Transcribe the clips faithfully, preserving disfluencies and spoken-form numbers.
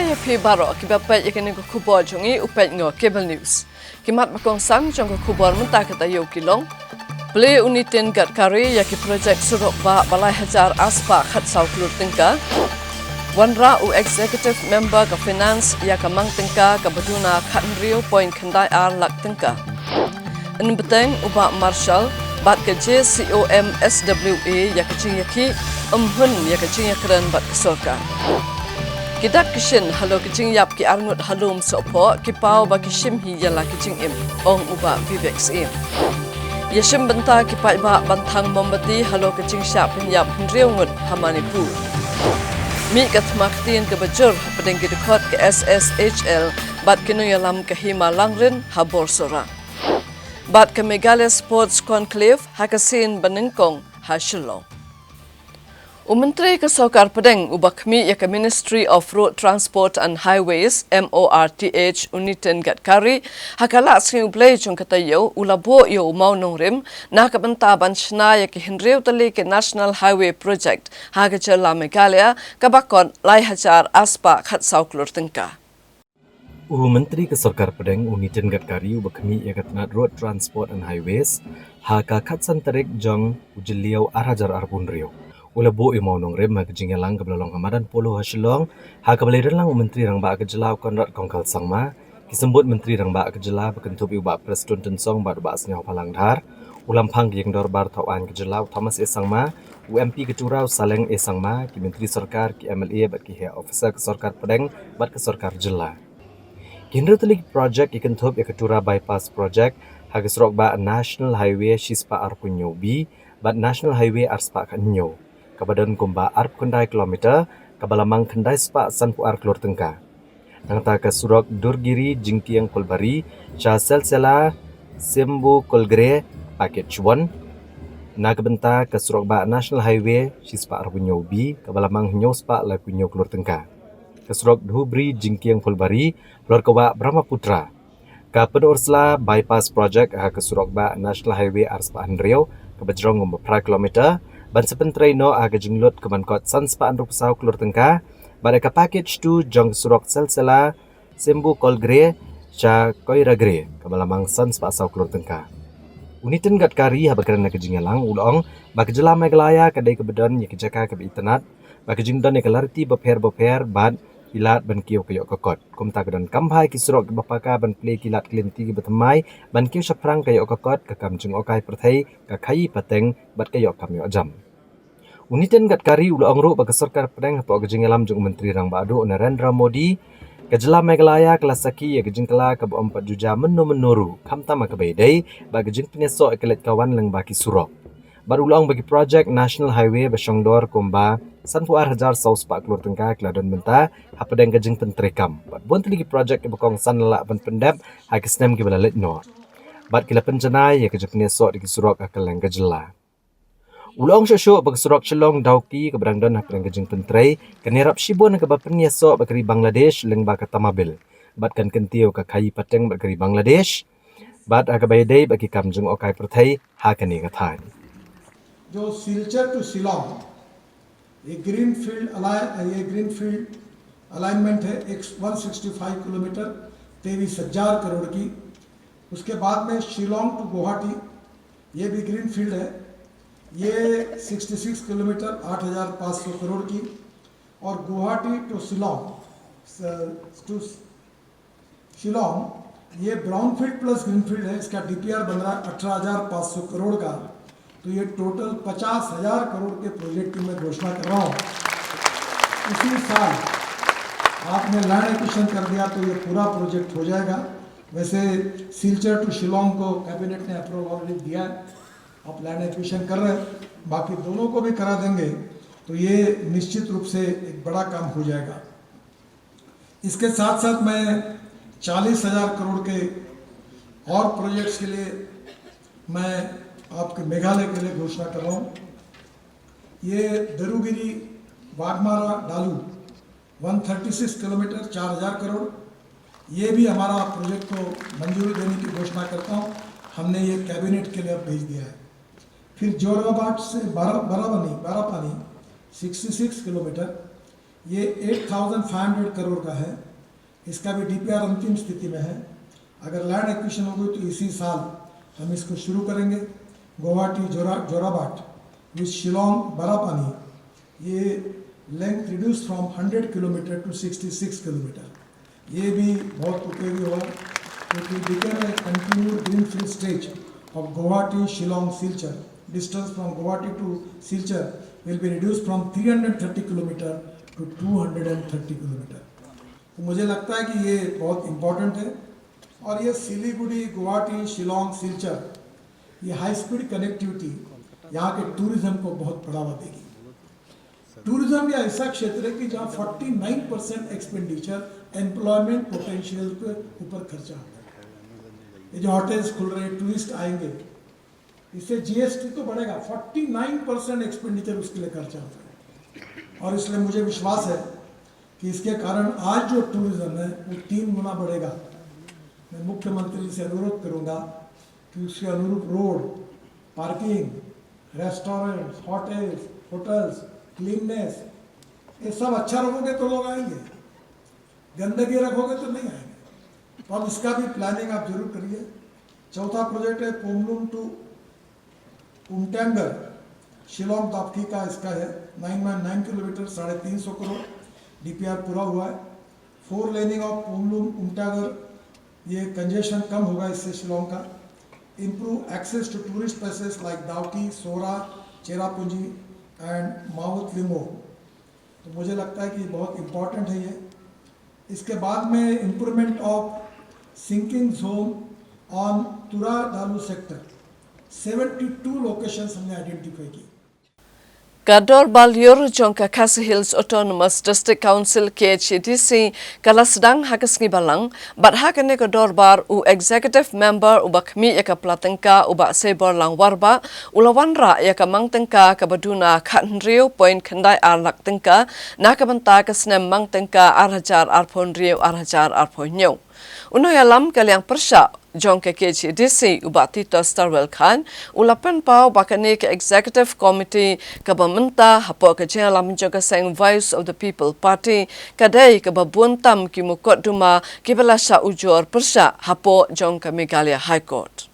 Ïa phi baroh kiba peit ïa kane ka khubor jong ngi, u peit noh Cable News. Ki mat ba kongsan jong ka khubor mynta ka taïew ki long: Plie u Nitin Gadkari ïa ki projek surok bah ba lai hajar arspah khatsaw klur tyngka. Wanrah u Executive Member ka Finance ïa ka mang tyngka kaba duna khathynriew point khyndai ar lak tyngka. Yn bteng u Bah Marshall bad ka JCOM SWA ïa ka jingïakhih, ym hun ïa ka jingïakren bad ka sorkar. Ki dak ki shin halor ka jingïap ki arngut ha Lum Sohphoh ki paw ba ki shim hi ïa la ki jingim, ong u Bah Vivek Syiem. Ïashim bynta ki paidbah ban thang mombati halor ka jingshah pynïap hynriew ngut ha Manipur. Mih ka thma ktien kaba jur hapdeng ki dkhot ka SSHL bad ki nongïalam ka Hima Langrin ha Borsora. Bad ka Meghalaya Sports Conclave ha ka sien ba nyngkong ha Shillong. U Myntri ka Sorkar Pdeng uba khmih ïa ka Ministry of Road Transport and Highways, MORTH, u Nitin Gadkari, ha ka Lah Sngi U Blei jong ka taïew u la buh ïa u mawnongrim na ka bynta ban shna ïa ki hynriew tylli ki National Highway Project ha ka jylla Meghalaya, kaba kot lai hajar arspah khatsaw klur tyngka. U Myntri ka Sorkar Pdeng u Nitin Gadkari uba khmih ïa ka tnat Road Transport and Highways ha ka khatsan tarik jong u Jylliew ar hajar arphew hynriew, u la buh ïa u mawnongrim ha ka jingïalang kaba la long ha Madan Polo ha Shillong, ha kaba la ïadon lang u Myntri Rangbah ka jylla u Conrad Kongkal Sangma, ki symbud Myntri Rangbah ka jylla ba kynthup ïa u Bah Prestone Tynsong bad u Bah Sniawbhalang Dhar, u Lamphang ka Ïingdorbar Thawaiñ ka jylla u Thomas A Sangma, u MP ka Tura u Saleng A Sangma, ki Myntri Sorkar, ki MLA bad ki heh officer ka Sorkar Pdeng bad ka Sorkar Jylla. Ki hynriew tylli ki projek ki kynthup ïa ka Tura Bypass Project ha ka surok bah National Highway shispah arphew hynñiew B bad National Highway arspah khathynñiew, kaba don kumba arphew khyndai kilometer, kaba la mang khyndai spah sanphew ar klur tyngka. Nangta ka surok Durgiri Jingkiang Phulbari sha Silsila Simbu Kolgre Package one. Na ka bynta ka surok bah National Highway shispah arphew hynñiew B, kaba la mang hynñiew spah laiphew hynñiew klur tyngka. Ka surok Dhubri Jingkiang Phulbari halor ka wah Brahmaputra. Ka Pynursla Bypass Project ha ka surok bah National Highway arspah hynriew, kaba jrong kumba phra kilometer, ban sa pyntrei noh ha ka jinglut kaban kot sanspah hynriewphew saw klur tyngka, bad ha ka Package two jong ka surok Silsila Simbu Kolgre sha Koiragre, kaba la mang sanspah saw klur tyngka. U Nitin Gadkari haba kren ha ka jingïalang u la ong ba ka jylla Meghalaya ka dei kaba don ïa ka jaka kaba itynnad, ba ka jingdon ïa ka lariti bapher bapher bad ki lad ban kiew ka ïoh ka kot. Kumta ka donkam bha ïa ki surok kiba paka ban plie ki lad ki lynti kiba thymmai ban kiew shaphrang ka ïoh ka kot, ka kam jngohkai pyrthei, ka khaïi pateng bad ka ïoh kam ïoh jam. U Nitin Gadkari u la ong ruh ba ka Sorkar Pdeng hapoh ka jingïalam jong u Myntri Rangbah Duh u Narendra Modi, ka jylla Meghalaya ka la sakhi ïa ka jingkylla kaba ym pat ju jia mynno mynno ruh, khamtam ha kaba ïadei bad ka jingpynïasoh ïa ka leit ka wan lyngba ki surok. Bad u la ong ba ki projek National Highway ba shongdor kumba sanphew ar hajar saw spah klur tyngka ki la don mynta hapdeng ka jingpyntreikam, bad bun tylli ki projek kiba kongsan la lah ban pyndep ha ki snem kiba la leit noh, bad ki la pynjanai ïa ka jingpynïasoh da ki surok ha kylleng ka jylla. U la ong shuh shuh ba ka surok Shillong Dawki kaba dang don hapdeng ka jingpyntrei kan ïarap shibun ha kaba pynïasoh bad ka ri Bangladesh lyngba ka Tamabil, bad kan kyntiew ka khaïi pateng bad ka ri Bangladesh, bad ha kaba ïadei bad ki kam jngohkai pyrthei ha kane ka thaiñ. जो सिलचर टू शिलोंग, ये ग्रीनफील्ड अलाय ये greenfield alignment है एक one sixty five kilometre, तेईस हजार करोड़ की। उसके बाद में शिलोंग टू गुवाहाटी, ये भी ग्रीनफील्ड है, ये सिक्सटी सिक्स किलोमीटर, आठ हजार पाँच सौ करोड़ की। और गुवाहाटी टू शिलोंग टू शिलोंग, ये ब्राउनफील्ड प्लस ग्रीनफील्ड है, इसका डीपीआर बन रहा है अठारह हजार पाँच सौ करोड़ का। तो ये टोटल पचास हजार करोड़ के प्रोजेक्ट की मैं घोषणा कर रहा हूँ। इसी साल आपने लैंड एक्विजिशन कर दिया तो ये पूरा प्रोजेक्ट हो जाएगा। वैसे सिलचर टू शिलोंग को कैबिनेट ने अप्रूवल ऑलरेडी दिया है, आप लैंड एक्विजिशन कर रहे हैं, बाकी दोनों को भी करा देंगे तो ये निश्चित रूप से एक बड़ा काम हो जाएगा। इसके साथ साथ मैं चालीस हजार करोड़ के और प्रोजेक्ट्स के लिए मैं आपके मेघालय के लिए घोषणा कर रहा हूँ। ये दरुगिरी वाघमारा डालू वन थर्टी सिक्स किलोमीटर, चार हजार करोड़, ये भी हमारा प्रोजेक्ट को मंजूरी देने की घोषणा करता हूँ। हमने ये कैबिनेट के लिए अब भेज दिया है। फिर जोराबाद से बारा Barapani Barapani sixty six kilometre, ये eight thousand five hundred crore का है। इसका भी डीपीआर अंतिम स्थिति में है। अगर लैंड एक्विजिशन हो गई तो इसी साल हम इसको शुरू करेंगे। गुवाहाटी जोरा जोराबाट विद शिलोंग बरापानी, ये length reduce from hundred kilometre to sixty six kilometre. ये भी बहुत उपयोगी होगा, क्योंकि become a continued greenfield stretch of Guwahati Shillong Silchar. Distance from Guwahati to Silchar will be reduced from three hundred thirty kilometer to two hundred thirty kilometer। तो मुझे लगता है कि ये बहुत इंपॉर्टेंट है। और ये सिलीगुड़ी, गुवाहाटी, शिलोंग, सिलचर, ये हाई स्पीड कनेक्टिविटी यहाँ के टूरिज्म को बहुत बढ़ावा देगी। टूरिज्म ये ऐसा क्षेत्र है कि जहाँ forty nine percent expenditure employment potential के ऊपर खर्चा होता है। ये जो होटल्स खुल रहे हैं, टूरिस्ट आएंगे, इससे जीएसटी तो बढ़ेगा, फोर्टी नाइन परसेंट एक्सपेंडिचर उसके लिए खर्चा होता है। और इसलिए मुझे विश्वास है कि इसके कारण आज जो टूरिज्म है, वो तीन गुना बढ़ेगा। मैं मुख्यमंत्री से अनुरोध करूंगा कि उसके अनुरूप road, parking, restaurants, hotels, hotels, cleanness, ये सब अच्छा रखोगे तो लोग आएंगे, गंदगी रखोगे तो नहीं आएंगे। तो अब इसका भी प्लानिंग आप जरूर करिए। चौथा प्रोजेक्ट है पोमलुंग टू उमटैंगर, शिलोंग दापकी का इसका है, नाइन पॉइंट नाइन किलोमीटर, साढ़े तीन सौ करोड़। डीपीआर पूरा हुआ है। फोर लेनिंग ऑफ पोमलुंग उमटैंगर, ये कंजेशन कम होगा इससे शिलोंग का। Improve access to tourist places like Dawki, Sohra, Cherrapunji and मावोत लिमो। तो मुझे लगता है कि बहुत इंपॉर्टेंट है ये। इसके बाद में improvement of sinking zone on Tura Dalu sector, seventy two locations हमने आइडेंटिफाई की। Ka Dorbar Lyiur jong ka Khasi Hills Autonomous District Council, KHADC, ka la sdang ha ka sngi Balang, bad ha kane ka dorbar u Executive Member uba khmih ïa ka pla tyngka u Bah Seiborlang Warbah u la wanrah ïa ka mang tyngka kaba duna khathynriew point khyndai ar lak tyngka na ka bynta ka snem mang tyngka ar hajar arphew hynriew ar hajar arphew hynñiew. U nongïalam ka liang pyrshah jong ka KHADC u Bah Titos Tarwel Chyne u la pynpaw ba kane ka Executive Committee kaba mynta hapoh ka jingïalam jong ka seng Voice of the People Party ka dei kaba bun tam ki mukotduma kiba la shah ujor pyrshah hapoh jong ka Meghalaya High Court.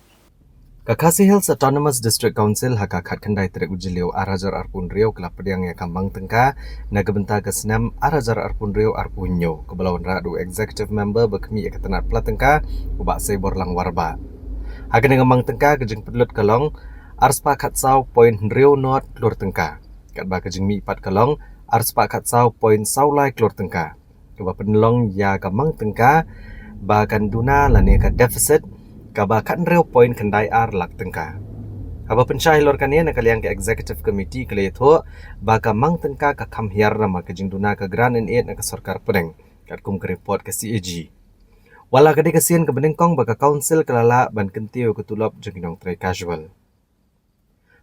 Ka Khasi Hills Autonomous District Council ha ka khatkhyndai tarik u Jylliew ar hajar arphew hynriew ka la pdiang ïa ka mang tyngka na ka bynta ka snem ar hajar arphew hynriew arphew hynñiew kaba la wanrah da u Executive Member ba khmih ïa ka tnat pla tyngka u Bah Seiborlang Warbah. Ha kane ka mang tyngka ka jingpynlut ka long ar spah khatsaw point hynriew nod klur tyngka, katba ka jingmihpat ka long ar spah khatsaw point saw lai klur tyngka, kaba pynlong ïa ka mang tyngka ba kan duna lane ka deficit kaba khathynriew point khyndai ar lak tyngka. Haba pynshai halor kane, na ka liang ka Executive Committee ka la ïathuh ba ka mang tyngka ka kham hiar namar ka jingduna ka grant in aid na ka sorkar pdeng, katkum ka report ka CAG. Wat la ka dei ka sien kaba nyngkong ba ka Council ka la lah ban kyntiew ïa ka tulop jong ki nongtrei casual.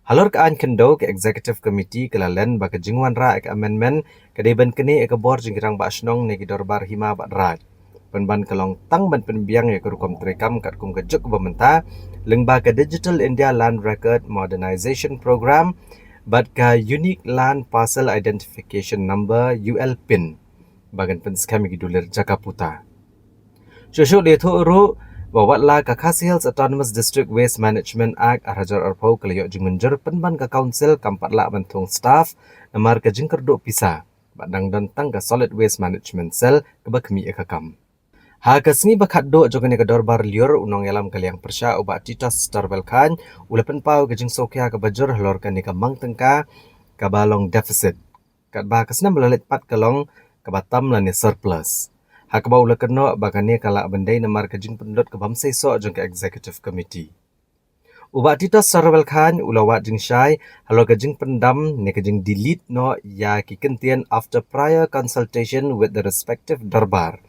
Halor ka aiñ khyndew, ka Executive Committee ka la len ba ka jingwanrah ïa ka amendment ka dei ban knieh ïa ka bor jong ki rangbah shnong ne ki dorbar hima bad raid. Pynban ka long tang ban pynbiang ïa ka rukom treikam katkum ka juk kaba mynta lyngba ka Digital India Land Record Modernisation Programme bad ka Unique Land Parcel Identification Number, ULPIN, ba kan pynskhem ïa ki dulir jaka puta. Shuh shuh la ïathuh ruh ba wat la ka Khasi Hills Autonomous District Waste Management Act ar hajar arphew ka la ïoh jingmynjur, pynban ka Council kam pat lah ban thung staff namar ka jingkyrduh pisa bad dang don tang ka Solid Waste Management Cell kaba khmih ïa ka kam. Ha ka sngi ba khatduh jong kane ka Dorbar Lyiur, u nongïalam ka liang pyrshah u Bah Titos Tarwel Chyne u la pynpaw ïa ka jingsngewkhia kaba jur halor kane ka mang tyngka kaba long deficit, katba ka snem ba la leit pat ka long kaba tam lane surplus, ha kaba u la kynnoh ba kane ka lah ban dei namar ka jingpynlut kabym seisoh jong ka Executive Committee. U Bah Titos Tarwel Chyne u la wad jingshai halor ka jingpyndam ne ka jingdelete noh ïa ki kyntien after prior consultation with the respective dorbar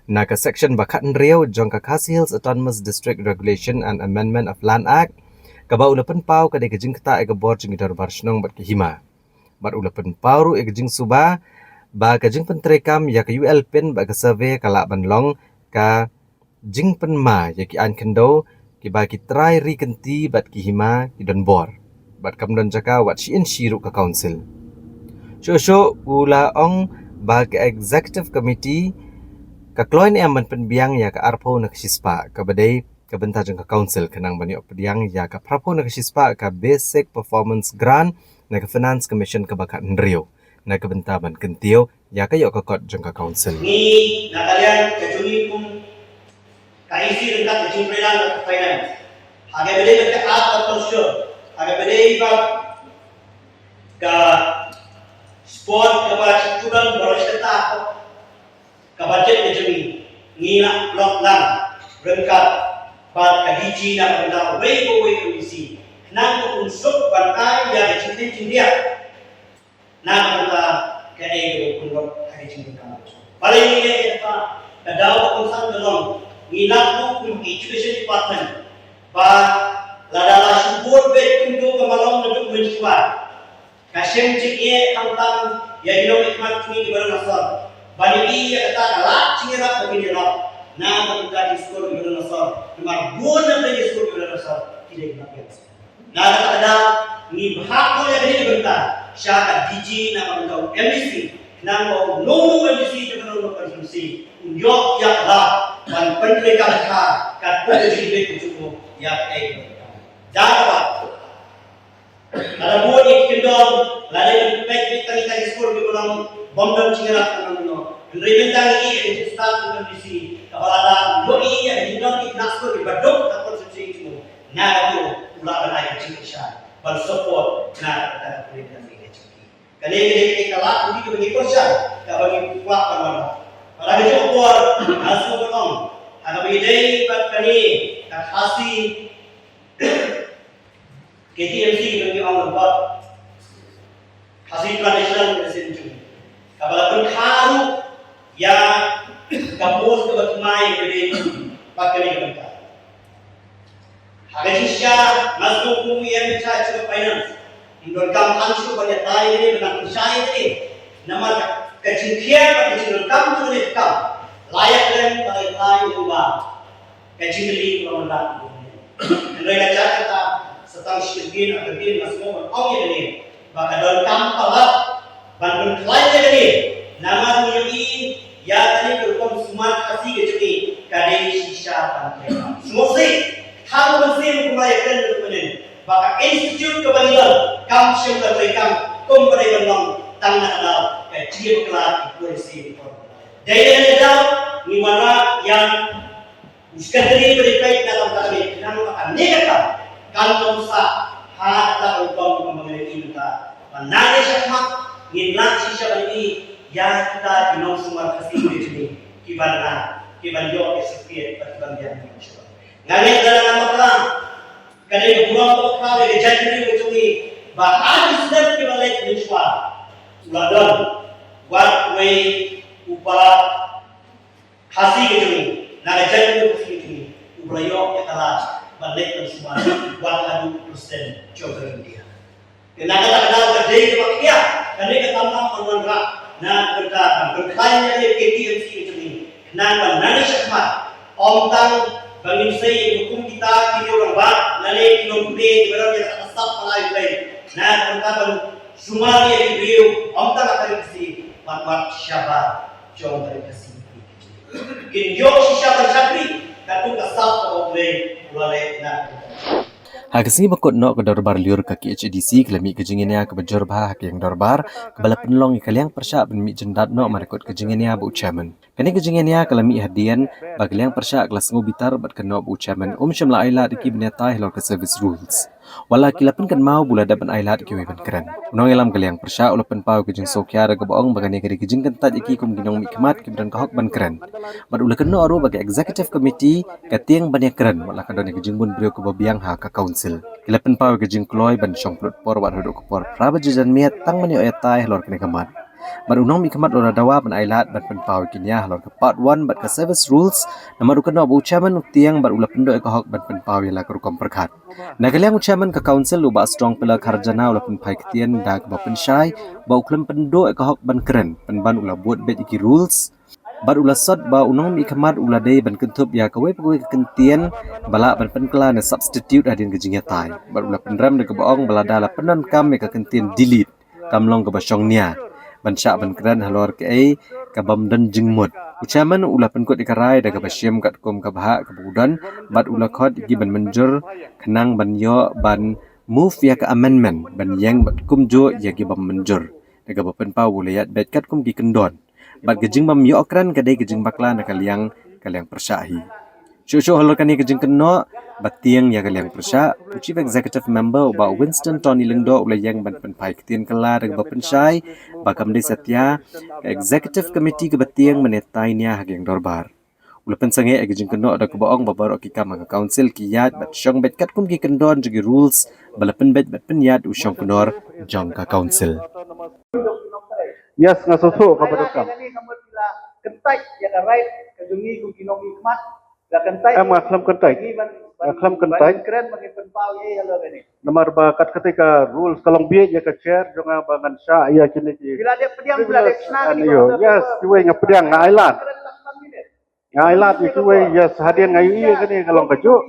na ka section ba khathynriew jong ka Khasi Hills Autonomous District Regulation and Amendment of Land Act, kaba u la pynpaw ka dei ka jingktah ïa ka bor jong ki dorbar shnong bad ki hima. Bad u la pynpaw ruh ïa ka jingsuba ba ka jingpyntreikam ïa ka ULPIN bad ka survey ka lah ban long ka jingpynma ïa ki aiñ khyndew kiba ki trai ri kynti bad ki hima ki don bor bad kam don jaka wat shi inshi ruh ka Council. Shuh shuh u la ong Ba ka Executive Committee ka kloi ne em ban pynbiang ïa ka arphew na ka shispah kaba dei ka bynta jong ka Council, khnang ban ïoh pdiang ïa ka phraphew na ka shispah ka Basic Performance Grant na ka Finance Commission kaba khathynriew, na ka bynta ban kyntiew ïa ka ïoh ka kot jong ka Council. Ngi na ka liang ka jong ngi kum ka E C ryngkat ka jingpynlong ka finance, ha kaba dei bad ka art of culture, ha kaba dei bad ka sport kaba shiphew baroh shi katta ka budget ka jong ngi, ngi la pynlong lang ryngkat bad ka D G na ka bynta uwei pa uwei u M D C, khnang ba un suk ban ai ïa ka jingtip jingriah na ka bynta kaei kaba pynlong ha ka jingdonkam. Balei ngi leh kata? Ka daw kaba kongsan ka long, ngi la buh kum Education Department ba lada la shu bud beit kumto kaba long naduh mynshuwa, ka shem jingeh khamtam ïa ki nongmihkhmat jong ngi kiba don ha sor ban ïohi ïa kata ka lad jingïarap ba kin ïarap na ka bynta ki skul kiba don ha sor, namar bun na ki skul kiba don ha sor ki dei ki mat ïa ka sor. Na kata ka daw ngi bhah noh ïa kane ka bynta sha ka D G na ka bynta u M D C, khnang ba uno uno u M D C jong kano kano ka constituency un ïoh ïa ka lad ban pyntreikam bha katkum ka jingbit ka jong u ïa kaei kaba donkam. Da kaba lada bun ïa ki kyndon, lada ngi peit beit tang ïa kita ki skul kiba long bym don jingïarap kano kano. Hynrei mynta ngi ïohi ïa ka jingstad jong u M D C kaba lada ïohi ïa ka jingdon ki khynnah skul kiba duk ha constituency jong u, nga ruh u lah ban ai ka jingkyrshan ban support na ka bynta ka program jong ki. Kane ka dei ka lad kaba ngi pyrshang, kaba ngi kwah ban wanrah. Bad ha kajuh ka por nga sngewbha ban ong, ha kaba ïadei bad kane ka Khasi K T M C kaba ngi ong lyngkot, Khasi Traditional Medicine Institute, kaba la pynkha ruh ïa ka post kaba thymmai kaba dei bad kane ka bynta. Ha ka jingshisha nga sngewthuh ïa ka jingshai ka finance. Ym donkam tang shuh ban ïatai ïa kane, ban nang pynshai ïa kane. Namar ka jingkhia bad ka jingdonkam jong kane ka kam la ïakren bad la ïatai lyngba ka jingkylli kaba mynta. Hynrei nga jia kata sa tang shi kyntien ar kyntien nga sngewbha ban ong ïa kane ba ka donkam palat ban pynkhlaiñ ïa kane, namar ngi ïohi ïa kane ka rukom sumar Khasi ka jong ngi ka dei shisha ban trei. Sngewsih, tang ban sngewsih kum ba ïakren da kumne ba ka institute kaba ngi don kam shym la treikam kum ba dei ban long tang na ka daw ka jingïabakla ki polisi. Dei na ka daw ngi wanrah ïa u Secretary ba dei peit na ka bynta kane, khnang ba kane ka kam kan ym sah ha kata ka rukom kaba ngi ïohi mynta. Ba nangne shakhmat ngin lah shisha ban ïohi ïa kita ki nongsumar Khasi ki jong ngi kiban nang, kiban ïoh ïa shuh bad kiban biang mynshuwa. Nga ngeit lada ngan bakla, ka dei ka burom kaba khraw ïa ka jaitbynriew ka jong ngi ba ha ki snem kiba leit mynshuwa u la don wat uwei u para Khasi ka jong ngi, na ka jaitbynriew Khasi ka jong ngi, uba la ïoh ïa ka lad ban leit ban sumar wat haduh President jong ka India. Te na kata ka daw ka dei kaba khia kane ka tamtam ban wanrah na ka bynta ban pynkhlaiñ ïa ka K T M C ka jong ngi, khnang ba nangne shakhmat ym tang ba ngin sei ïa ki kum kita ki riew rangbah lane ki nongpynïaid kiba don ïa ka sap palai blei, na ka bynta ban sumar ïa ki briew ym tang ha ka ri Khasi bad wat shabar jong ka ri Khasi. Kin ïoh shisha ban shakri katkum ka sap kaba U Blei u la leh na. Ha ka sngi ba kut noh ka dorbar lyiur ka K H A D C ka la mih ka jingïania kaba jur bha ha ka ïing dorbar kaba la pynlong ïa ka liang pyrshah ban mih jyndat noh mar kut ka jingïania bad u chairman. Kane ka jingïania ka la mih hadien ba ka liang pyrshah ka la sngew bitar bad ka noh ba u chairman um shym la ailad ïa ki ban ïatai halor ka service rules. Wat la ki la pynkynmaw ba u la dep ban ailad ïa kiwei ban kren. U nongïalam ka liang pyrshah u la pynpaw ïa ka jingsngewkhia da kaba ong ba kane ka dei ka jingkyntait ïa ki kum ki nongmihkhmat kiba don ka hok ban kren. Bad u la kynnoh ruh ba ka executive committee ka tieng ban ïakren wat la ka don ïa ka jingbun briew kaba biang ha ka council. Ki la pynpaw ïa ka jingkloi ban shong pynlut por wat haduh ka por phra baje janmiet tang ban ïoh ïatai halor kane ka mat. Bad u nongmihkhmat u la dawa ban ailad ban pynpaw ïa ki nia halor ka part one bad ka service rules, namar u kynnoh ba u chairman u tieng bad u la pynduh ïa ka hok ban pynpaw ïa la ka rukom pyrkhat. Na ka liang u chairman ka council u Bah Strong Pillar Kharjana u la pynphai ktien da kaba pynshai ba u khlem pynduh ïa ka hok ban kren pynban u la bud beit ïa ki rules. Bad u la sot ba u nongmihkhmat u la dei ban kynthup ïa kawei pa kawei ka kyntien ba lah ban pynkylla ne substitute hadien ka jingïatai. Bad u la pynrem da kaba ong ba lada la pyndonkam ïa ka kyntien delete kam long kaba shong nia. ban shah ban kren halor kaei ka bym don jingmut. U chairman u la pynkut ïa ka rai da kaba shim katkum ka bhah kaba u don bad u la khot ïa ki ban mynjur khnang ban ïoh ban move ïa ka amendment ban ïeng bad kumjuh ïa ki bym mynjur. Da kaba pynpaw u la ïaid beit katkum ki kyndon. Bad ka jingbym ïoh kren ka dei ka jingbakla na ka liang ka liang pyrshah hi. Shuh shuh halor kane ka jingkynnoh ba tieng ïa ka liang pyrshah, u Chief Executive Member u Bah Winston Tony Lyngdoh u la ïeng ban pynphai ktien kylla da kaba pynshai ba kam dei satia ka Executive Committee kaba tieng mynne tai nia ha ka ïing dorbar. U la pynsangeh ïa ka jingkynnoh da kaba ong ba baroh ki kam ha ka Council ki ïaid bad shong beit katkum ki kyndon jong ki rules ba la pynbeit bad pynïaid u shongknor jong ka Council. Yes, nga sngewthuh kaba donkam. Kyntait ïa ka right ka jong ngi kum ki nongmihkhmat. La kyntait. Em, nga khlem kyntait. Nga khlem kyntait. Kren ba ngi pynpaw ïa ïa la kane. Namar ba kat kata ka rules ka long bieit ïa ka chair jong nga ba ngan shah ïa kine ki. Ki la dep pdiang, ki la dep shna, ki la Yes, kiwei nga pdiang, nga ai lad. Nga ai lad ïa kiwei, yes, hadien nga ïohi ïa kane ka long kajuh.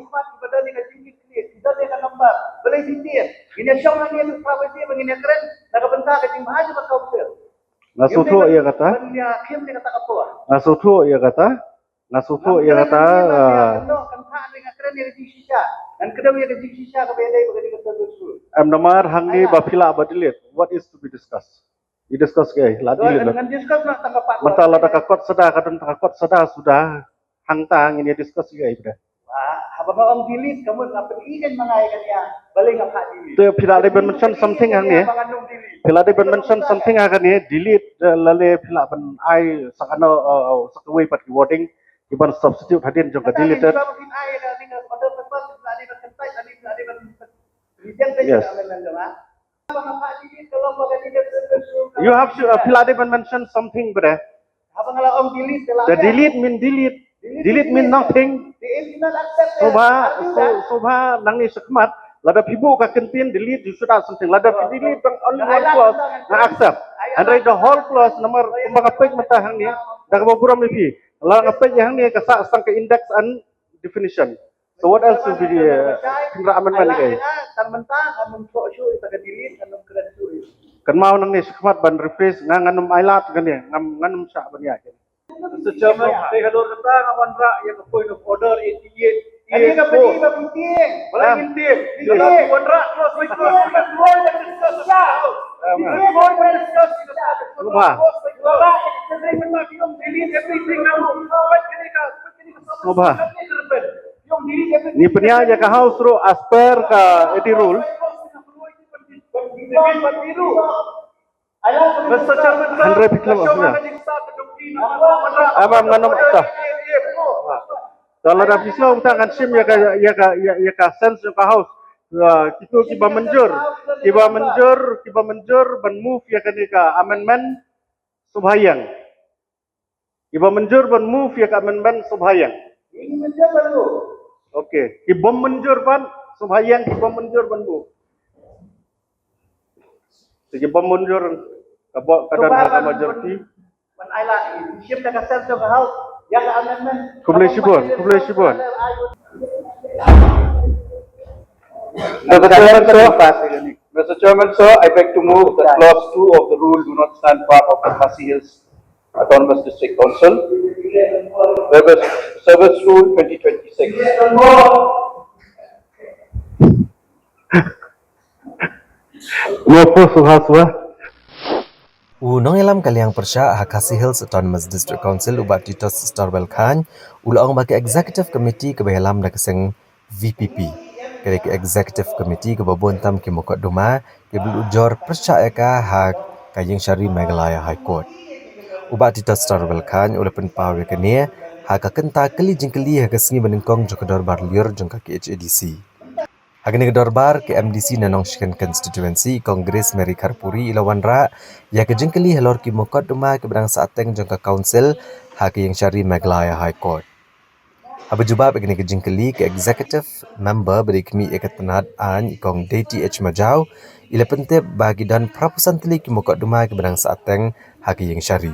Nga sngewthuh ïa kata. Nga sngewthuh ïa kata. Nga sngewthuh ïa kata. Em, namar hangne ba phi lah ba delete. What is to be discussed? I discuss kaei, la delete la. Mynta lada ka kot sada, ka don ka kot sada suda, hangta ngin ïa discuss kaei phi. Haba nga ong delete ka mut nga pyni kein ma nga ïa kane ïa, balei nga phah delete. Te phi lah dei ban mention something hangne. Phi lah dei ban mention something hangne, delete, eh, lane phi lah ban ai sa kano, eh, sa kawei pat ki wording ki ban substitute hadien jong ka deleted. Yes. You have to, uh, phi lah dei ban mention something, bre. The delete mean delete. Delete mean nothing. Sngewbha, sngewbha nangne shakhmat. Lada phi buh ka kyntien delete, you should add something. Lada phi delete tang only one clause, nga accept. Hynrei the whole clause, namar kumba nga peit mynta hangne, da kaba burom ïa phi. Lada nga peit ïa hangne ka sah tang ka index and definition. So what else will be, uh, pynrah amendment ïa kaei? Kynmaw nangne shakhmat ban rephrase, nga ngan ym ai lad kane, ngan ym shah ban ïa kane. Mister Chairman, te halor kata nga wanrah ïa ka point of order eighty-eight. Kane ka pynrah ba pyntieng. Balei ngin tieng? Ngin wanrah clause by clause. Sngewbha. Sngewbha. Ngi pynïaid ïa ka House ruh as per ka A D rule. Hynrei phi khlem ong. Am, am, ngan ym ta. Te lada phi sngew mynta ngan shim ïa ka, ïa ka, ïa ka sense jong ka House. Kito kiba mynjur, kiba mynjur, kiba mynjur ban move ïa kane ka amendment, sngewbha ïeng. Kiba mynjur ban move ïa ka amendment, sngewbha ïeng. Okay. Ki bym mynjur pat, sngewbha ïeng, ki bym mynjur ban move. Te ki bym mynjur, ka bok ka don ha ka majority. Khublei shibun, khublei shibun. Mister Chairman, sir, Mister Chairman, sir, I beg to move that clause two of the rule do not stand part of the Khasi Hills Autonomous District Council Service, Service Rule twenty twenty-six. U nongïalam ka liang pyrshah ha Khasi Hills Autonomous District Council u Bah Titos Storwell Chyne u la ong ba ka Executive Committee kaba ïalam da ka seng V P P ka dei ka Executive Committee kaba bun tam ki mukotduma kiba la ujor pyrshah ïa ka ha ka Ïingshari Meghalaya High Court. U Bah Titos Storwell Chyne u la pynpaw ïa kane ha ka kynta kylli jingkylli ha ka sngi ba nyngkong jong ka dorbar lyiur jong ka K H A D C. Ha kane ka dorbar ka M D C na Nongshken Constituency, Kong Grace Mary Kharpuri i la wanrah ïa ka jingkylli halor ki mukotduma kiba dang sahteng jong ka Council ha ka Ïingshari Meghalaya High Court. Haba jubab ïa kane ka jingkylli, ka Executive Member ba dei khmih ïa ka tnat aiñ i Kong Deiti H Majaw i la pyntip ba ki don phra phew san tylli ki mukotduma kiba dang sahteng ha ka Ïingshari.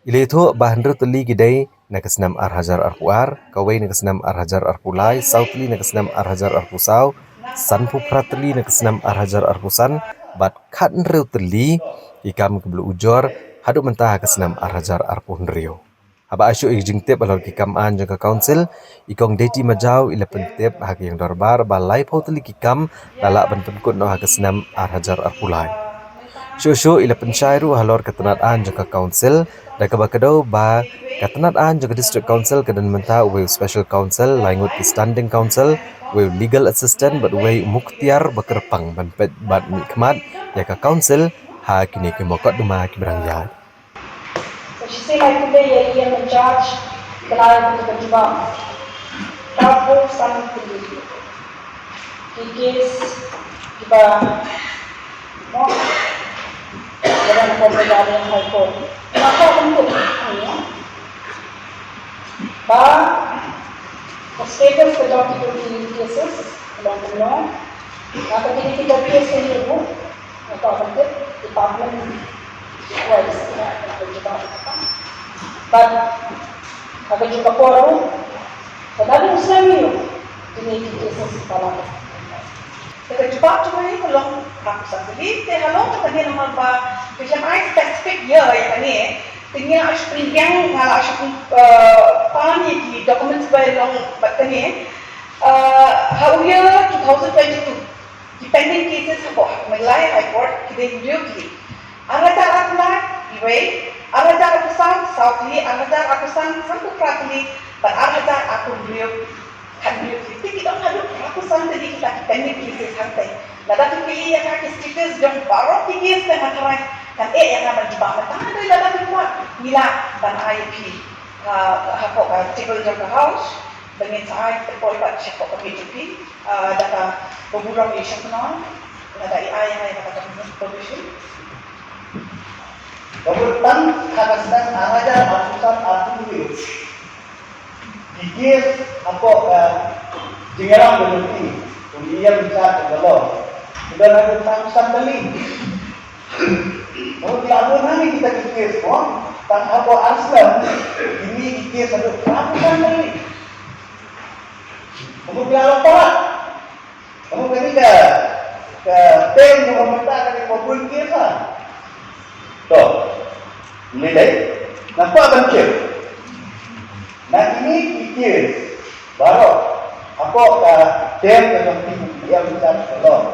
I la ïathuh ba hynriew tylli ki dei na ka snem ar hajar arphew ar, kawei na ka snem ar hajar arphew lai, saw tylli na ka snem ar hajar arphew saw, sanphew phra tylli na ka snem ar hajar arphew san bad khathynriew tylli ki kam kiba la ujor haduh mynta ha ka snem ar hajar arphew hynriew. Haba ai shuh ïa ka jingtip halor ki kam aiñ jong ka Council, i Kong Deti Majaw i la pyntip ha ka ïing dorbar ba laiphew tylli ki kam la lah ban pynkut noh ha ka snem ar hajar arphew lai. Shuh shuh i la pynshai ruh halor ka tnat aiñ jong ka Council, da kaba kdew ba ka tnat aiñ jong ka District Council ka don mynta uwei u Special Counsel, lai ngut ki Standing Counsel, uwei u Legal Assistant bad uwei u mukhtiar ba kyrpang ban peit bad mihkhmat ïa ka Council ha kine ki mokotduma kiba dang ïaid. Sa shisien ai khublei ïa i E M in charge, Blai bad kiba jubab. Ka por san tylli ki case kiba, mo, kiba dang hapoh ka High Court. Nga kwah ban tip hangne ba ka status ka jong kito ki cases ka long kumno. Nga kwah ban tip kito ki cases ruh, nga kwah ban tip department wise, nga kwah ban tip. But ha kajuh ka por ruh, ka dang u snem ïa u, kine ki cases ki palat. Te ka jubab jong ngi ka long phra phew san tylli, te halor kata ngi namar ba ka jam ai specific ïa ïa kane, te ngi la shu pynbiang, nga la shu pyn, eh, pan ïa ki documents ba long bad kane, eh, ha u year two thousand twenty-two. Ki pending cases hapoh Meghalaya High Court ki dei hynriew tylli. Ar hajar arphew lai, iwei, ar hajar arphew san, saw tylli, ar hajar arphew san, sanphew phra tylli, bad ar hajar arphew hynriew, khathynriew tylli. Te ki don haduh phra phew san tylli kita ki pending cases hangtei. Lada phi ïohi ïa ka ki status jong baroh ki case te nga tharai kan eh ïa nga ban jubab, mynta dei lada phi kwah ngi lah ban ai ïa phi, ha, hapoh ka table jong ka House. Ba ngin sa ai te poi pat shapoh ka miet jong phi, ah, da kaba burom ïa i Shangknong, lada i ai ïa nga ïa kata ka permission. Ka mut tang ha ka snem ar hajar arphew san arphew hynriew, ki case hapoh ka jingïalam ka jong phi kum i E M in charge jong ka law, ki don haduh phra phew san tylli. Mo, ki la bun hangne kita ki case, mo. Tang hapoh ar snem, kine ki case haduh phra phew san tylli. Mo, ki la long palat. Mo, kane ka, ka term jong ka mynta kane ka bun case ha. To. Ngi dei, nampak ban case. Na kine ki case baroh, hapoh ka term ka jong phi, ïa, mynta ka long.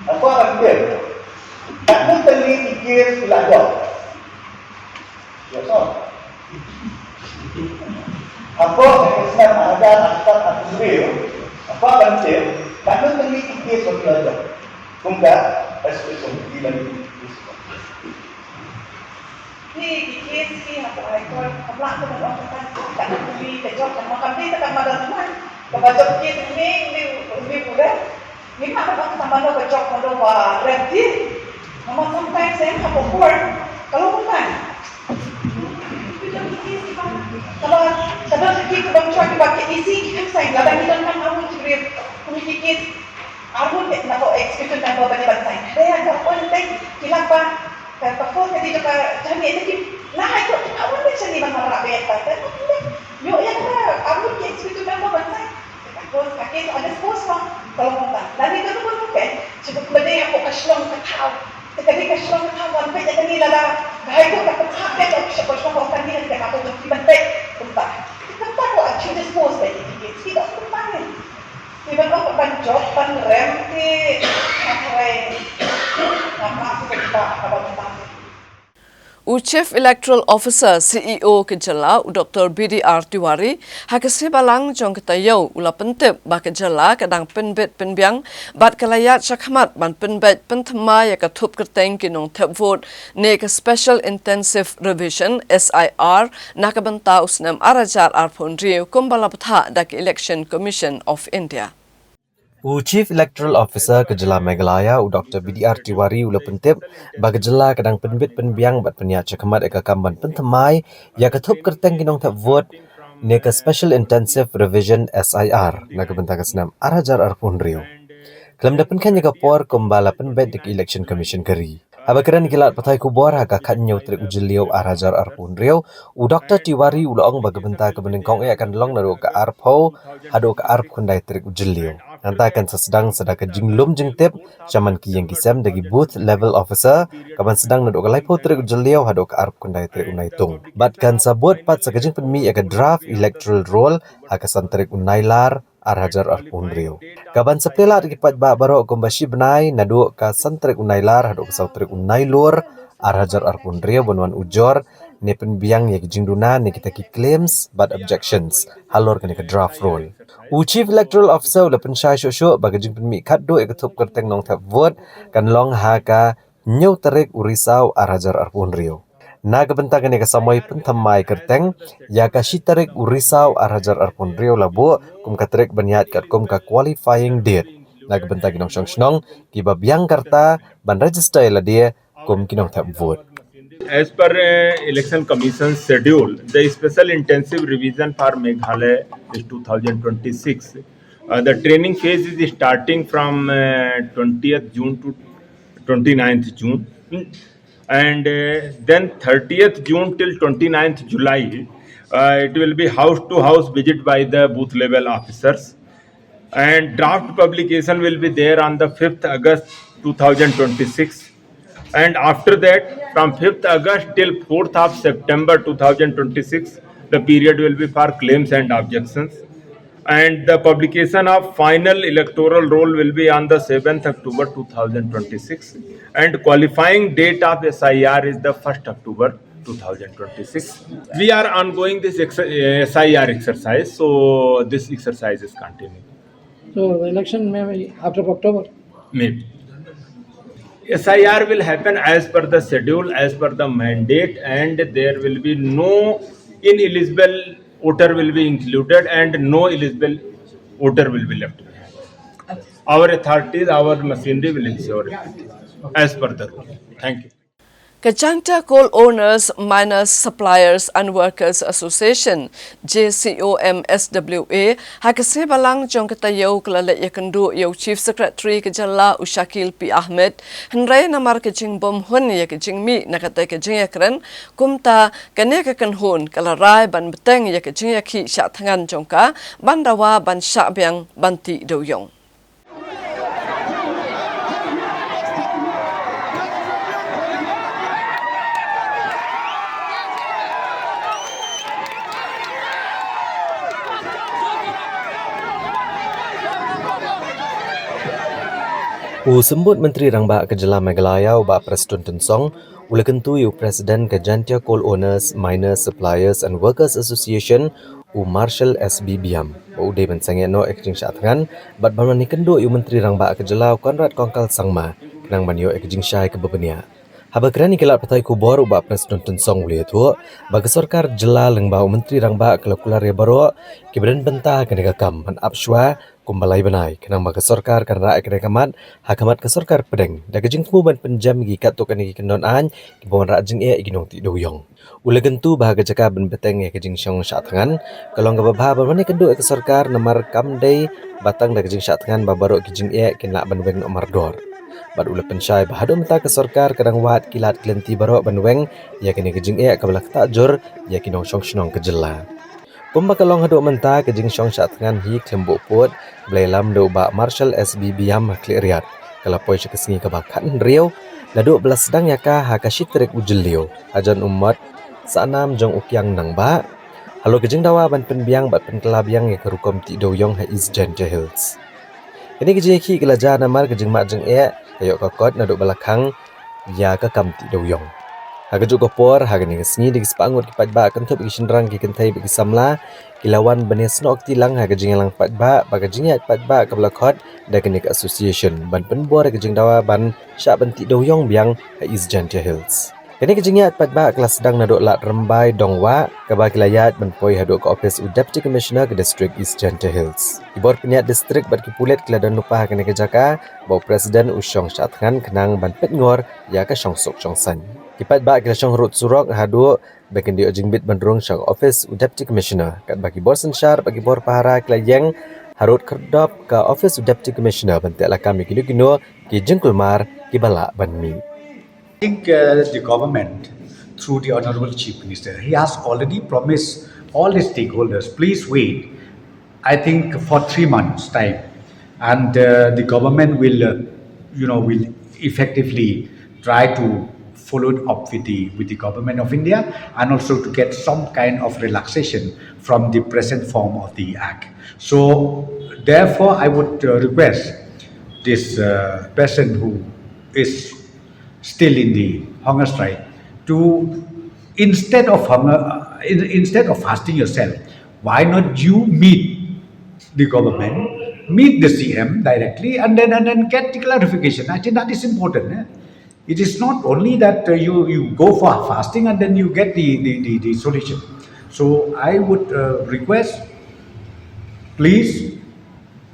Nampak ban case. Katno tylli ki case ki la jop? Ïa, so. Hapoh ka snem ar hajar arphew san arphew hynriew, nampak ban case, katno tylli ki case ki la jop? Kumta, S P S committee lagi. Ki, ki case ki hapoh High Court, ka pla ka ban ong kata, ka dei ka jop, ka ma kam dei ka ma da tnai. Kaba jop case une, une, une u rem. Ngim lah ban ong kata mano ka jop, mano ba rem ki. Namar sometimes eh, hapoh court ka long kumta. Kaba, kaba ki, kaba choi, kaba ki isi ki kan sign, lada ki don kan arngut ki briew, kum ki case. Arngut te na ko executive member ba dei ban sign. Hynrei ha ka point te ki lah ba ka, ka force ka dei ka jani te ki na High Court ki arngut te shani ban wanrah bad ka te. Ïoh ïa ka arngut ki executive member ban sign. Ka force ka case ka dispose of ka long kumta. Lane ka dei ban pen, shu ba dei ha ko ka shlong ka thaw. Te ka dei ka shlong ka thaw ban peit ïa kane lada ka High Court ka pynthah te ka shlong ka thaw kane ka ka to ki ban peit kumta. Kumta ko action dispose te ki case ki dei kumta ne. Ki ban ong ban jop, ban rem ki, nga tharai nga pah shisha kiba, kaba mynta. U Chief Electoral Officer, C E O ka jylla, u Doctor B D R Tiwari, ha ka sngi Balang jong ka taïew u la pyntip ba ka jylla ka dang pynbit pynbiang bad ka la ïaid shakhmat ban pynbeit pynthymmai ïa ka thup kyrteng ki nongthep vote ne ka Special Intensive Revision, S I R, na ka bynta u snem ar hajar arphew hynriew kumba la bthah da ka Election Commission of India. U Chief Electoral Officer ka jylla Meghalaya, u Doctor B D R Tiwari, u la pyntip ba ka jylla ka dang pynbit pynbiang bad pynïaid shakhmat ïa ka kam ban pynthymmai ïa ka thup kyrteng ki nongthep vote ne ka Special Intensive Revision, S I R, na ka bynta ka snem ar hajar arphew hynriew. Khlem da pynkheiñ ïa ka por kumba la pynbeit da ka Election Commission ka ri. Haba kren ki lad pathai khubor ha ka khathynñiew tarik u Jylliew ar hajar arphew hynriew, u Doktor Tiwari u la ong ba ka bynta kaba nyngkong eh kan long naduh ka arphew haduh ka arphew khyndai tarik u Jylliew. Nangta kan sa sdang sa da ka jinglum jingtip sha man ki ïing ki sem da ki booth level officer, kaban sdang naduh ka laiphew tarik u Jylliew haduh ka arphew khyndai tarik u Naitung. Bad kan sa bud pat sa ka jingpynmih ïa ka draft electoral roll ha ka san tarik u Nailar ar hajar arphew hynriew. Kaban sa plie lad ki paidbah baroh kumba shi bnai naduh ka san tarik u Nailar haduh ka saw tarik u Nailur ar hajar arphew hynriew ban wan ujor ne pynbiang ïa ki jingduna ne kita ki claims bad objections halor kane ka draft roll. U Chief Electoral Officer u la pynshai shuh shuh ba ka jingpynmih khatduh ïa ka thup kyrteng nongthep vote kan long ha ka hynñiew tarik u Risaw ar hajar arphew hynriew. Na ka bynta kane ka samoi pynthymmai kyrteng, ïa ka shi tarik u Risaw ar hajar arphew hynriew la buh kum ka tarik ban ïaid katkum ka qualifying date na ka bynta ki nongshong shnong kiba biang ka rta ban register ïa lade kum ki nongthep vote. As per uh, Election Commission schedule, the special intensive revision for Meghalaya is two thousand twenty-six. Uh, the training phase is starting from uh, twentieth June to twenty-ninth June. And uh, then thirtieth June till twenty-ninth July, uh, it will be house to house visit by the booth level officers. And draft publication will be there on the fifth August two thousand twenty-six. And after that, from fifth August till fourth of September two thousand twenty-six, the period will be for claims and objections. And the publication of final electoral roll will be on the seventh October two thousand twenty-six. And qualifying date of S I R is the first October two thousand twenty-six. We are ongoing this ex- S I R exercise, so this exercise is continuing. So election may be after October? Maybe. S I R will happen as per the schedule, as per the mandate, and there will be no ineligible voter will be included and no eligible voter will be left behind. Our authorities, our machinery will ensure it as per the rule. Thank you. Ka Jaintia Coal Owners, Miners, Suppliers and Workers Association, J C O M S W A, ha ka sngi Balang jong ka taïew ka la leit ïakynduh ïa u Chief Secretary ka jylla u Shakil P Ahmed, hynrei namar ka jingbymhun ïa ka jingmih na katei ka jingïakren, kumta kane ka kynhun ka la rai ban bteng ïa ka jingïakhih shah thngan jong ka, ban dawa ban shah biang ban tih dewïong. U Symbud Myntri Rangbah ka jylla Meghalaya u Bah Prestone Tynsong u la kyntu ïa u President ka Jaintia Coal Owners, Miners, Suppliers and Workers Association, u Marshal S B Biam, ba u dei ban sangeh noh ïa ka jingshah thngan bad ban wan ïakynduh ïa u Myntri Rangbah ka jylla u Conrad Kongkal Sangma khnang ban ïoh ïa ka jingshai kaba bniah. Haba kren ïa ki lad pathai khubor u Bah Prestone Tynsong u la ïathuh ba ka sorkar jylla lyngba u Myntri Rangbah ka la kular ïa baroh kiba don bynta ha kane ka kam ban ap shuwa kumba lai bnai khnang ba ka sorkar kan rah ïa kane ka mat ha khmat ka sorkar pdeng da ka jingthmu ban pynjem ïa ki katto katne ki kyndon aiñ kiba wanrah jingeh ïa ki nongtih dewïong. U la kyntu ba ha ka jaka ban bteng ïa ka jingshong shah thngan, ka long kaba bha ban wan ïakynduh ïa ka sorkar namar kam dei ba tang da ka jingshah thngan ba baroh ki jingeh kin lah ban weng noh mardor. Bad u la pynshai ba haduh mynta ka sorkar ka dang wad ki lad ki lynti baroh ban weng ïa kane ka jingeh kaba la ktah jur ïa ki nongshong shnong ka jylla. Kumba ka long haduh mynta, ka jingshong shah thngan hi khlem buh pud kaba la ïalam da u Bah Marshal S B Biam ha Khliehriat ka la poi sha ka sngi kaba khathynriew naduh ba la sdang ïa ka ha ka shi tarik u Jylliew hajan u mot sahnam jong u Kiang Nangbah halor ka jingdawa ban pynbiang bad pynkylla biang ïa ka rukom tih dewïong ha East Jaintia Hills. Kane ka jingïakhih ka la jia namar ka jingmad jingeh ka ïoh ka kot naduh ba la khang ïa ka kam tih dewïong. Ha kajuh ka por, ha kane ka sngi da ki spah ngut ki paidbah kynthup ïa ki shynrang, ki kynthei bad ki samla ki la wan ban ïasnoh kti lang ha ka jingïalang paidbah ba ka jingïaid paidbah kaba la khot da kane ka association ban pynbor ïa ka jingdawa ban shah ban tih dewïong biang ha East Jaintia Hills. Kane ka jingïaid paidbah ka la sdang naduh Lad Rymbai Dongwah kaba ki la ïaid ban poi haduh ka ophis u Deputy Commissioner ka District East Jaintia Hills. Ki bor pynïaid district bad ki pulit ki la don lypa ha kane ka jaka ba u President u shong shah thngan khnang ban peit ngor ïa ka shongsuk shongsaiñ. Ki paidbah ki la shong rud surok haduh ba kin da ïoh jingbit ban rung sha ka ophis u Deputy Commissioner, katba ki bor synshar bad ki bor pahara ki la ïeng harud khyrdop ka ophis u Deputy Commissioner ban teh lakam ïa kino kino ki jingkulmar kiba lah ban mih. think uh, the government, through the Honorable Chief Minister, he has already promised all the stakeholders, please wait, I think, for three months' time. And uh, the government will, uh, you know, will effectively try to follow it up with the, with the government of India, and also to get some kind of relaxation from the present form of the act. So therefore, I would uh, request this uh, person who is still in the hunger strike to, instead of hunger, uh, in, instead of fasting yourself, why not you meet the government, meet the C M directly, and then and then get the clarification? I think that is important. Eh? It is not only that uh, you you go for fasting and then you get the the, the, the solution. So I would uh, request, please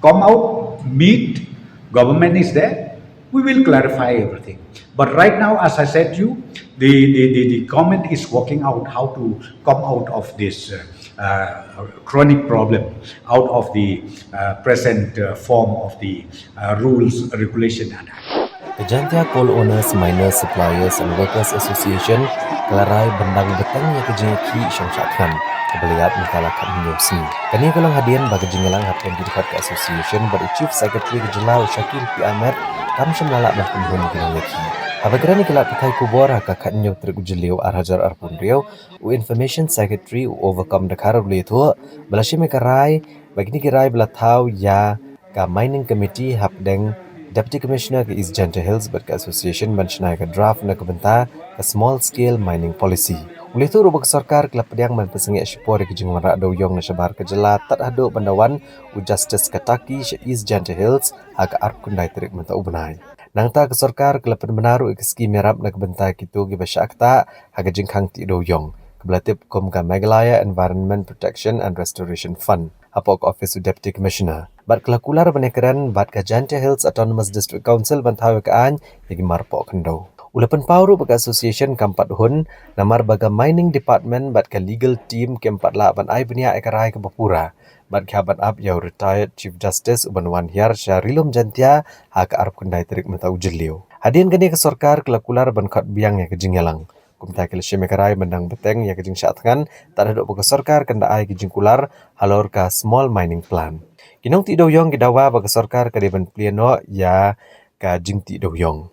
come out, meet, government is there, we will clarify everything. But right now, as I said to you, the, the, the, the government is working out how to come out of this uh, uh, chronic problem, out of the uh, present uh, form of the uh, rules, regulation, and act. Ka Jaintia Coal Owners, Miners, Suppliers and Workers Association ka la rai ban dang bteng ïa ka jingïakhih shong shah thngan kaba la ïaid mynta la khathynñiew sngi. Kane ka long hadien ba ka jingïalang hapdeng ki dkhot ka association bad u Chief Secretary ka jylla u Shakil P. Ahmed kam shym la lah ban pynhun ïa ki nongïakhih. Haba kren ïa ki lad pathai khubor ha ka khathynñiew tarik u Jylliew ar hajar arphew hynriew, u Information Secretary u Overcome Dkhar u la ïathuh ba la shim ïa ka rai ba kine ki rai ba la thaw ïa ka Mining Committee hapdeng Deputy Commissioner ka East Jaintia Hills bad ka Association ban shna ïa ka draft na ka bynta ka Small Scale Mining Policy. U la ïathuh ruh ba ka sorkar ka la pdiang ban pynsangeh shipor ïa ka jingwanrah dewïong na shabar ka jylla tad haduh ban da wan u Justice Kataki sha East Jaintia Hills ha ka arphew khyndai tarik mynta u bnai. Nangta ka sorkar ka la pynbna ruh ïa ka skim ïarap na ka bynta kito kiba shah ktah ha ka jingkhang tih dewïong, kaba la tip kum ka Meghalaya Environment Protection and Restoration Fund, hapoh ka office u Deputy Commissioner. Bad ka la kular ban ïakren bad ka Jaintia Hills Autonomous District Council ban thaw ïa ka aiñ ïa ki marpoh khyndew. U la pynpaw ruh ba ka association kam pat hun namar ba ka mining department bad ka legal team kim pat lah ban ai bniah ïa ka rai kaba pura bad ki hap ban ap ïa u retired Chief Justice u ban wan hiar sha Ri Lum Jaintia ha ka arphew khyndai tarik mynta u Jylliew. Hadien kane ka sorkar ka la kular ban khot biang ïa ka jingïalang. Kumta ki la shim ïa ka rai ban dang bteng ïa ka jingshah thngan tad haduh ba ka sorkar kan da ai ka jingkular halor ka small mining plan. Ki nongtih dewïong ki dawa ba ka sorkar ka dei ban plie noh ïa ka jingtih dewïong.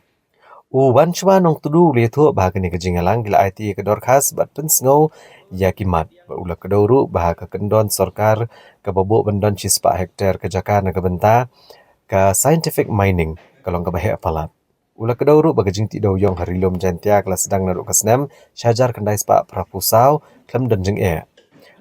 U Wanshwa Nongtdu u la ïathuh ba ha kane ka jingïalang ki la aiti ïa ka dorkhas bad pynsngew ïa ki mat bad u la kdew ruh ba ha ka kyndon sorkar kaba buh ban don shispah hektar ka jaka na ka bynta ka scientific mining ka long kaba heh palat. U la kdew ruh ba ka jingtih dewïong ha Ri Lum Jaintia ka la sdang naduh ka snem shihajar khyndai spah phraphew saw khlem don jingeh,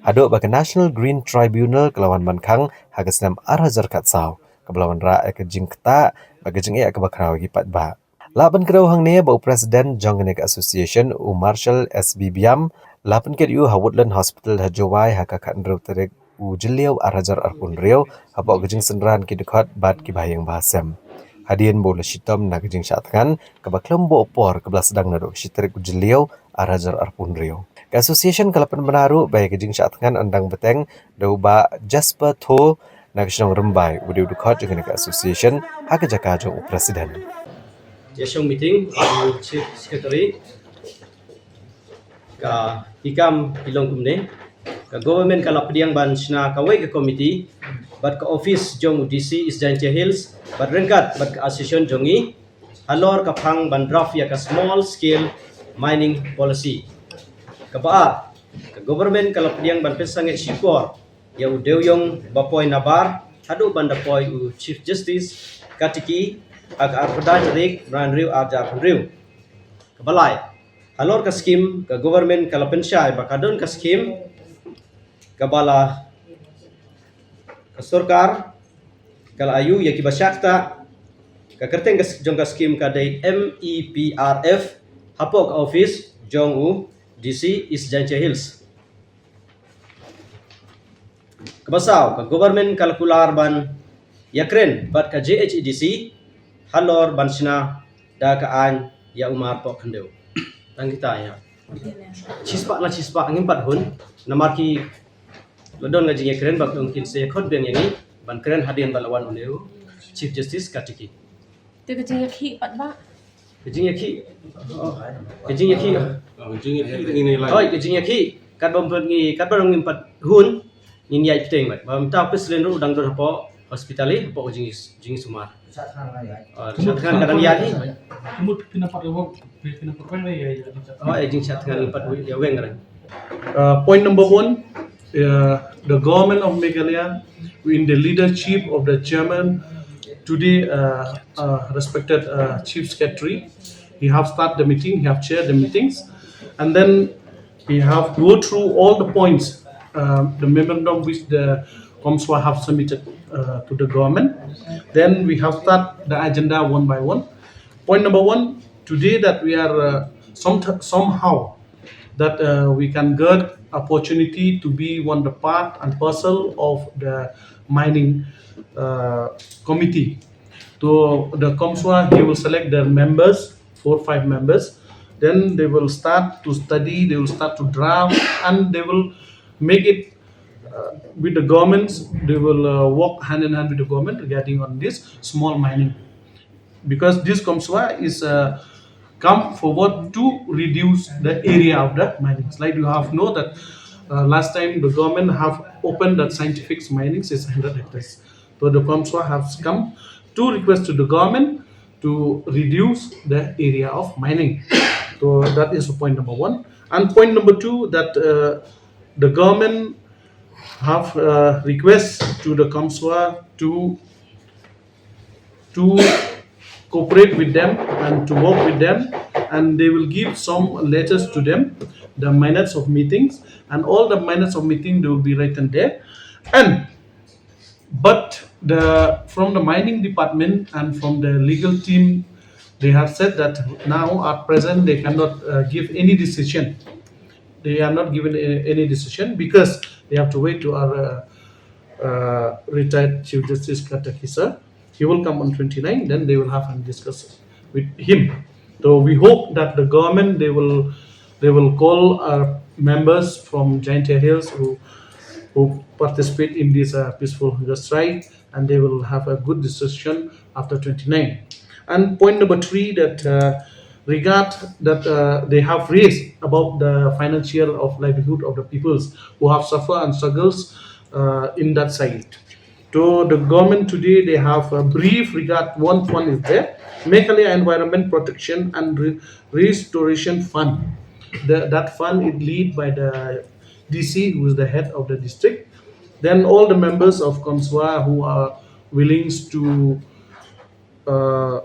haduh ba ka National Green Tribunal ka la wan ban khang ha ka snem ar hajar khatsaw, kaba la wanrah ïa ka jingktah bad ka jingeh kaba khraw ïa ki paidbah. Lah ban kdew hangne ba u president jong kane ka association u Marshal S B Biam la pynkit ïa u ha Woodland Hospital ha Jowai ha ka khathynriew tarik u Jylliew ar hajar arphew hynriew hapoh ka jingsynran ki dkhot bad ki bahaïing bahasem. Hadien ba u la shitom na ka jingshah thngan kaba khlem buh por kaba la sdang naduh ka shi tarik u Jylliew ar hajar arphew hynriew. Ka association ka la pynbna ruh ba ïa ka jingshah thngan yn dang bteng da u Bah Jasper Tho na ka shnong Rymbai, u dei u dkhot jong kane ka association, ha ka jaka jong u president. Ïa shong meeting, u Chief Secretary, ka ki kam ki long kumne. Ka government ka la pdiang ban shna kawei ka committee bad ka office jong u D C East Jaintia Hills bad ryngkat bad ka association jong ngi halor ka phang ban draft ïa ka small scale mining policy. Kaba ar, ka government ka la pdiang ban pynsangeh shipor ïa u dewïong ba poi nabar haduh ban da poi u Chief Justice Katiki ha ka arphew khyndai tarik Naiwieng ar hajar arphew hynriew. Kaba lai, halor ka skim, ka government ka la pynshai ba ka don ka skim kaba la ka sorkar ka la ayu ïa kiba shah ktah. Ka kyrteng ka s- jong ka skim ka dei M E P R F hapoh ka office jong u D C East Jaintia Hills. Kaba saw, ka government ka la kular ban ïakren bad ka J H A D C halor ban shna da ka aiñ ïa u marpoh khyndew. Tang kita ïa. Shispah na shispah ngim pat hun namar ki la don ka jingïakren bad ong kin sa ïakhot biang ïa ngi ban kren hadien ba la wan une u Chief Justice Katiki. Te ka jingïakhih pat ba Ka jingïakhih. Oh, ka jingïakhih. Oh, ka jingïakhih ngi ngi lai. Hoi, ka jingïakhih. Katba mut ngi, katba ngim pat hun, ngin ïai pteng bad. Ba mynta u president ruh u dang don hapoh hospital, eh, hapoh ka jing, jingsumar. Oh, shah thngan ka dang ïaid hi. Ka mut phin ym pat ïa weng, phin ym pat weng ïa, ïa, ïa. Oh, eh, jingshah thngan ngim pat ïa weng ka dang. Uh, point number one, uh, the government of Meghalaya, in the leadership of the chairman, today, uh, uh, respected, uh, Chief Secretary, he have start the meeting, he have chaired the meetings, and then he have go through all the points, uh, the memorandum which the COMSWA have submitted, uh, to the government. Then we have start the agenda one by one. Point number one, today that we are, uh, some, somehow that, uh, we can get opportunity to be one the part and parcel of the mining, uh, committee. So the COMSWA, he will select their members, four, five members. Then they will start to study, they will start to draft, and they will make it, uh, with the governments. They will, uh, work hand in hand with the government regarding on this small mining. Because this COMSWA is, uh, come forward to reduce the area of the minings. Like you have know that, uh, last time the government have opened that scientific mining is hundred hectares. So the COMSWA has come to request to the government to reduce the area of mining. So that is point number one. And point number two, that, uh, the government have, uh, request to the COMSWA to to cooperate with them and to work with them, and they will give some letters to them, the minutes of meetings, and all the minutes of meeting, they will be written there. And but the, from the mining department and from the legal team, they have said that now at present they cannot, uh, give any decision. They are not given a-, any decision because they have to wait to our, uh, uh, retired Chief Justice Katakisa. He will come on twenty-nine, then they will have and discuss with him. So we hope that the government, they will, they will call our members from Jaintia Hills who, who participate in this, uh, peaceful hunger strike, and they will have a good decision after twenty-nine. And point number three, that, uh, regard that, uh, they have raised about the financial of livelihood of the peoples who have suffered and struggles, uh, in that side. So the government today, they have a brief regard. One fund is there, Meghalaya Environment Protection and Re-, Restoration Fund. The, that fund is led by the D C, who is the head of the district. Then all the members of COMSWA who are willing to, uh,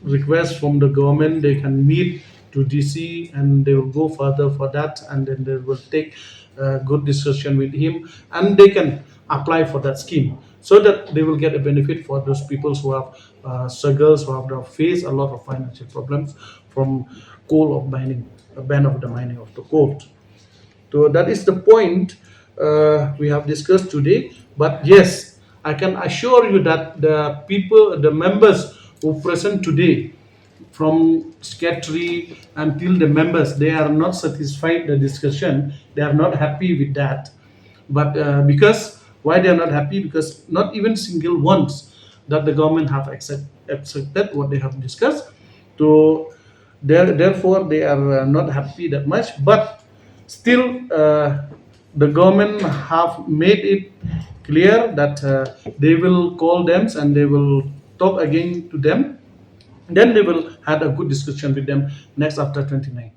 request from the government, they can meet to D C and they will go further for that, and then they will take a good discussion with him, and they can apply for that scheme so that they will get a benefit for those people who have, uh, struggles, who have faced a lot of financial problems from coal of mining, a ban of the mining of the coal. So that is the point, uh, we have discussed today. But yes, I can assure you that the people, the members who present today, from secretary until the members, they are not satisfied the discussion. They are not happy with that. But, uh, because why they are not happy? Because not even single ones that the government have accept, accepted what they have discussed. So there, therefore, they are, uh, not happy that much. But still, uh, the government have made it clear that, uh, they will call them and they will talk again to them. Then they will had a good discussion with them next after twenty-nine.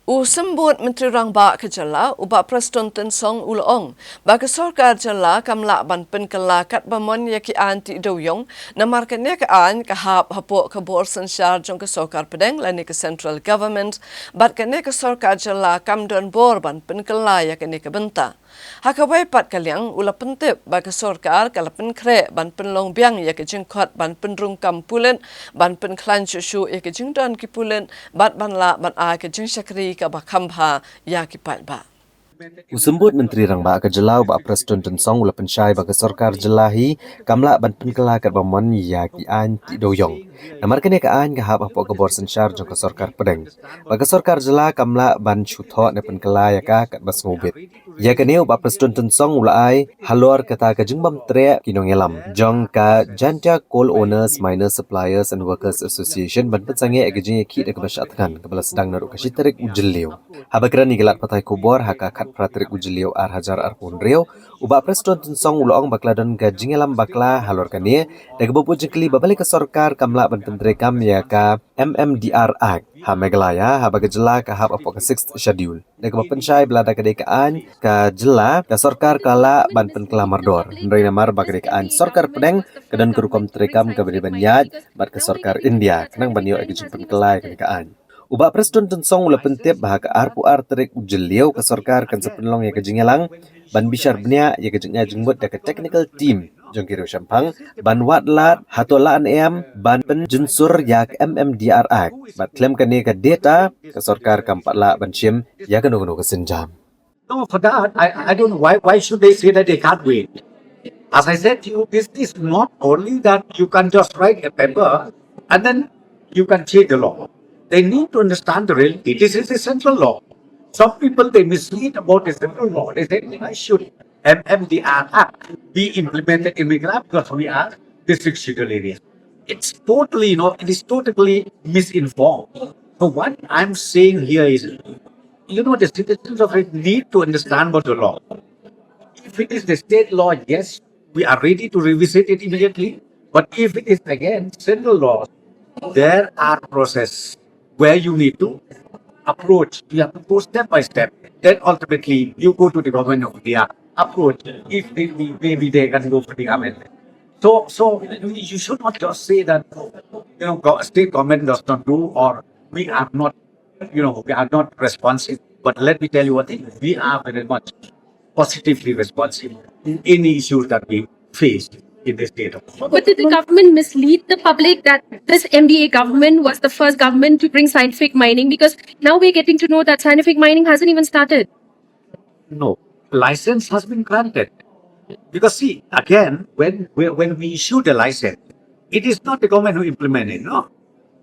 U Symbud Myntri Rangbah ka jylla, u Bah Prestone Tynsong u la ong ba ka sorkar jylla kam lah ban pynkylla katba mon ïa ki aiñ tih dewiong, namar kane ka aiñ ka hap hapoh ka bor synshar jong ka sorkar pdeng lane ka central government, bad kane ka sorkar jylla kam don bor ban pynkylla ïa kane ka bynta. Ha kawei pat ka liang u la pyntip ba ka sorkar ka la pynkhreh ban pynlong biang ïa ka jingkhot ban pynrung kam pulit, ban pynkhlaiñ shuh shuh ïa ka jingdon ki pulit, bad ban lah ban ai ka jingshakri kaba kham bha ïa ki paidbah. U Symbud Myntri Rangbah ka jylla u Bah Prestone Tynsong u la pynshai ba ka sorkar jylla hi kam lah ban pynkylla katba mon ïa ki aiñ tih dewïong. Namar kane ka aiñ ka hap hapoh ka bor synshar jong ka sorkar pdeng. Ba ka sorkar jylla kam lah ban shu thoh ne pynkylla ïa ka katba sngewbit. Ïa kane u Bah Prestone Tynsong u la ai halor kata ka jingbym treh ki nongïalam jong ka Jaintia Coal Owners, Miners, Suppliers and Workers Association ban pynsangeh ïa ka jingïakhih da kaba shah thngan kaba la sdang naduh ka shi tarik u Jylliew. Haba kren ïa ki lad pathai khubor ha ka khatphra tarik u Jylliew ar hajar arphew hynriew, u Bah Prestone Tynsong u la ong ba ka la don ka jingïalam bakla halor kane da kaba buh jingkylli ba balei ka sorkar kam lah ban pyntreikam ïa ka M M D R Act ha Meghalaya haba ka jylla ka hap hapoh ka Sixth Schedule. Da kaba pynshai ba lada ka dei ka aiñ ka jylla, ka sorkar ka lah ban pynkylla mardor. Hynrei namar ba ka dei ka aiñ sorkar pdeng, ka don ka rukom treikam kaba dei ban ïaid bad ka sorkar India khnang ban ïoh ïa ka jingpynkylla ïa kane ka aiñ. U Bah Prestone Tynsong u la pyntip ba ha ka arphew ar tarik u Jylliew ka sorkar kan sa pynlong ïa ka jingïalang ban bishar bniah ïa ka jingai jingmut da ka technical team jong ki riewshemphang ban wad lad hato lah ne em ban pynjynsur ïa ka M M D R Act. Bad khlem kane ka data ka sorkar kam pat lah ban shim ïa kano kano ka sienjam. No, for that, I, I don't know why, why should they say that they can't wait? As I said to you, this is not only that you can just write a paper and then you can change the law. They need to understand the reality. This is a central law. Some people, they mislead about the central law. They say, why should M M D R Act be implemented in Meghalaya because we are district schedule area? It's totally, you know, it is totally misinformed. So what I'm saying here is, you know, the citizens of it need to understand what the law. If it is the state law, yes, we are ready to revisit it immediately. But if it is again central law, there are process where you need to approach. You have to go step by step. Then ultimately, you go to the government of India, approach. If they, maybe they can go for the amendment. So, so you should not just say that, you know, go- state government does not do, or we are not, you know, we are not responsive. But let me tell you one thing: we are very much positively responsive to any issues that we face in the state of. But did the government mislead the public that this M D A government was the first government to bring scientific mining? Because now we're getting to know that scientific mining hasn't even started. No, license has been granted. Because see, again, when we, when we issue the license, it is not the government who implement it. No,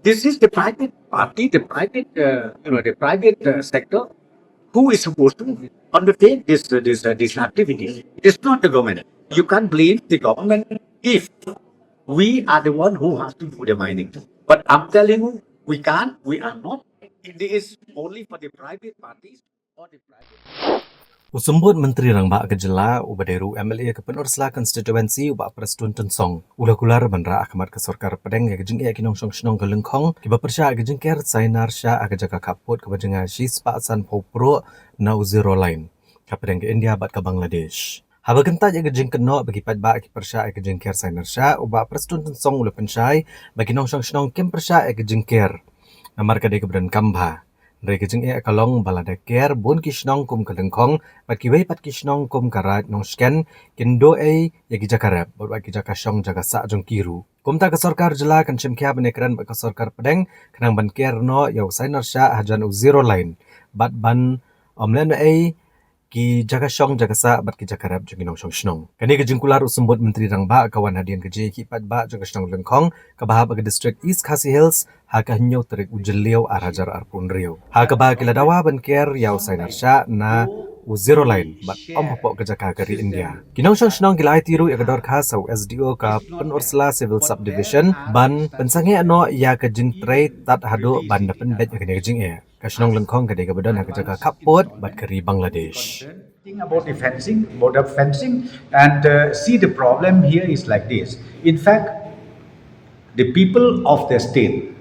this is the private party, the private, uh, you know, the private uh, sector who is supposed to undertake this uh, this uh, this activity. It is not the government. You can't blame the government if we are the one who has to do the mining. But I'm telling you, we can't. We are not. It is only for the private parties or the private. U Symbud Myntri Rangbah ka jylla u ba dei ruh M L A ka Pynursla constituency u Bah Prestone Tynsong u la kular ban rah ha khmat ka sorkar pdeng ïa ka jingeh ki nongshong shnong ka Lyngkhong kiba pyrshah ïa ka jingker sainar shah ha ka jaka khappud kaba jngai shi spah sanphew pruh na u zero line hapdeng ka India bad ka Bangladesh. Haba kyntait ïa ka jingkynnoh ba ki paidbah ki pyrshah ïa ka jingker sainar shah, u Bah Prestone Tynsong u la pynshai ba ki nongshong shnong kim pyrshah ïa ka jingker namar ka dei kaba donkam bha. Hynrei ka jingeh ka long ba lada ker bun ki shnong kum ka Lyngkhong bad kiwei pat ki shnong kum ka Raid Nongshken kin duh ei ïa ki jaka rep bad wat ki jaka shong jaka sah jong ki ruh. Kumta ka sorkar jylla kan shim khia ban ïakren bad ka sorkar pdeng khnang ban ker noh ïa u sainar shah hajan u zero line bad ban ym leh noh ei ki jaka shong jaka sah bad ki jaka rep jong ki nongshong shnong. Kane ka jingkular u Symbud Myntri Rangbah ka wan hadien ka jingïakhih paidbah jong ka shnong Lyngkhong kaba hap ha ka district East Khasi Hills ha ka hynñiew tarik u Jylliew ar hajar arphew hynriew, ha kaba ki la dawa ban ker ïa u sainar shah na u zero line bad ym hapoh ka jaka ka ri India. Ki nongshong shnong ki la aiti ruh ïa ka dorkhas ha u S D O ka Pynursla Civil Subdivision ban pynsangeh noh ïa ka jingtrei tad haduh ban da pynbeit ïa kane ka jingeh. Ka shnong Lyngkhong ka dei kaba don ha ka jaka khappud bad ka ri Bangladesh. Thing about the fencing, border fencing, and uh, see, the problem here is like this. In fact, the people of the state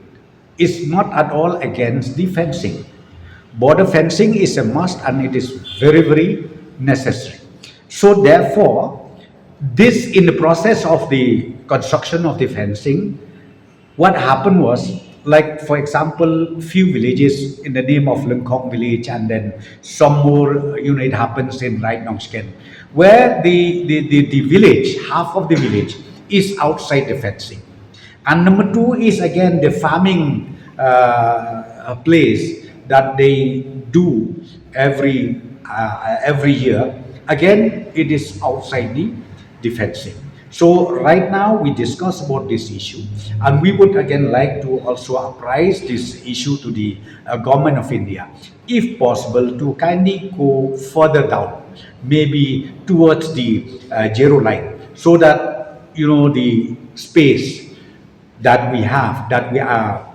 is not at all against the fencing. Border fencing is a must and it is very, very necessary. So therefore, this, in the process of the construction of the fencing, what happened was, like, for example, few villages in the name of Lyngkhong village, and then some more, you know, it happens in Raid Nongshken, where the, the, the, the village, half of the village is outside the fencing. And number two is again the farming uh, place that they do every uh, every year. Again, it is outside the defense wing. So right now we discuss about this issue, and we would again like to also apprise this issue to the uh, government of India, if possible, to kindly go further down, maybe towards the uh, zero line, so that, you know, the space that we have, that we are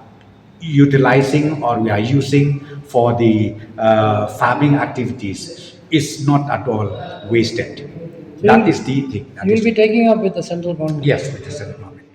utilizing or we are using for the uh, farming activities is not at all wasted. That is the thing. That you will is be taking up with the central government. Yes, with the central government.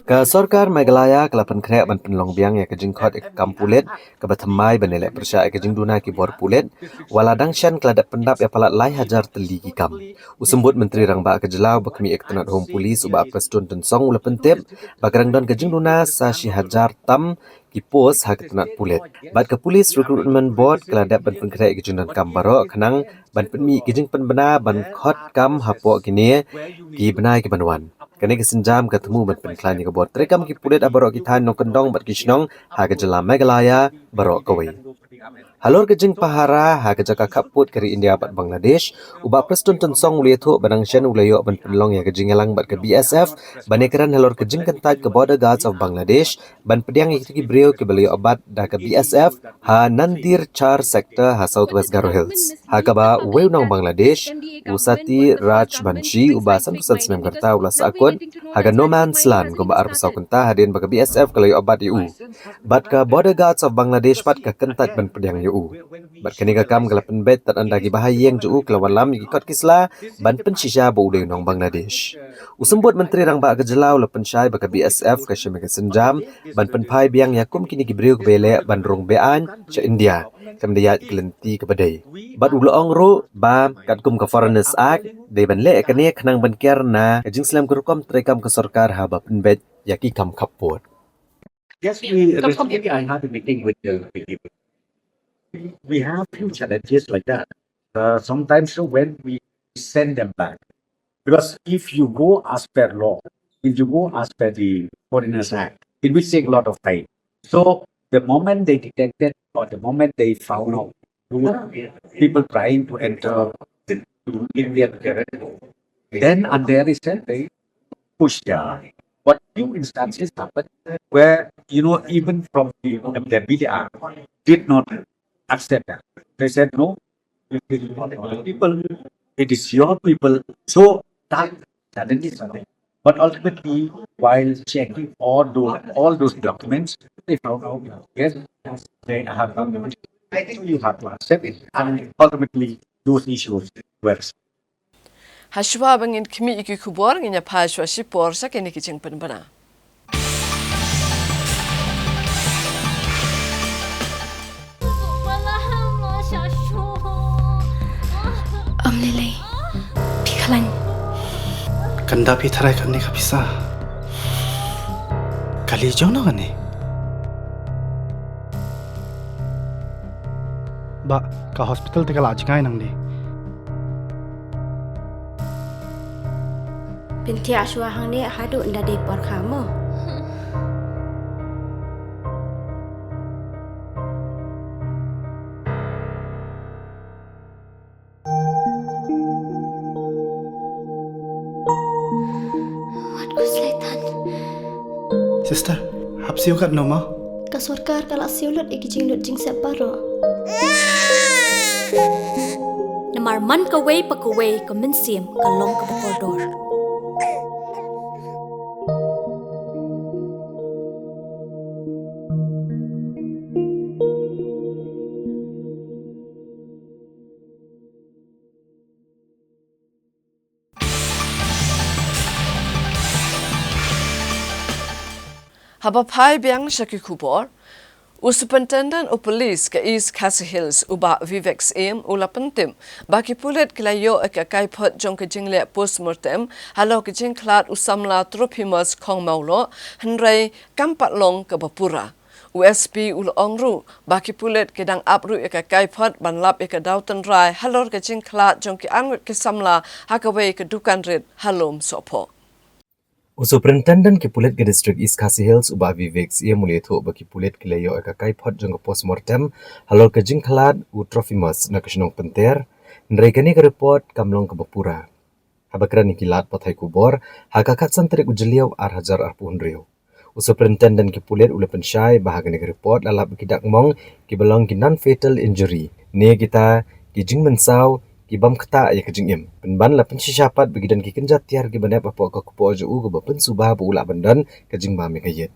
Ka sorkar Meghalaya ka la pynkhreh ban pynlong biang ïa ka jingkhot ïa ka kam pulit kaba thymmai ban ïaleh pyrshah ïa ka jingduna ki bor pulit, wat la dang shen ka la dep pyndap ïa palat lai hajar tylli ki kam. U Symbud Myntri Rangbah ka jylla uba khmih ïa ka tnat Home Police u Bah Prestone Tynsong u la pyntip ba ka dang don ka jingduna sa shi hajar tam ki post ha ka tnat pulit. Bad ka Police Recruitment Board ka la dep ban pynkhreh ïa ki jingdonkam baroh khnang ban pynmih ki jingpynbna ban khot kam hapoh kine ki bnai ki ban wan. Kane ka sienjam ka thmu ban pynkhlaiñ ïa ka bor treikam ki pulit ha baroh ki thaiñ nongkyndong bad ki shnong ha ka jylla Meghalaya baroh kawei. Halor ka jingpahara ha ka jaka khappud ka ri India bad Bangladesh, u Bah Prestone Tynsong u la ïathuh ba dang shen u la ïoh ban pynlong ïa ka jingïalang bad ka B S F ban ïakren halor ka jingkyntait ka Border Guards of Bangladesh ban pdiang ïa kito ki briew kiba la ïoh bat da ka B S F ha Nandirchar sector ha South West Garo Hills, ha kaba uwei u nong Bangladesh, u Sati Rajbanshi, uba sanphew san snem ka rta, u la sahkut ha ka no man's land kumba arphew saw kynta hadien ba ka B S F ka la ïoh bat ïa u. Bad ka Border Guards of Bangladesh pat ka kyntait ban pdiang ïa u. Bad kane ka kam ka la pynbeit tad ynda ki bahaïing jong u ki la wallam ïa ki kot ki sla ban pynshisha ba u dei u nong Bangladesh. U Symbud Myntri Rangbah ka jylla u la pynshai ba ka B S F ka shim ïa ka sienjam ban pynphai biang ïa kum kine ki briew kiba ïaleh ban rung be-aiñ sha India, kam da ïaid ka lynti kaba dei. Bad u la ong ruh ba katkum ka Foreigners Act, dei ban leh ïa kane khnang ban kiar na ka jingslem ka rukom treikam ka sorkar haba pynbeit ïa ki kam khappud. Yes, we recently I had a meeting with the, with the, we have few challenges like that. Uh, sometimes, you know, when we send them back, because if you go as per law, if you go as per the Foreigners Act, it will take a lot of time. So the moment they detected or the moment they found out, people trying to enter the, to Indian territory, then and there is a very push there. But few instances happened where, you know, even from the, the B D R did not accept that. They said, "No, it is your people, it is your people." So that challenges are there. But ultimately, while checking all those, all those documents, they found out, yes, they have done it. So you have to accept it. And ultimately, those issues were. Hashwa ba ngin khmih ïa ki khubor, ngin ïa phai shwa shipor sha kine ki jingpynbna. Ym lei lei. Phi khlaiñ. Kan da phi tharai kane ka pisa. Kali jong no kane. Ba ka hospital te ka la jngai nangne. Pynthia shuwa hangne haduh ynda dei por kha mo. Wat khuslai tan. Sister, hap siew katno mo? Ka sorkar ka la siew lut ïa ki jinglut jingsep baroh. Namar man kawei pa kawei ka mynsiem ka long kaba kordor. Haba phai biang sha ki khubor, u Superintendent u Police ka East Khasi Hills, u Bah Vivek Syiem, u la pyntip ba ki pulit ki la ïoh ïa ka kaiphod jong ka jingleh postmortem halor ka jingkhlad u samla Trophimus Khongmawloh, hynrei kam pat long kaba pura. U S P u la ong ruh ba ki pulit ki dang ap ruh ïa ka kaiphod ban lap ïa ka daw tynrai halor ka jingkhlad jong ki arngut ki samla ha kawei ka dukan rit ha Lum Sohphoh. U Superintendent ki pulit ka District East Khasi Hills u Bah Vivek Syiem u la ïathuh ba ki pulit ki la ïoh ïa ka kaiphod jong ka postmortem halor ka jingkhlad u Trophimus na ka shnong Pynter, hynrei kane ka report kam long kaba pura. Haba kren ïa ki lad pathai khubor ha ka khatsan tarik u Jylliew ar hajar arphew hynriew, u Superintendent ki pulit u la pynshai ba ha kane ka report la lap ba ki dak mong kiba long ki non-fatal injury ne kita ki jingmynsaw ki bym ktah ïa ka jingim. Pynban la pynshisha pat ba ki don ki kynja tiar kiba nep hapoh ka kpoh jong u kaba pynsuba ba u lah ban don ka jingbam ïa ka ïit.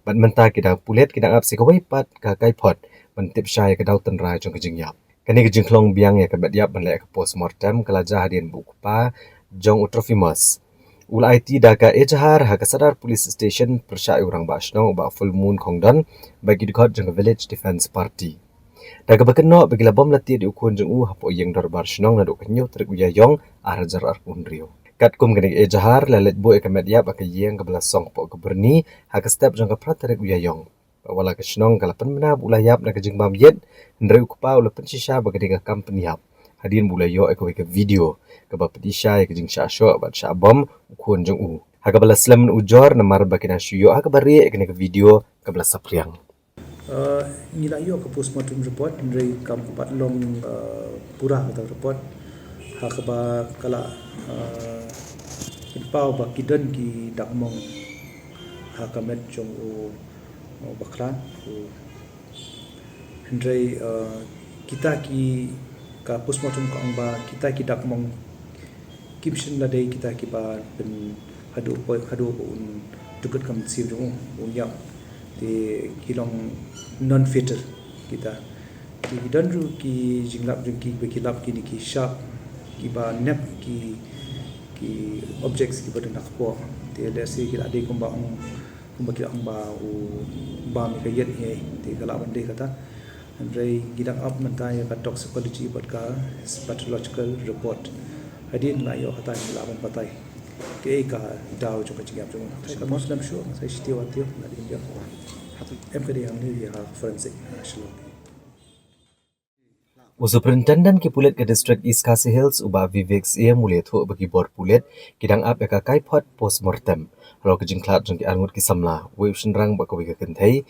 Bad mynta ki dang pulit ki dang ap sa kawei pat ka kaiphod ban tip shai ïa ka daw tynrai jong ka jingïap. Kane ka jingkhlong biang ïa ka met ïap ban leh ïa ka postmortem ka la jia hadien ba u kpa jong u Trophimus u la aiti da ka ejahar ha ka Sadar Police Station pyrshah ïa u rangbah shnong u Bah Fullmoon Khongdon bad ki dkhot jong ka Village Defence Party. Da kaba kynnoh ba ki la bom la tied ïa u khun jong u hapoh ïing dorbar shnong naduh ka hynñiew tarik u Ïaïong ar hajar arphew hynriew. Katkum kane ka ejahar la leit buh ïa ka met ïap ha ka ïing kaba la song hapoh ka byrni ha ka step jong ka phra tarik u Ïaïong. Bad wat la ka shnong ka la pynbna ba u la ïap na ka jingbam ïit, hynrei u kpa u la pynshisha ba ka dei ka kam pynïap hadien ba u la ïoh ïa kawei ka video kaba pyni shai ïa ka jingshah shoh bad shah bom u khun jong u. Ha kaba la slem mynujor namar ba ki dang shu ïoh ha kaba rieh ïa kane ka video kaba la saphriang. Uh, ngi la ïoh ka postmortem report, hynrei kam pat long, uh, pura kata report. Ha kaba ka la, uh, pynpaw ba ki don ki dak mong ha ka met jong u, u bakhlad, u, hynrei, uh, kita ki, ka postmortem ka ong ba kita ki dak mong kim shym la dei kita kiba pyn haduh ba, haduh ba un jukut ka mynsiem jong u, un ïap. Te ki long non-fatal kita. Te ki don ruh ki jinglap jong ki ba ki lap kine ki sharp kiba nep ki, ki objects kiba don ha kpoh. Te lehse ki la dei kumba ong, kumba ki la ong ba u bam ïa ka ïit hi, te ka lah ban dei kata. Hynrei ngi dang ap mynta ïa ka toxicology bad ka histopathological report. Hadien la ïoh kata ngi lah ban batai kaei ka daw jong ka jingïap jong u. Ka mut slem shuh, sa shisha wat ïoh na ding ïoh. Em ka dei hangne ïa ka forensic, ha Shillong. U Superintendent ki pulit ka District East Khasi Hills u Bah Vivek Syiem u la ïathuh ba ki bor pulit ki dang ap ïa ka kaiphod postmortem halor ka jingkhlad jong ki arngut ki samla, uwei u shynrang bad kawei ka kynthei,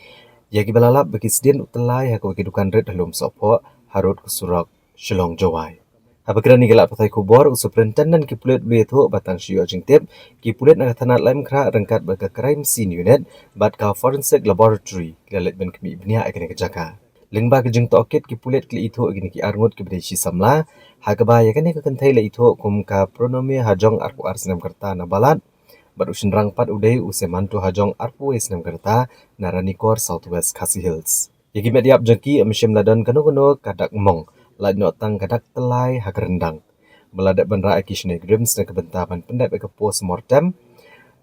ïa kiba la lap ba ki sdien u tyllai ha kawei ka dukan rit ha Lum Sohphoh, harud ka surok Shillong Jowai. Haba kren ïa ki lad pathai khubor, u Superintendent ki pulit u la ïathuh ba tang shu ïoh jingtip, ki pulit na ka thana Laitumkhrah ryngkat bad ka Crime Scene Unit bad ka Forensic Laboratory ki la leit ban khmih bniah ïa kane ka jaka. Lyngba ka jingtohkit ki pulit ki la ithuh ïa kine ki arngut kiba dei shi samla, ha kaba ïa kane ka kynthei la ithuh kum ka Pronome Hajong arphew ar snem ka rta na Balat, bad u shynrang pat u dei u Semanto Hajong arphew wei snem ka rta na Ranikor, South West Khasi Hills. Ïa ki met ïap jong ki ym shym la don kano kano ka dak mong, lait noh tang ka dak tyllai ha ka ryndang. Ba la dep ban rah ïa ki shane ki rims na ka bynta ban pyndep ïa ka postmortem,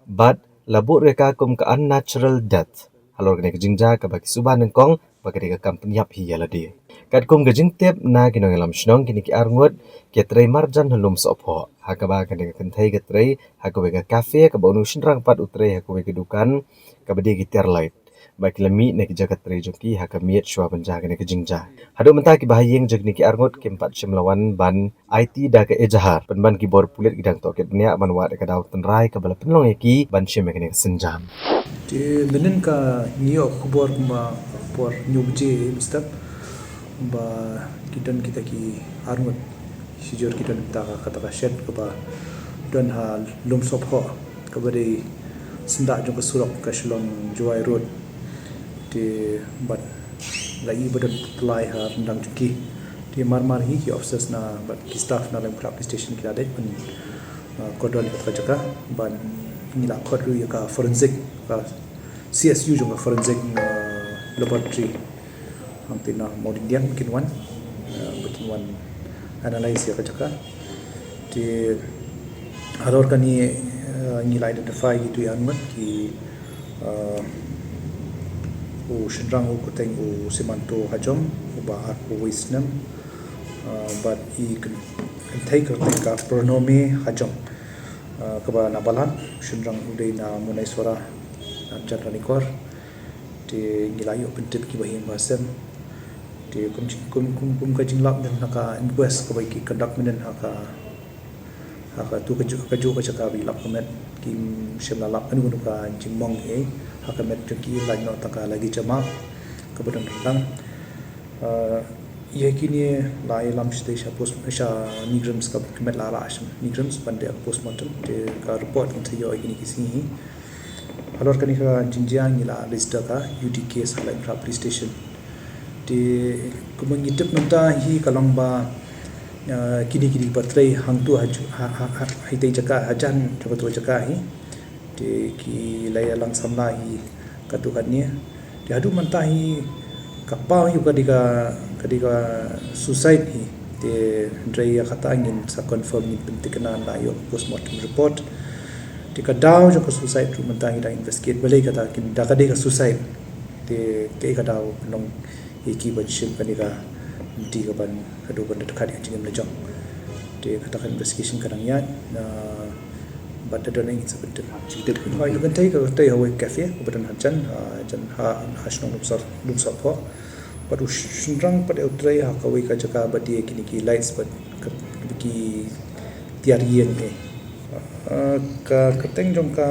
bad la buh ruh ïa ka kum ka unnatural death halor kane ka jingjia kaba ki suba nyngkong ba ka dei ka kam pynïap hi ïa lade. Katkum ka jingtip na ki nongïalam shnong, kine ki arngut ki trei marjan ha Lum Sohphoh, ha kaba kane ka kynthei ka trei ha kawei ka cafe kaba une u shynrang pat u trei ha kawei ka dukan kaba die ki tiar light. Ba ki la mih na ki jaka trei jong ki ha ka miet shuwa ban jia kane ka jingjia. Haduh mynta kiba ha ïing jong kine ki arngut kim pat shym la wan ban aiti da ka ejahar. Pynban ki bor pulit ki dang tohkit bniah ban wad ïa ka daw tynrai kaba la pynlong ïa ki ban shim ïa kane ka sienjam. Te mynnin ka ngi ïoh khubor kumba por hynñiew baje mynstep ba ki don kita ki arngut, shijur ki don mynta ha kata ka shed kaba don ha Lum Sohphoh, kaba dei syndah jong ka surok ka Shillong Jowai Road. Te bad la ïohi ba don tyllai ha ryndang jong ki. Te mar mar hi ki officers na bad ki staff na Laitumkhrah Police Station ki la dei ban, uh, kordon ïa ka jaka, ban ngi la khot ruh ïa ka forensic, ka C S U jong ka forensic, uh, laboratory. Hangtei na Mawdyndiang ba kin wan, uh, ba kin wan analyze ïa ka jaka. Te halor kane, uh, ngi la identify kito ki arngut ki, uh, u shynrang u kyrteng u Semanto Hajong, uba arphew wei snem, uh, bad i kyn-, kynthei kyrteng ka Pronome Hajong, uh, kaba na Balat, u shynrang u dei na Munaisora, na Jan Ranikor. Te ngi la ïoh pyntip kiba hima sem. Te kum, kum, kum, kum ka jinglap mynhynnin ha ka inquest kaba ki conduct mynhynnin ha ka, ha katu ka juh, ka juh ka jaka ba i lap ka met. kim shym la lap kano kano ka jingmong hi ha ka met jong ki, lait noh tang ka luggage jong ka kaba don ryndang. Ïa kine la ïalam shatei sha post, sha NEIGRIHMS, ka met la rah sha NEIGRIHMS ban leh postmortem, te ka report ngin sa ïoh ïa kine ki sngi hi. Halor kane ka jingjia ngi la register ka U D case ha Laitumkhrah Police Station. Te kumba ngi tip mynta hi ka long ba, ah, kine ki dei ba trei hangtu ha, ha, ha, ha itei jaka, hajan jong kato jaka hi. Te ki la ïalang samla hi katto katne. Te haduh mynta hi ka paw hi ka dei ka, ka dei ka suicide hi. Te hynrei ïa kata ngin sa confirm, ngin pynthikna na ïa ka postmortem report. Te ka daw jong ka suicide ruh mynta ngi dang investigate balei kata kin da ka dei ka suicide. Te kaei ka daw pynlong ïa ki ban shim kane ka lynti kaban haduh ban da dkhat ïa ka jingim la jong. Te kata ka investigation ka dang ïaid, ah, bad da don ngi sa pyntip. Hooid, ka kynthei ka trei ha kawei ka cafe kaba don hajan, ah, jan ha, ha shnong Lumsa-, Lumsohphoh. Bad u shynrang pat u trei ha kawei ka jaka ba die kine ki lights bad ka, ki tiar ïing eh. Ah, ka kyrteng jong ka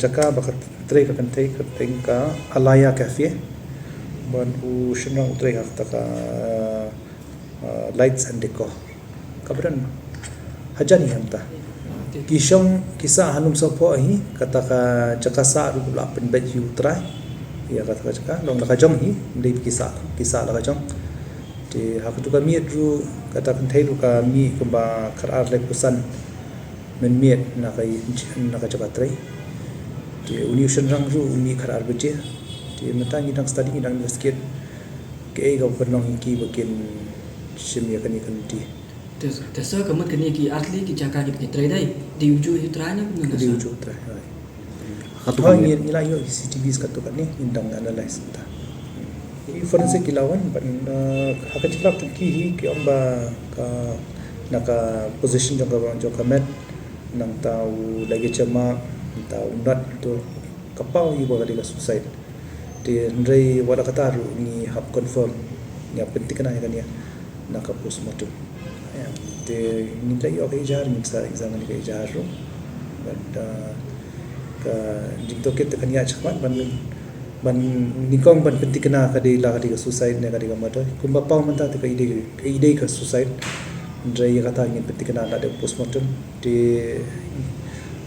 jaka ba ka trei ka kynthei, kyrteng ka Alaya Cafe. Bad u shynrang u trei ha kata ka, ah, Lights and Decor. Kaba don hajan hi mynta. Ki shong ki sah ha Lumsohphoh hi, kata ka jaka sah ruh la pynbeit ïa u trai. Ïa kata ka jaka, long la ka jong hi, ym dei ba ki sah, ki sah la ka jong. Te ha katu ka miet ruh, kata ka kynthei ruh ka mih kumba khatar laiphew san mynmiet na ka, na ka jaka trei. Te une u shynrang ruh u mih khatar baje. Te mynta ngi dang study, ngi dang investigate kaei kaba pynlong ïa ki ba kin shim ïa kane ka lynti. Te, te sa ka mut kine ki artylli ki jaka kiba ki trei dei, dei ujuh u trai ne kumno? Dei ujuh u trai, hooid. Hooid, ngi, ngi la ïoh C C T Vs katto katne, ngi dang analyse mynta. Ki forensic ki la wan, ban, eh, ha ka jingïalap jong ki hi ki ong ba ka, na ka position jong ka, jong ka met, nangta u luggage mark, nangta u nut, to ka paw hi ba ka dei ka suicide. Te hynrei wat la katta ruh ngi hap confirm, ngi hap pynthikna ïa kane na ka postmortem. Te ngin la ïoh ka ejhar, ngin sa examine ka ejhar ruh. Bad, ah, ka jingtohkit te kan ïaid shakhmat ban, ban nyngkong ban pynthikna ka dei la ka dei ka suicide ne ka dei ka murder. Kumba paw mynta te ka dei, ka dei ka suicide. Hynrei ïa kata ngin pynthikna lada dei postmortem. Te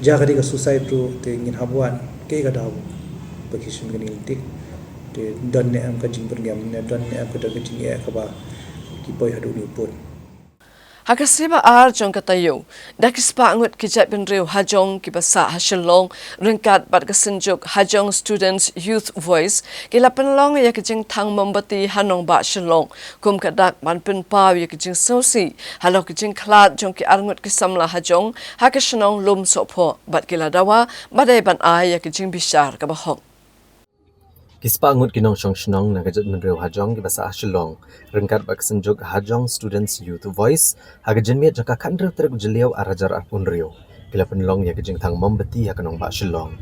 ïa ka dei ka suicide ruh te ngin hap wad kaei ka daw ba ki shim kane ka lynti. Te don ne em ka jingbyrngem ne don ne em ka, don ka jingeh kaba ki poi haduh une u pud. Ha ka sngi ba ar jong ka taïew, da ki spah ngut ki jaitbynriew hajong kiba sah ha Shillong ryngkat bad ka synjuk Hajong Students Youth Voice ki la pynlong ïa ka jingthang mombati ha nongbah Shillong kum ka dak ban pynpaw ïa ka jingsngewsih halor ka jingkhlad jong ki arngut ki samla hajong ha ka shnong Lumsohphoh, bad ki la dawa ba dei ban ai ïa ka jingbishar kaba hok. Ki spah ngut ki nongshong shnong na ka jaitbynriew hajong kiba sah ha Shillong ryngkat bad ka synjuk Hajong Students Youth Voice ha ka janmiet jong ka khathynriew tarik u Jylliew arhajar arphew hynriew ki la pynlong ïa ka jingthang mombati ha ka nongbah Shillong.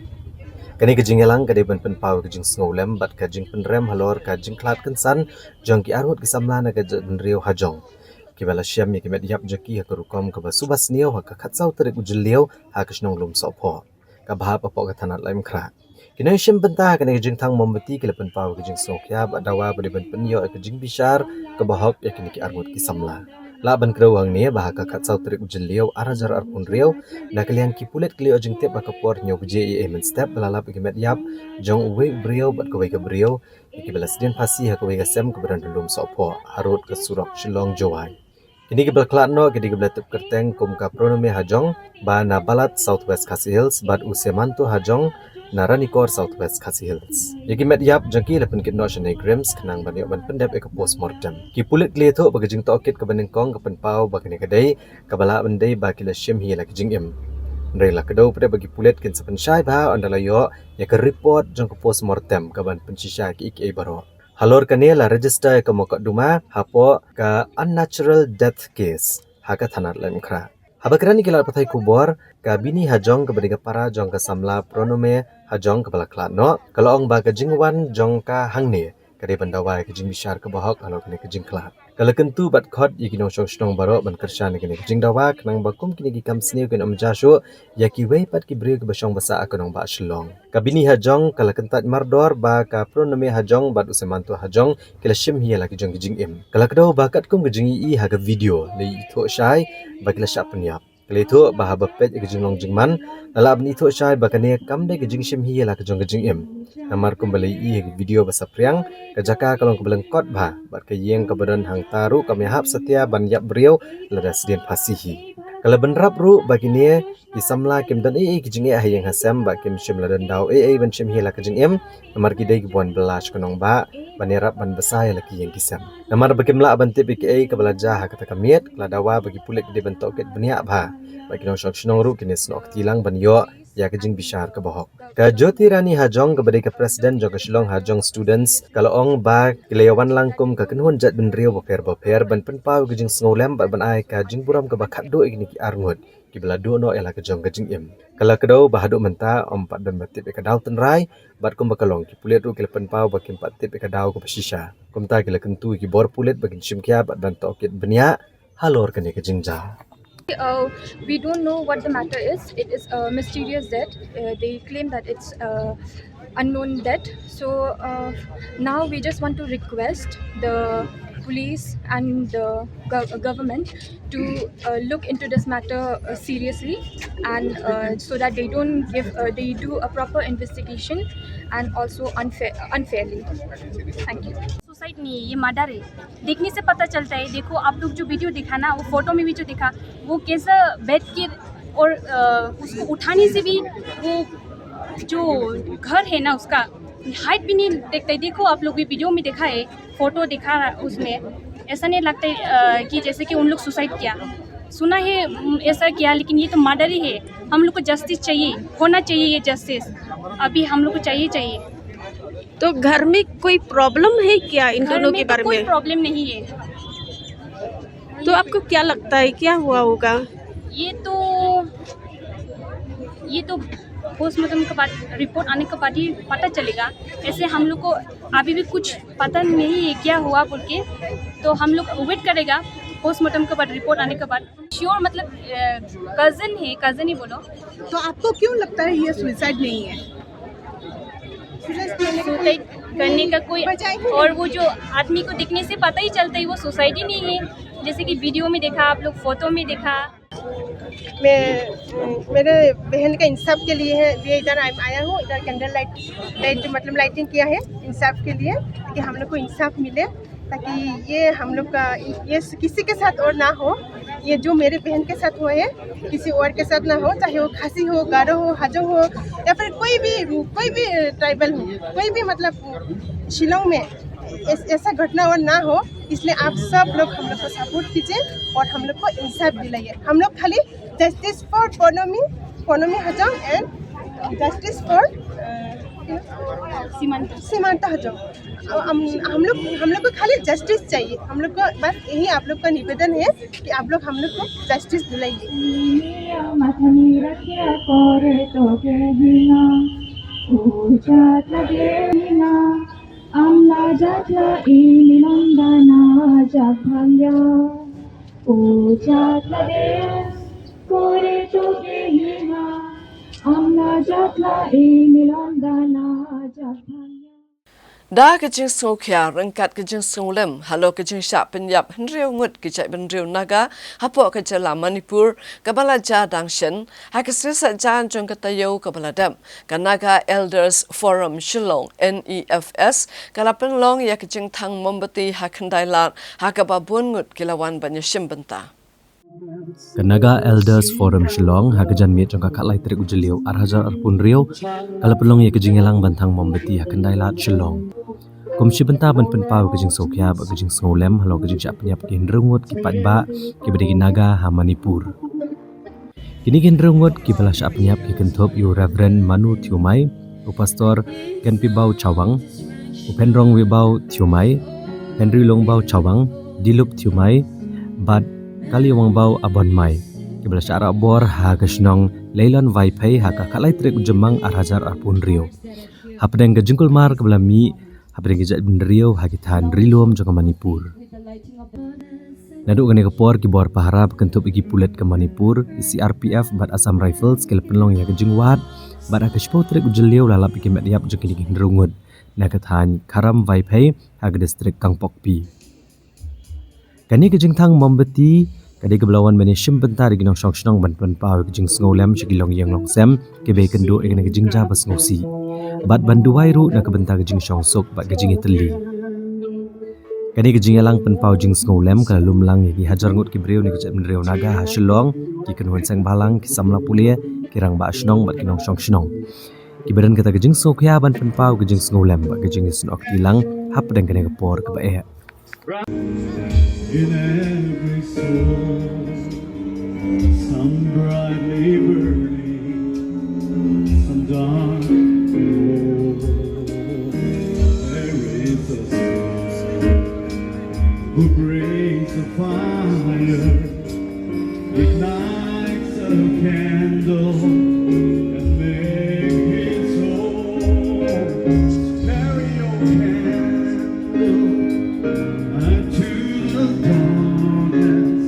Kane ka jingïalang ka dei ban pynpaw ka jingsngewlem bad ka jingpynrem halor ka jingkhlad kynsan jong ki arngut ki samla na ka jaitbynriew hajong kiba la shem ïa ki met ïap jong ki ha ka rukom kaba suba sniew ha ka khatsaw tarik u Jylliew ha ka shnong Lumsohphoh, kaba hap hapoh ka thanat Laitumkhrah. Ki nongshim bynta ha kane ka jingthang mombati ki la pynpaw ka jingsngewkhia bad dawa ba dei ban pynïoh ïa ka jingbishar kaba hok ïa kine ki arngut ki samla. Lah ban kdew hangne ba ha ka khatsaw tarik u Jylliew arhajar arphew hynriew, na ka liang ki pulit ki la ïoh jingtip ha ka por hynñiew baje eiei mynstep ba la lap ïa ki met ïap jong uwei u briew bad kawei ka briew, ïa kiba la sdien phasi ha kawei ka sem kaba don ha Lumsohphoh harud ka surok Shillong Jowai. Kine kiba la khlad noh ki dei kiba la tip kyrteng kum ka Pronome Hajong ba na Balat, South West Khasi Hills, bad u Semanto Hajong na Ranikor, South West Khasi Hills. Ïa ki met ïap jong ki la pynkit noh sha NEIGRIHMS khnang ban ïoh ban pyndep ïa ka postmortem. Ki pulit ki la ïathuh ba ka jingtohkit kaba nyngkong ka pynpaw ba kane ka dei kaba lah ban dei ba ki la shim hi la ka jingim. Hynrei la kdew pat ba ki pulit kin sa pynshai bha ynda la ïoh ïa ka report jong ka postmortem kaban pynshisha kiei kiei baroh. Halor kane la register ïa ka mukotduma hapoh ka unnatural death case ha ka thanat Laitumkhrah. Haba kren ïa ki lad pathai khubor, ka Bini Hajong kaba dei ka para jong ka samla Pronome Hajong kaba la khlad noh, ka la ong ba ka jingwan jong ka hangne ka dei ban dawa ïa ka jingbishar kaba hok halor kane ka jingkhlad. Ka la kyntu bad khot ïa ki nongshong shnong baroh ban kyrshan ïa kane ka jingdawa khnang ba kum kine ki kam sniew kin ym jia shuh ïa kiwei pat ki briew kiba shong ba sah ha ka nongbah Shillong. Ka Bini Hajong ka la kyntait mardor ba ka Purnami Hajong bad u Semanto Hajong ki la shim hi ïa la ki jong ki jingim. Ka la kdew ba katkum ka jingïohi ha ka video la ithuh shai ba ki la shah pynïap. Ka la ithuh ba haba peit ïa ka jinglong jingman la lah ban ithuh shai ba kane kam dei ka jingshim hi ïa la ka jong ka jingim. Namar kumba la ïohi ha ka video ba saphriang, ka jaka ka long kaba lyngkot bha bad ka ïing kaba don hangta ruh kam ïahap satia ban ïap briew lada sdien phasi hi. Ka la bynrap ruh ba kine ki samla kim don ei ei ki jingeh ha ïing ha sem bad kim shym la don daw ei ei ban shim hi ïa la ka jingim. Namar ki dei kiba wan bylla sha ka nongbah ban ïarap ban bsa ïa la ki ïing ki sem. Namar ba kim lah ban tip ïa kiei kaba la jia ha kata ka miet, ka la dawa ba ki pulit ki dei ban tohkit bniah bha bad ki nongshong shnong ruh kin ïasnoh kti lang ban ïoh ïa ka jingbishar kaba hok. Ka Jyoti Rani Hajong kaba dei ka president jong ka Shillong Hajong Students ka la ong ba ki la ïawan lang kum ka kynhun jaitbynriew bapher bapher ban pynpaw ka jingsngewlem bad ban ai ka jingburom kaba khatduh ïa kine ki arngut kiba la duh noh ïa la ka jong ka jingim. Ka la kdew ba haduh mynta ym pat don ba tip ïa ka daw tynrai bad kumba ka long ki pulit ruh ki la pynpaw ba kim pat tip ïa ka daw kaba shisha. Kumta ki la kyntu ïa ki bor pulit ba kin shim khia bad ban tohkit bniah halor kane ka jingjia. Uh, we don't know what the matter is. It is a mysterious death. Uh, they claim that it's uh, unknown death. So uh, now we just want to request the police and the gov- government to uh, look into this matter uh, seriously, and uh, so that they don't give uh, they do a proper investigation and also unfair unfairly. Thank you. Suicide नहीं है, ये मर्डर है। देखने से पता चलता है। देखो, आप लोग जो वीडियो दिखा ना, वो फोटो में भी जो दिखा, वो कैसा बेड के और अ, उसको उठाने से भी वो जो घर है ना उसका हाइट भी नहीं देखता है। देखो, आप लोग भी वीडियो में देखा है, फोटो दिखा उसमें, ऐसा नहीं लगता है अ, कि जैसे कि उन लोग सुसाइड किया। सुना है उम, ऐसा किया, लेकिन ये तो मर्डर ही है। हम लोग को जस्टिस चाहिए, होना चाहिए ये जस्टिस। अभी हम लोग को चाहिए चाहिए। तो घर में कोई प्रॉब्लम है क्या इन घर दोनों में के तो बारे कोई में? प्रॉब्लम नहीं है। तो आपको क्या लगता है, क्या हुआ होगा? ये तो ये तो पोस्टमार्टम के बाद, रिपोर्ट आने के बाद ही पता चलेगा। ऐसे हम लोग को अभी भी कुछ पता नहीं है क्या हुआ बोल के, तो हम लोग वेट करेगा पोस्टमार्टम के बाद, रिपोर्ट आने के बाद। श्योर, मतलब कजन है, कजन ही बोलो। तो आपको क्यों लगता है ये सुसाइड नहीं है? Suicide करने का कोई सुसाइड करने का कोई वजह ही नहीं। और वो जो आदमी को देखने से पता ही चलता है वो सुसाइड ही नहीं है। जैसे कि वीडियो में देखा, आप लोग फोटो में देखा। मैं मेरे बहन का इंसाफ के लिए है, ये इधर आय- आया हूँ। इधर कैंडल लाइट लाइट मतलब लाइटिंग किया है इंसाफ के लिए, ताकि हम लोग को इंसाफ मिले, ताकि ये हम लोग का ये किसी के साथ और ना हो। ये जो मेरे बहन के साथ हुआ है, किसी और के साथ ना हो, चाहे वो खासी हो, गारो हो, हाजो हो, या फिर कोई भी कोई भी ट्राइबल हो, कोई भी मतलब शिलोंग में ऐस- ऐसा घटना और ना हो। इसलिए आप सब लोग हम लोग को सपोर्ट कीजिए और हम लोग को इंसाफ दिलाइए। हम लोग खाली जस्टिस फॉर पोनोमी, पोनोमी हजोंग एंड जस्टिस फॉर सीमांत सीमांत हजोंग। हम हम लोग हम लोग को खाली जस्टिस चाहिए। हम लोग को बस यही आप लोग का निवेदन है कि आप लोग हम लोग को जस्टिस दिलाइए। Mathani rakia kore to ke hina. Uja tade hina. Amla jatla ini nandana jabhanya. Uja tade kore to ke hina. Amla jatla ini nandana jabhanya. Da ka jingsngewkhia ryngkat ka jingsngewlem halor ka jingshah pynïap hynriew ngut ki jaitbynriew Naga hapoh ka jylla Manipur kaba la jia dang shen, ha ka sngi Saitjaiñ jong ka taïew kaba la dep, ka Naga Elders Forum Shillong, N E F S, ka la pynlong ïa ka jingthang mombati ha Khyndailad, ha kaba bun ngut ki la wan ban ïashim bynta. Ka Naga Elders Forum Shillong ha ka janmiet jong ka khatlai tarik u Jylliew ar hajar arphew hynriew ka la pynlong ïa ka jingïalang ban thang mombati ha Khyndailad Shillong. Kum shi bynta ban pynpaw ka jingsngewkhia bad ka jingsngewlem halor ka jingshah pynïap ki hynriew ngut ki paidbah kiba dei ki Naga ha Manipur. Kine ki hynriew ngut kiba la shah pynïap ki kynthup ïa u Reverend Manu Thiumai, u Pastor Kenpibau Chawang, u Phenrong Wibau Thiumai, Henry Longbau Chawang, Dilup Thiumai, bad Kaliwangbau Abonmai, kiba la shah rah bor ha ka shnong Leilon Vaiphei ha ka khatlai tarik u Jymmang ar hajar arphew hynriew. Hapdeng ka jingkulmar kaba la mih hapdeng ki jaitbynriew ha ki thaiñ ri lum jong ka Manipur. Naduh kane ka por ki bor pahara ba kynthup ïa ki pulit ka Manipur, ki C R P F bad Assam Rifles ki la pynlong ïa ka jingwad, bad ha ka shiphew tarik u Jylliew la lap ïa ki met ïap jong kine ki hynriew ngut na ka thaiñ Kharam Vaiphei ha ka distrik Kangpokpi. Kane ka jingthang mombati ka dei kaba la wan ban ïashim bynta da ki nongshong shnong ban pynpaw ïa ka jingsngewlem sha ki longïing longsem kiba ïakynduh ïa kane ka jingjia ba sngewsih, bad ban duwai ruh na ka bynta ka jingshongsuk bad ka jingïatylli. Kane ka jingïalang pynpaw jingsngewlem ka la lum lang ïa ki hajar ngut ki briew na ka jaitbynriew Naga ha Shillong, ki kynhun seng bhalang, ki samla pule, ki rangbah shnong bad ki nongshong shnong, kiba don kata ka jingsngewkhia ban pynpaw ka jingsngewlem bad ka jingïasnoh kti lang hapdeng kane ka por kaba eh. In every soul, some brightly burning, some dark. Oh, there is a soul who brings a fire, ignites a candle, and makes it so. Carry your candle unto the darkness,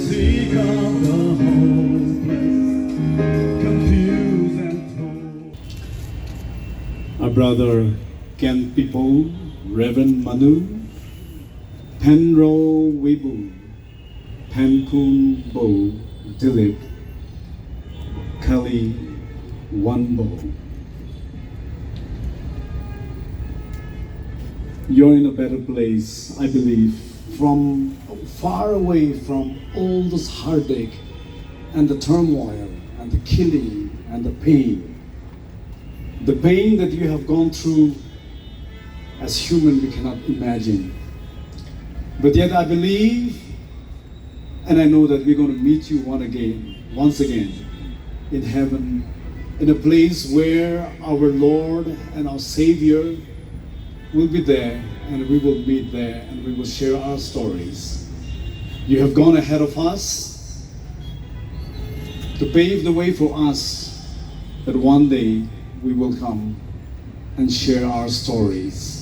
seek out the hopeless, confused and torn. Our brother Ken Pipo, Reverend Manu, Penro Wibu, Pankun Bo, Dilip, Kali Wanbo. You're in a better place, I believe, from far away from all this heartache and the turmoil and the killing and the pain. The pain that you have gone through, as human, we cannot imagine. But yet I believe and I know that we're going to meet you one again, once again, in heaven, in a place where our Lord and our Savior will be there, and we will meet there, and we will share our stories. You have gone ahead of us to pave the way for us that one day we will come and share our stories.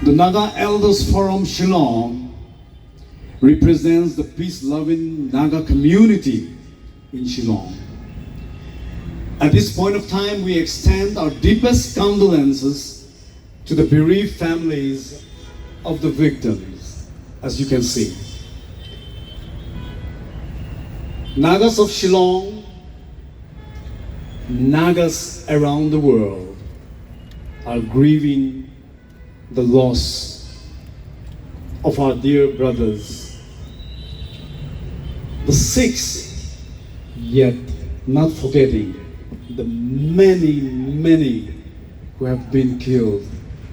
The Naga Elders Forum Shillong represents the peace-loving Naga community in Shillong. At this point of time, we extend our deepest condolences to the bereaved families of the victims, as you can see. Nagas of Shillong, Nagas around the world are grieving the loss of our dear brothers, the Sikhs, yet not forgetting the many, many who have been killed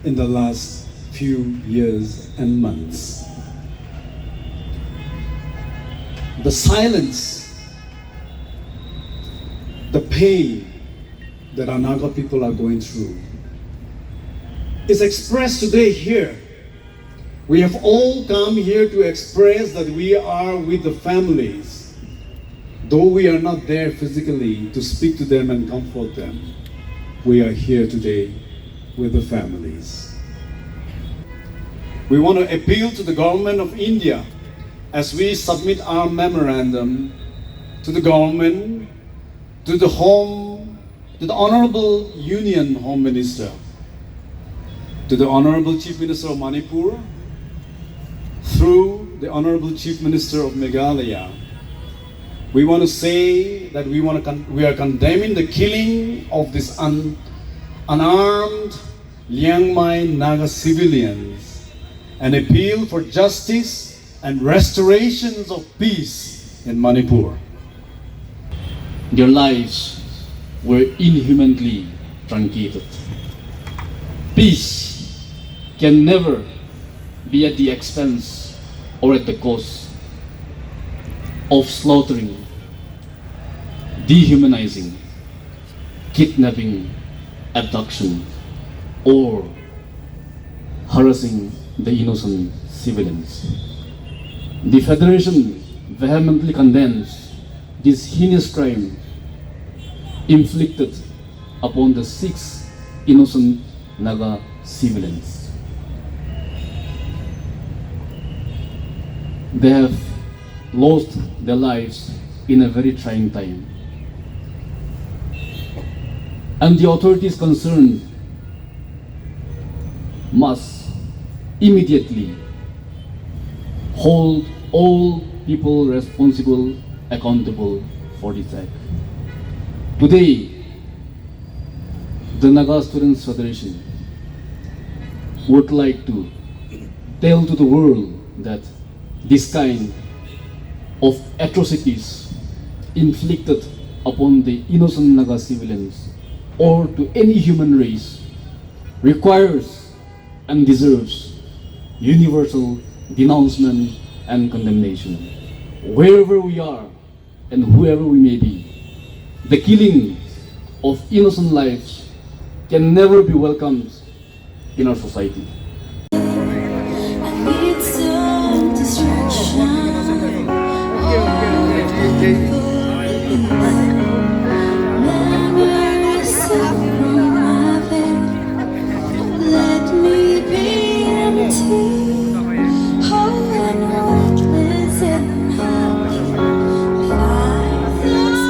in the last few years and months. The silence, the pain that our Naga people are going through is expressed today here. We have all come here to express that we are with the families. Though we are not there physically to speak to them and comfort them, we are here today with the families. We want to appeal to the government of India as we submit our memorandum to the government, to the Home, to the Honorable Union Home Minister, to the Honorable Chief Minister of Manipur, through the Honorable Chief Minister of Meghalaya, we want to say that we want to con- we are condemning the killing of these un- unarmed Liangmai Naga civilians and appeal for justice and restorations of peace in Manipur. Their lives were inhumanly truncated. Peace can never be at the expense or at the cost of slaughtering, dehumanizing, kidnapping, abduction, or harassing the innocent civilians. The Federation vehemently condemns this heinous crime inflicted upon the six innocent Naga civilians. They have lost their lives in a very trying time. And the authorities concerned must immediately hold all people responsible accountable for this act. Today, the Naga Students Federation would like to tell to the world that this kind of atrocities inflicted upon the innocent Naga civilians or to any human race requires and deserves universal denouncement and condemnation. Wherever we are and whoever we may be, the killing of innocent lives can never be welcomed in our society. I need some distraction. Memories of my bed. Let me be empty. Oh, and what is it now? Life is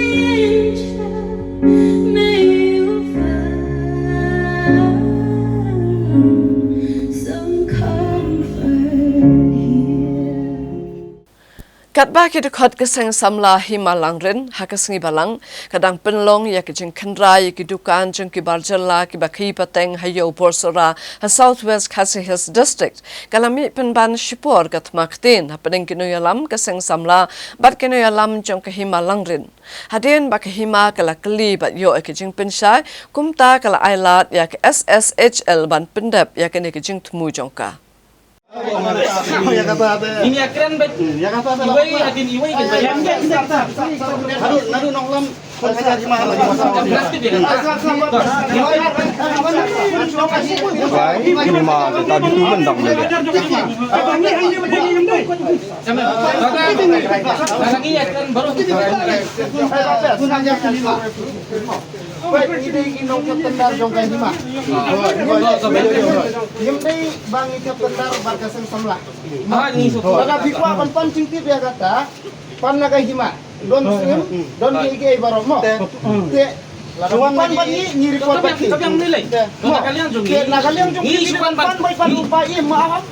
angel. May you find some comfort here. Katba ki dkhot ka seng samla Hima Langrin ha ka sngi Balang ka dang pynlong ïa ka jingkhynra ïa ki dukan jong ki bar jylla kiba khaïi pateng ha Ïew Borsora ha South West Khasi Hills District, ka la mih pynban shipor ka thma ktien hapdeng ki nongïalam ka seng samla bad ki nongïalam jong ka Hima Langrin. Hadien ba ka Hima ka la kylli bad ïoh ïa ka jingpynshai, kumta ka la ailad ïa ka S S H L ban pyndep ïa kane ka jingthmu jong ka. Ini akren bet. Iwei hadin iwei kan. Naduh, naduh nonglam. Bai, ini mah tadi tu mendang dia. Ini akren baru. Ba ngi dei ki nongthep tyndar jong ka Hima. Ngim dei ba ngi thep tyndar bad ka seng samla. Lada phi kwah ban pan jingtip ïa kata, pan na ka Hima. Don sngem, don kiei kiei baroh mo. Te lada phi pan bad ngi, ngi report bad phi. Mo. Te na ka liang jong ngi, phi pan bad pan bad pa i ma.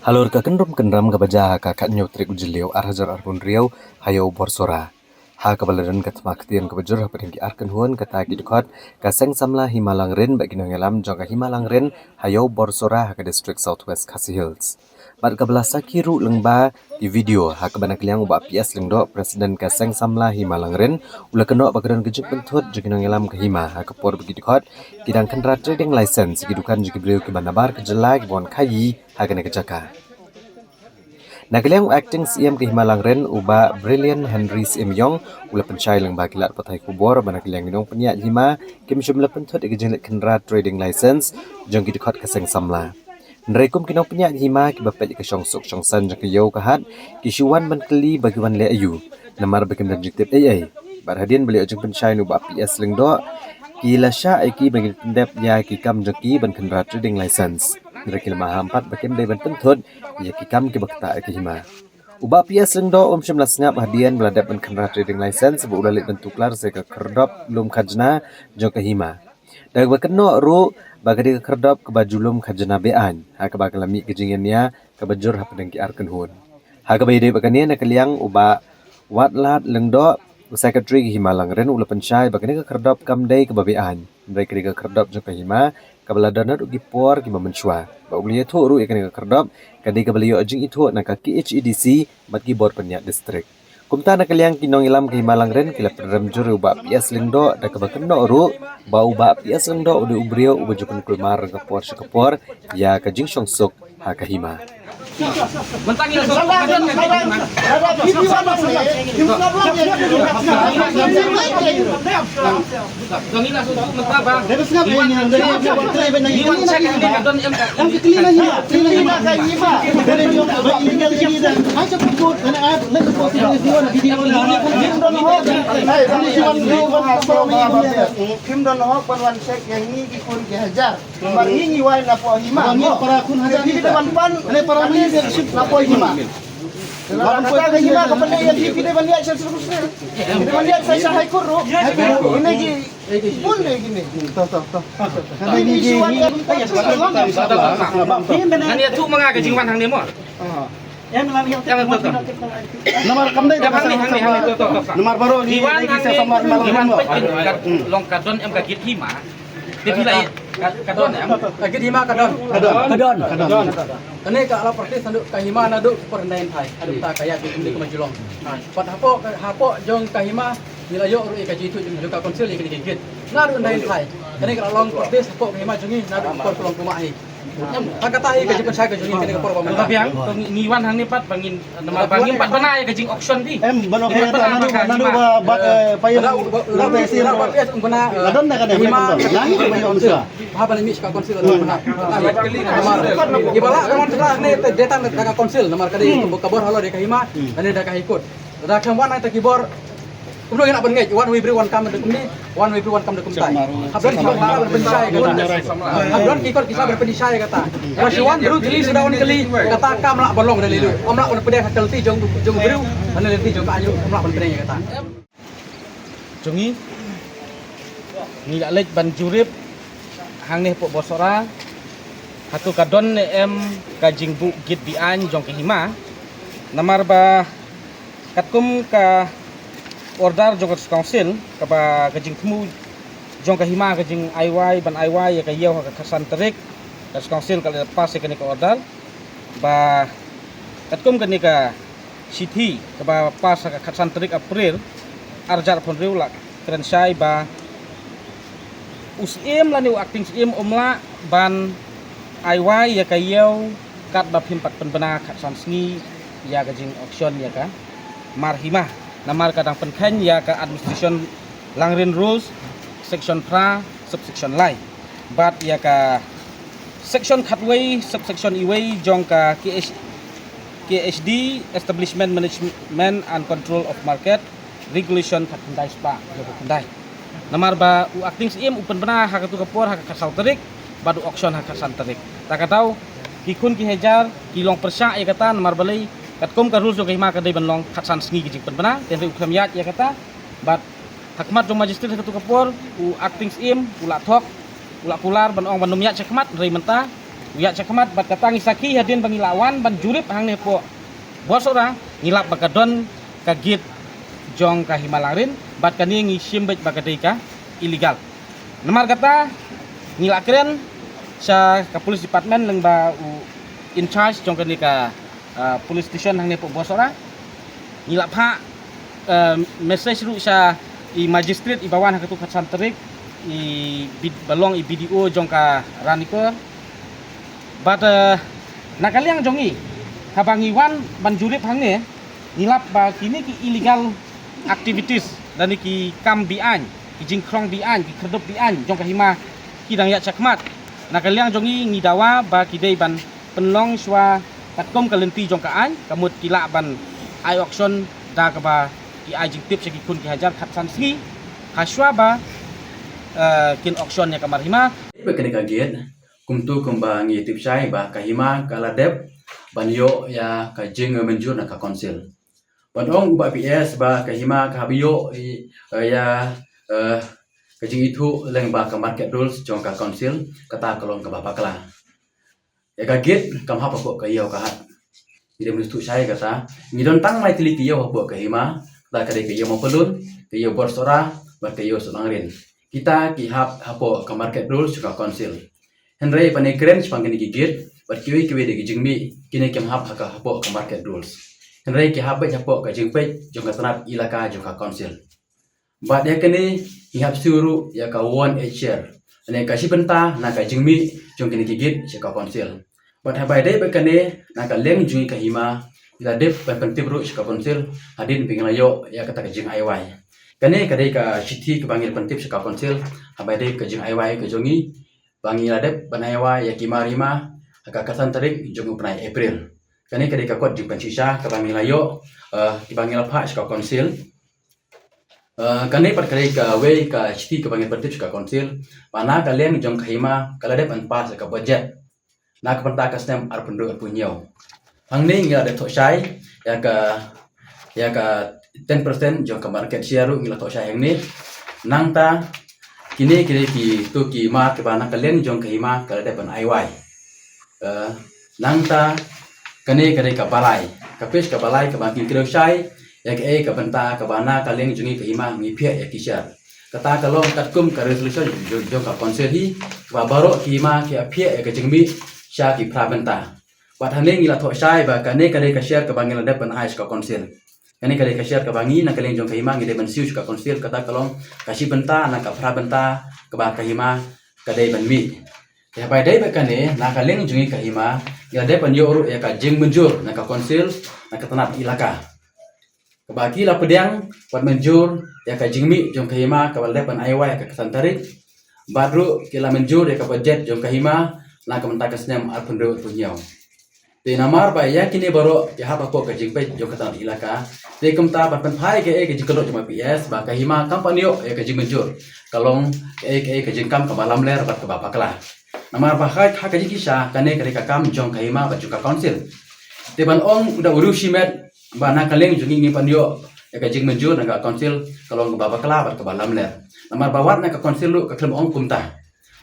Halor ka kynrum kynram kaba jia ha ka khathynñiew tarik u Jylliew ar hajar arphew hynriew ha Ïew Borsora, ha kaba la don ka thma ktien kaba jur hapdeng ki ar kynhun kata ki dkhot ka seng samla Hima Langrin bad ki nongïalam jong ka Hima Langrin ha Ïew Borsora ha ka district South West Khasi Hills. Bad kaba la sakhi ruh lyngba ki video ha kaba na ka liang u Bah P S Lyngdoh, President ka seng samla Hima Langrin, u la kynnoh ba ka don ka jingpynthut jong ki nongïalam ka Hima ha ka por ba ki dkhot ki dang khynra trading license ki dukan jong ki briew kiba nabar ka jylla kiba wan khaïi ha kane ka jaka. Na ka liang u Acting C M ka Hima Langrin, u Bah Brilliant Henry Syiemiong, u la pynshai lyngba ki lad pathai khubor ba na ka liang ki nongpynïaid Hima kim shym la pynthut ïa ka jingleit khynra trading license jong ki dkhot ka seng samla. Hynrei kum ki nongpynïaid Hima kiba peit ïa ka shongsuk shongsaiñ jong ka ïew ka hat, ki shu wan ban kylli ba ki wan leh aïu, namar ba kim don jingtip ei ei. Bad hadien ba la ïoh jingpynshai na u Bah P S Lyngdoh, ki la shah ïa ki ba kin pyndep ïa ki kam jong ki ban khynra trading license. Hynrei ki la maham pat ba kim dei ban pynthut ïa ki kam kiba ktah ïa ka Hima. U Bah P S Lyngdoh um shym la sngap hadien ba la dep ban khynra trading license, ba u la leit ban tuklar sa ïa ka khyrdop lum khajna jong ka Hima. Da kaba kynnoh ruh ba ka dei ka khyrdop kaba ju lum khajna be-aiñ, ha kaba ka la mih ka jingïania kaba jur hapdeng ki ar kynhun. Ha kaba ïadei bad kane, na ka liang u Bah Watlat Lyngdoh, u Secretary ka Hima Langrin, u la pynshai ba kane ka khyrdop kam dei kaba be-aiñ, hynrei ka dei ka khyrdop jong ka Hima kaba la don naduh ki por kiba mynshuwa. Bad u la ïathuh ruh ïa kane ka khyrdop ka dei kaba la ïoh jingithuh na ka K H A D C bad ki bor pynïaid district. Kumta na ka liang ki nongïalam ka Hima Langrin ki la pynrem jur ïa u Bah P S Lyngdoh da kaba kynnoh ruh ba u Bah P S Lyngdoh u dei u briew uba ju pynkulmar na ka por sha ka por ïa ka jingshongsuk ha ka Hima. Mentang ini sudah. Dong ini sudah mentang, Bang. Ini wan check ini ka don em ka. Kim don hok ban wan check yang ni ki khun ki hajar. Namar ngi ngi wai na poh hima. Ngi para khun hajar. Ngi para khun. Ngi para khun na poh hima. Kata ka hima ka pynlong ïa ki, ki dei ban ïaid sha High Court ruh. Ini ki bun dei kine. To, to, to. Ngan ïathuh ma nga ka jingwan hangne mo. Namar kam dei da hangne, hangne, hangne, to, to, to. Namar baroh ngi wan hangne, ngi wan peit ka long ka don em ka git hima. Te phi la ïa ka, ka don em? Ka git hima ka don. Ka don. Ka don. Ka don. Kane ka la practice naduh ka hima naduh por ndai thai. Haduh ta ka ïa ki kumne ka ma Geelong. Pat hapoh, hapoh jong ka hima ngi la ïoh ruh ïa ka jingthoh jong ka council ïa kane ka git. Naduh ndai thai. Kane ka la long practice hapoh ka hima jong ngi naduh por ka long kumne hi. Em, ha kata hi ka jingpynshai ka jong ngi kane ka por ba mynta. Biang, to ngi, ngi wan hangne pat ba ngin, namar ba ngim pat bana ïa ka jing auction phi. Em, ban auction naduh ba, ba, eh, payung. Naduh ba, naduh ba, eh, bana, eh, la don na kane, hima, na hi ba ïa auction. Ba ban mih ka council naduh bana. Namar iba la ka mon sla ne te data da ka council namar ka dei ka bor halor da ka hima, ne da ka High Court. Da ka wan na ta ki bor. Kumno ïa na ban ngeit, wan wei briew wan kam da kumne, wan wei briew wan kam da kumtai. Hap don ki ba ban pynshai kata. Hap don ki kot ki sa ban pynshai kata. Ba shi wan briew kylli suda wan kylli kata kam lah ban long da lei. Kam lah ban pynshai kata lynti jong jong briew, ban lynti jong ka ayu kam lah ban pynshai kata. Jong ngi ngi la leit ban jurip hangne hapoh Bosora. Hato ka don ne em ka jingbuh git biang jong ka hima. Namar ba katkum ka order jong ka council, kaba ka jingthmu jong ka hima ka jing ai wai, ban ai wai ïa ka ïew ha ka khatsan tarik, ka council ka la pass ïa kane ka order. Ba katkum kane ka shithi kaba pass ha ka khatsan tarik April, arhajar arphew hynriew la kren shai ba u Syiem lane u Acting Syiem um lah ban ai wai ïa ka ïew katba phim pat pynbna khatsan sngi ïa ka jing auction ïa ka mar hima. Namar ka dang pynkheiñ ïa ka Administration Langrin Rules, Section phra, Subsection lai. Bad ïa ka Section khatwei, Subsection iwei jong ka K H, K H D, Establishment Management and Control of Market Regulation khatkhyndai spah hynriewphew khyndai. Namar ba u Acting Syiem u pynbna ha katu ka por ha ka khatsaw tarik, bad u auction ha ka khatsan tarik. Ta ka daw ki khun ki hajar ki long pyrshah ïa kata, namar balei katkum ka rules jong ka hima ka dei ban long khatsan sngi ka jingpynbna, te hynrei u khlem ïaid ïa kata. Bad ha khmat jong magistrate ha katu ka por u Acting Syiem u la thok, u la kular ban ong ban ym ïaid shakhmat, hynrei mynta u ïaid shakhmat. Bad kata ngi sakhi hadien ba ngi la wan ban jurip hangne hapoh Bosora, ngi lap ba ka don ka git jong ka hima Langrin, bad kane ngi shim beit ba ka dei ka illegal. Namar kata ngi la kren sha ka police department lyngba u in charge jong kane ka, ah, police station hangne hapoh Bosora. Ngi la phah, ah, message ruh sha i magistrate iba wan ha katu khatsan tarik, i bid-, ba long i B D O jong ka Ranikor. Bad, ah, na ka liang jong ngi, haba ngi wan ban jurip hangne, ngi lap ba kine ki illegal activities lane ki kam biang, ki jingkhrong biang, ki khyrdop biang jong ka hima ki dang ïaid shakhmat. Na ka liang jong ngi, ngi dawa ba ki dei ban pynlong shuwa katkum ka lynti jong ka aiñ, ka mut ki lah ban ai auction da kaba ki ai jingtip sha ki khun ki hajar khatsan sngi ha shuwa ba, eh, kin auction ïa ka mar hima. Ba kane ka gate, kumtu kumba ngi tip shai ba ka hima ka la dep ban ïoh ïa ka jingmynjur na ka council. Ban ong u Bah P S ba ka hima ka hap ïoh i, eh, ïa, eh, ka jingithuh lyngba ka market rules jong ka council, kata ka long kaba bakla. Ïa ka gate kam hap hapoh ka ïew ka hat. Ngi dei ban ithuh shai kata. Ngi don tang lai tylli ki ïew hapoh ka hima, kata ka dei ka ïew Mawpyllun, ka ïew Bosora, bad ka ïew Sohtlangrin. Kita ki hap hapoh ka market rules jong ka council. Hynrei ban ïakren shaphang kine ki gate bad kiwei kiwei de ki jingmih, kine kim hap ha ka, hapoh ka market rules. Hynrei ki hap beit hapoh ka jingpeit jong ka tnat ilaka jong ka council. Bad ïa kane ngi hap siew ruh ïa ka one eight share, lane ka shi bynta na ka jingmih jong kine ki gate sha ka council. Bad haba ïadei bad kane, na ka liang jong ngi ka hima, ngi la dep ban pyntip ruh sha ka council hadien ba ngi la ïoh ïa kata ka jingaiwai. Kane ka dei ka shithi kaba ngi la pyntip sha ka council haba ïadei ka jingaiwai ka jong ngi, ba ngi la dep ban aiwai ïa ki mar hima ha ka khatsan tarik jong u bnai April. Kane ka dei ka kot jingpynshisha kaba ngi la ïoh, eh, kiba ngi la phah sha ka council. Eh, kane pat ka dei kawei ka shithi kaba ngi la pyntip sha ka council, ba na ka liang jong ka hima ka la dep ban pass ïa ka budget na ka bynta ka snem arphew hynriew arphew hynñiew. Hangne ngi la dep thoh shai ïa ka, ïa ka ten percent jong ka market share ruh ngi la thoh shai hangne. Nangta kine, kine kito ki mar kiba na ka liang jong ka hima ka la dep ban aiwai. Eh, nangta kane ka dei ka balai, ka page ka balai kaba ngi kdew shai ïa kaei ka bynta kaba na ka liang jong ngi ka hima ngi phiah ïa ki share. Kata ka long katkum ka resolution jong, jong ka council hi, kaba baroh ki hima ki ïa phiah ïa ka jingmih sha ki phra bynta. Bad hangne ngi la thoh shai ba kane ka dei ka share kaba ngi la dep ban ai sha ka council. Kane ka dei ka share kaba ngi na ka liang jong ka hima ngi dei ban siew sha ka council, kata ka long ka shi bynta na ka phra bynta kaba ka hima ka dei ban mih. Te haba ïadei bad kane, na ka liang jong ngi ka hima ngi la dep ban ïoh ruh ïa ka jingmynjur na ka council, na ka tnat ilaka. Kaba ki la pdiang bad mynjur ïa ka jingmih jong ka hima kaba la dep ban aiwai ha ka khatsan tarik. Bad ruh ki la mynjur ïa ka budget jong ka hima na ka bynta ka snem arphew hynriew arphew hynñiew. Te namar ba ïa kine baroh ki hap hapoh ka jingpeit jong ka tnat ilaka, te kumta ban pynphai kaei ka jingkynnoh jong u P S ba ka hima kam pat ïoh ïa ka jingmynjur, ka long kaei kaei ka jingkam kaba lamler bad kaba bakla. Namar ba ha ka, ha ka jingshisha kane ka dei ka kam jong ka hima bad jong ka council. Te ban ong da u riewshimet ba na ka liang jong ngi ngim pat ïoh ïa ka jingmynjur na ka council ka long kaba bakla bad kaba lamler. Namar ba wat na ka council ruh ka khlem ong kumta.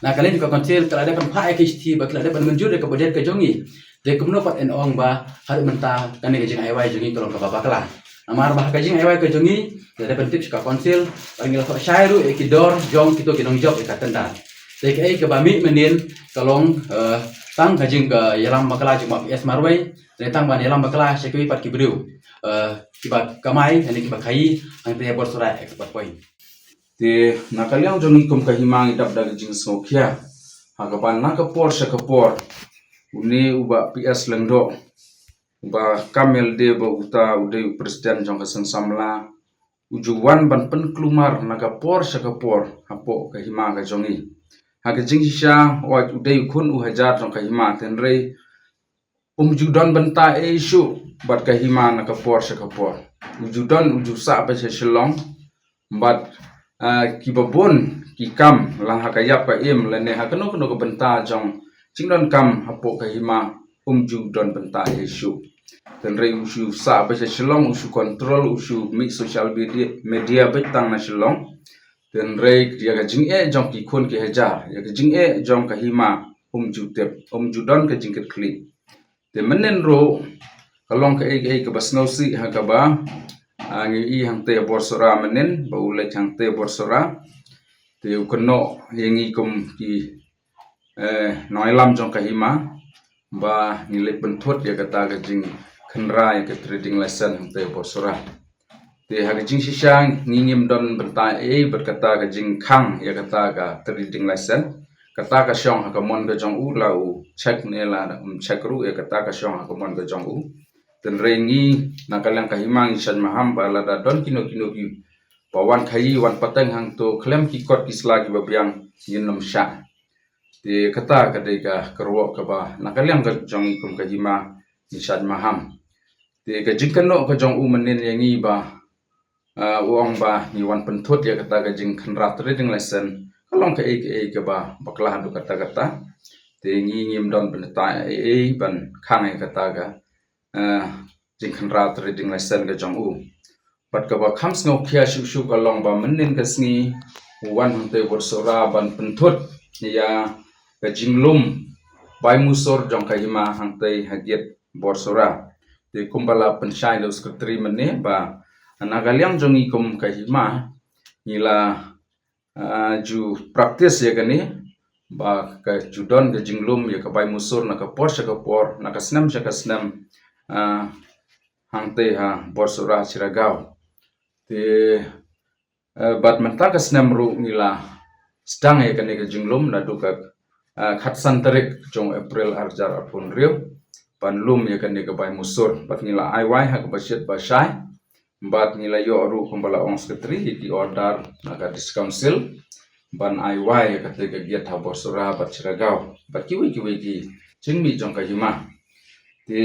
Na ka liang jong ka council ka la dep ban phah ïa ki shithi ba ki la dep ban mynjur ïa ka budget ka jong ngi. Te kumno pat yn ong ba haduh mynta kane ka jingaiwai jong ngi ka long kaba bakla. Namar ba ha ka jingaiwai ka jong ngi, ngi la dep ban tip sha ka council, bad ngi la thoh shai ruh ïa ki dor jong kito ki nongjop ïa ka tender. Te kaei kaba mih mynnin ka long, eh, tang ka jing, eh, ïalam bakla jong u P S marwei, ne tang ban ïalam bakla sha kiwei pat ki briew, eh, kiba kamai ne kiba khaïi hangtei ha Borsora Export Point. Te na ka liang jong ngi kum ka hima ngi dap da ka jingsngewkhia ha kaba na ka por sha ka por une u Bah P S Lyngdoh, uba kam ïalade ba uta u dei u president jong ka seng samla, u ju wan ban pynkulmar na ka por sha ka por hapoh ka hima ka jong ngi. Ha ka jingshisha wat u dei u khun u hajar jong ka hima, hynrei um ju don bynta ei shuh bad ka hima na ka por sha ka por. U ju don, u ju sah beit sha Shillong bad, ah, kiba bun ki kam, la ha ka ïap ka im lane ha kano kano ka bynta jong jingdonkam hapoh ka hima um ju don bynta ei shuh. Hynrei u shu sah beit sha Shillong, u shu control, u shu mih social media, media beit tang na Shillong. Hynrei ïa ka jingeh jong ki khun ki hajar, ïa ka jingeh jong ka hima um ju tip, um ju don ka jingkitkhlieh. Te mynnin ruh ka long kaei kaei kaba sngewsih ha kaba, ah, ngi i hangtei Borsora mynnin, ba u leit hangtei Borsora. Te u kynnoh ïa ngi kum ki, eh, nongïalam jong ka hima ba ngi leit pynthut ïa kata ka jingkhynra ïa ka trading license hangtei Borsora. Te ha ka jingshisha ngi ngim don bynta ei bad kata ka jingkhang ïa kata ka trading license. Kata ka shong ha ka mon ka jong u, la u check ne la um check ruh ïa kata ka shong ha ka mon ka jong u. Hynrei ngi na ka liang ka hima ngi shait maham ba lada don kino kino kiba wan khaïi wan pateng hangto khlem ki kot ki sla kiba biang ngin ym shah. Te kata ka dei ka kyrwoh kaba na ka liang ka jong ngi kum ka hima ngi shait maham. Te ka jingkynnoh ka jong u mynnin ïa ngi ba, ah, u ong ba ngi wan pynthut ïa kata ka jingkhynra trading license ka long kaei kaei kaba bakla haduh katta katta. Te ngi ngim don bynta ei ei ban khang ïa kata ka, ah, jingkhynra trading license ka jong u. Bad kaba kham sngewkhia shuh shuh ka long ba mynnin ka sngi u wan hangtei Borsora ban pynthut ïa ka jinglum bai musur jong ka hima hangtei ha gate Borsora. Te kumba la pynshai da u secretary mynne ba na ka liang jong ngi kum ka hima ngi la, ah, ju practice ïa kane ba ka ju don ka jinglum ïa ka bai musur na ka por sha ka por, na ka snem sha ka snem, ah, hangtei ha Borsora Shiragaw. Te, eh, bad mynta ka snem ruh ngi la sdang ïa kane ka jinglum naduh ka, ah, khatsan tarik jong April arhajar arphew hynriew ban lum ïa kane ka bai musur. Bad ngi la ai wai ha kaba shit ba shai. Bad ngi la ïoh ruh kumba la ong secretary ïa ki order na ka District Council ban ai wai ïa kata ka gate ha Borsora bad Shiragaon bad kiwei kiwei ki jingmih jong ka hima. Te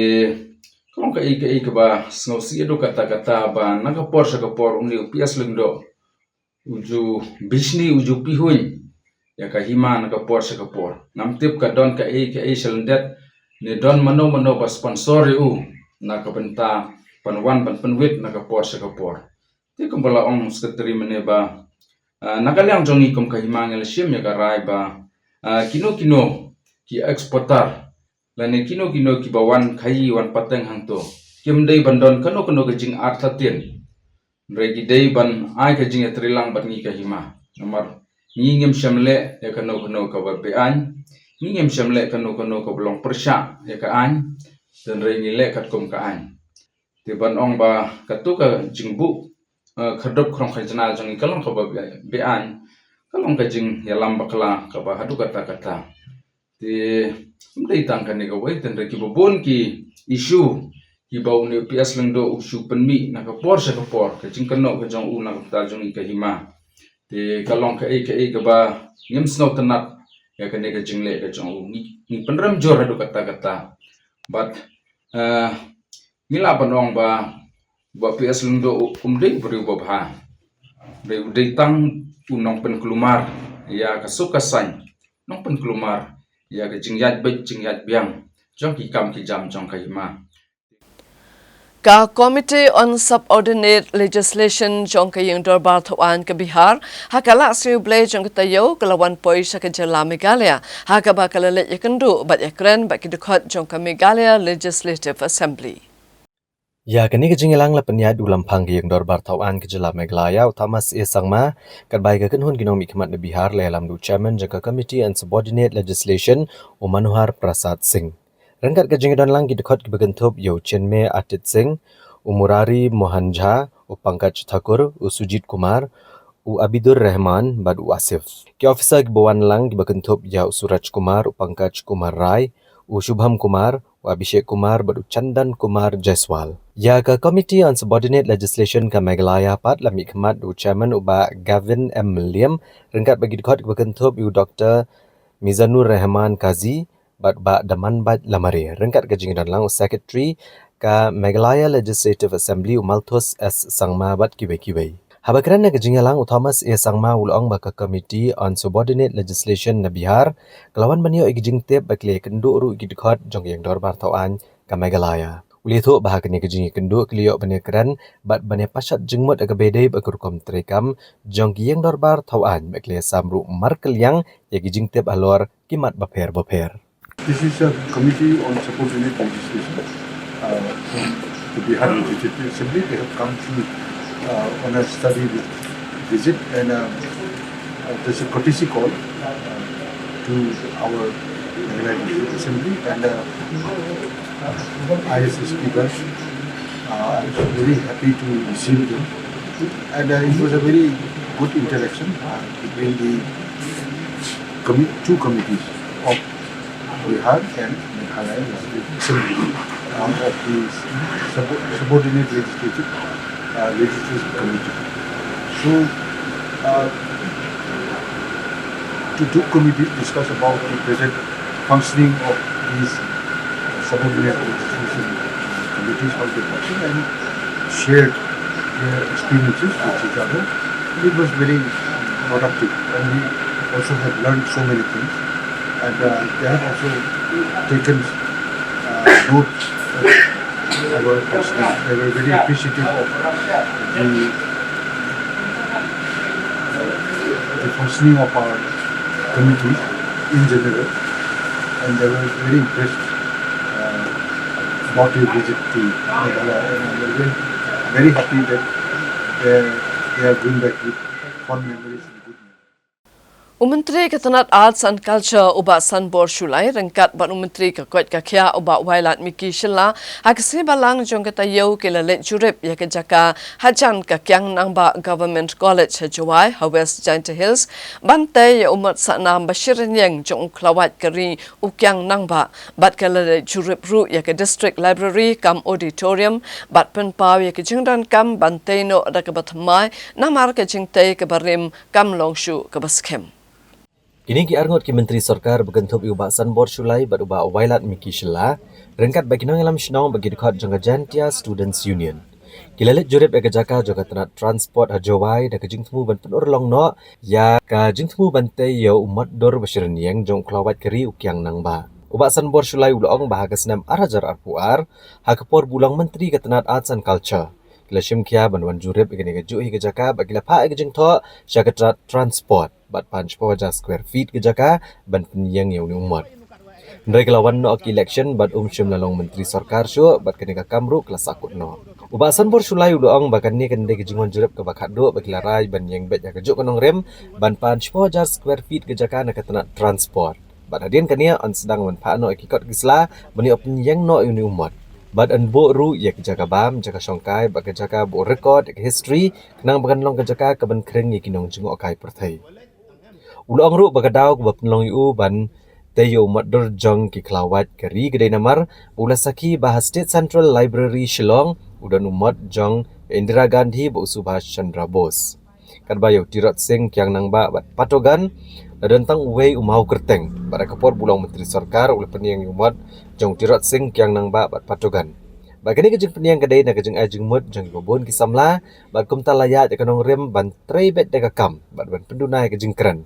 ka long kaei kaei kaba sngewsih haduh katta katta ba na ka por sha ka por une u P S Lyngdoh u ju bishni u ju pihuiñ ïa ka hima na ka por sha ka por. Ngam tip ka don kaei kaei sha lyndet ne don mano mano ba sponsor ïa u na ka bynta ban wan ban pynwit na ka por sha ka por. Te kumba la ong secretary mynne ba, ah, na ka liang jong ngi kum ka hima ngi la shim ïa ka rai ba, ah, kino kino ki exporter lane kino kino kiba wan khaïi wan pateng hangto kim dei ban don kano kano ka jingartatien. Hynrei ki dei ban ai ka jingïatreilang bad ngi ka hima. Namar ngi ngim shym leh ïa kano kano kaba beaiñ, ngi ngim shym leh kano kano kaba long pyrshah ïa ka aiñ. Hynrei ngi leh katkum ka aiñ. Te ban ong ba kato ka jingbuh, eh, kyrdup khrong khajna jong ngi ka long kaba be-, beaiñ, ka long ka jingïalam bakla kaba haduh katta katta. Te ym dei tang kane kawei, tang da kiba bun ki issue kiba une u P S Lyngdoh u shu pynmih na ka por sha ka por, ka jingkynnoh ka jong u na ka bynta jong ngi ka hima. Te ka long kaei kaei kaba ngim sngewtynnat ïa kane ka jingleh ka jong u. Ngi, ngi pynrem jur haduh katta katta. Bad, eh, ngi lah ban ong ba, ba P S Lyngdoh um dei u briew ba bha. Dei u dei tang u nongpynkulmar ïa ka suk ka saiñ, nongpynkulmar ïa ka jingïaid beit jingïaid biang jong ki kam ki jam jong ka hima. Ka Committee on Subordinate Legislation jong ka Ïing Dorbar Thawaiñ ka Bihar ha ka Lah Sngi U Blei jong ka taïew ka la wan poi sha ka jylla Meghalaya ha kaba ka la leit ïakynduh bad ïakren bad ki dkhot jong ka Meghalaya Legislative Assembly. Ïa kane ka jingïalang la pynïaid u Lamphang ka Ïing Dorbar Thawaiñ ka jylla Meghalaya u Thomas A Sangma katba ïa ka kynhun ki nongmihkhmat na Bihar la ïalam da u Chairman jong ka Committee on Subordinate Legislation u Manohar Prasad Singh. Ryngkat ka jingïadon lang ki dkhot kiba kynthup ïa u Chinmay Atit Singh, u Murari Mohan Jha, u Pankaj Thakur, u Sujit Kumar, u Abidur Rahman bad u Asif. Ki officer kiba wan lang kiba kynthup ïa u Suraj Kumar, u Pankaj Kumar Rai, u Shubham Kumar, u Abhishek Kumar bad u Chandan Kumar Jaiswal. Ïa ka Committee on Subordinate Legislation ka Meghalaya pat la mihkhmat da u Chairman u Bah Gavin M Mylliem ryngkat bad ki dkhot kiba kynthup ïa u Doktor Mizanur Rahman Kazi bad Bah Damanbait Lamare ryngkat ka jingdon lang u Secretary ka Meghalaya Legislative Assembly u Malthus S Sangma bad kiwei kiwei. Haba kren ha ka jingïalang u Thomas A Sangma u la ong ba ka Committee on Subordinate Legislation na Bihar ka la wan ban ïoh ïa ka jingtip ba ki la ïakynduh ruh ïa ki dkhot jong ka Ïing Dorbar Thawaiñ ka Meghalaya. U la ïathuh ba ha kane ka jingïakynduh ki la ïoh ban ïakren bad ban ïapashat jingmut ha kaba ïadei bad ka rukom treikam jong ka Ïing Dorbar Thawaiñ bad ki la ïasam ruh markylliang ïa ki jingtip halor ki mat bapher bapher. This is a committee on subordinate legislation. Uh, from the Bihar Legislative Assembly, they have come to, uh, on a study vi-, visit, and, uh, uh, there's a courtesy call, uh, to our Meghalaya Legislative Assembly, and, uh, I S S P Ganj. Uh, I was very happy to receive them, and, uh, it was a very good interaction, uh, between the commi-, two committees of Bihar and Meghalaya Legislative Assembly, uh, of the sub-, subordinate legislative, uh, legislative committee. So, uh, the two committees discuss about the present functioning of these subordinate legislation committees, how they function, and shared their experiences with each other. It was very productive, and we also have learned so many things. And, uh, they have also taken, uh, notes of our functioning. They were very appreciative of the, the functioning of our committees in general, and they were very impressed, uh, about your visit to Meghalaya, and we are very, very happy that they, they are going back with fond memories and good memories. U Myntri ka tnat Arts and Culture u Bah Sanbor Shullai ryngkat bad u Myntri ka koit ka khiah u Bah Wailadmiki Shylla ha ka sngi Balang jong ka taïew ki la leit jurip ïa ka jaka hajan ka Kiang Nangbah Government College ha Jowai ha West Jaintia Hills ban tei ïa u mot sahnam ba shi rynïeng jong u khlawait ka ri u Kiang Nangbah bad ka la leit jurip ruh ïa ka District Library kam Auditorium bad pynpaw ïa ka jingdonkam ban tei noh da kaba thymmai namar ka jingtei kaba rim kam long shuh kaba skhem. Kine ki arngut ki Myntri Sorkar ba kynthup ïa u Bah Sanbor Shullai bad u Bah Wailadmiki Shylla ryngkat bad ki nongïalam shnong bad ki dkhot jong ka Jaintia Students Union ki la leit jurip ïa ka jaka jong ka tnat Transport ha Jowai da ka jingthmu ban pynurlong noh ïa ka jingthmu ban tei ïa u mot dur ba shi rynïeng jong u khlawait ka ri u Kiang Nangbah. U Bah Sanbor Shullai u la ong ba ha ka snem ar hajar arphew ar ha ka por ba u long Myntri ka tnat Arts and Culture ki la shim khia ban wan jurip ïa kane kajuh hi ka jaka bad ki la phah ïa ka jingthoh sha ka tnat Transport bad pan shiphew hajar square feet ka jaka ban pynïeng ïa une u mot. Hynrei ka la wan noh ka election bad um shym la long Myntri Sorkar shuh bad kane ka kam ruh ka la sahkut noh. U Bah Sanbor Shullai u la ong ba kane kan dei ka jingwan jurip kaba khatduh ba ki la rai ban ïeng beit ha kajuh ka nongrim ban pan shiphew hajar square feet ka jaka na ka tnat Transport. Bad hadien kane yn sdang ban phah noh ïa ki kot ki sla ban ïoh pynïeng noh ïa une u mot. Bad yn buh ruh ïa ka jaka bam, jaka shongkai bad ka jaka buh record ïa ka history khnang ba kan long ka jaka kaban khring ïa ki nongjngohkai pyrthei. U la ong ruh ba ka daw kaba pynlong ïa u ban tei ïa u mot dur jong ki khlawait ka ri ka dei namar u la sakhi ba ha State Central Library Shillong u don u mot jong Indira Gandhi bad u Subhash Chandra Bose. Katba ïa u Tirot Sing Kiang Nangbah bad Patogan la don tang uwei u maw kyrteng bad ha ka por ba u long Myntri Sorkar u la pynïeng ïa u mot jong u Tirot Sing Kiang Nangbah bad Patogan. Bad kane ka jingpynïeng ka dei na ka jingai jingmut jong kiba bun ki samla bad kumta la ïaid ïa ka nongrim ban trei beit da ka kam bad ban pynduna ïa ka jingkren.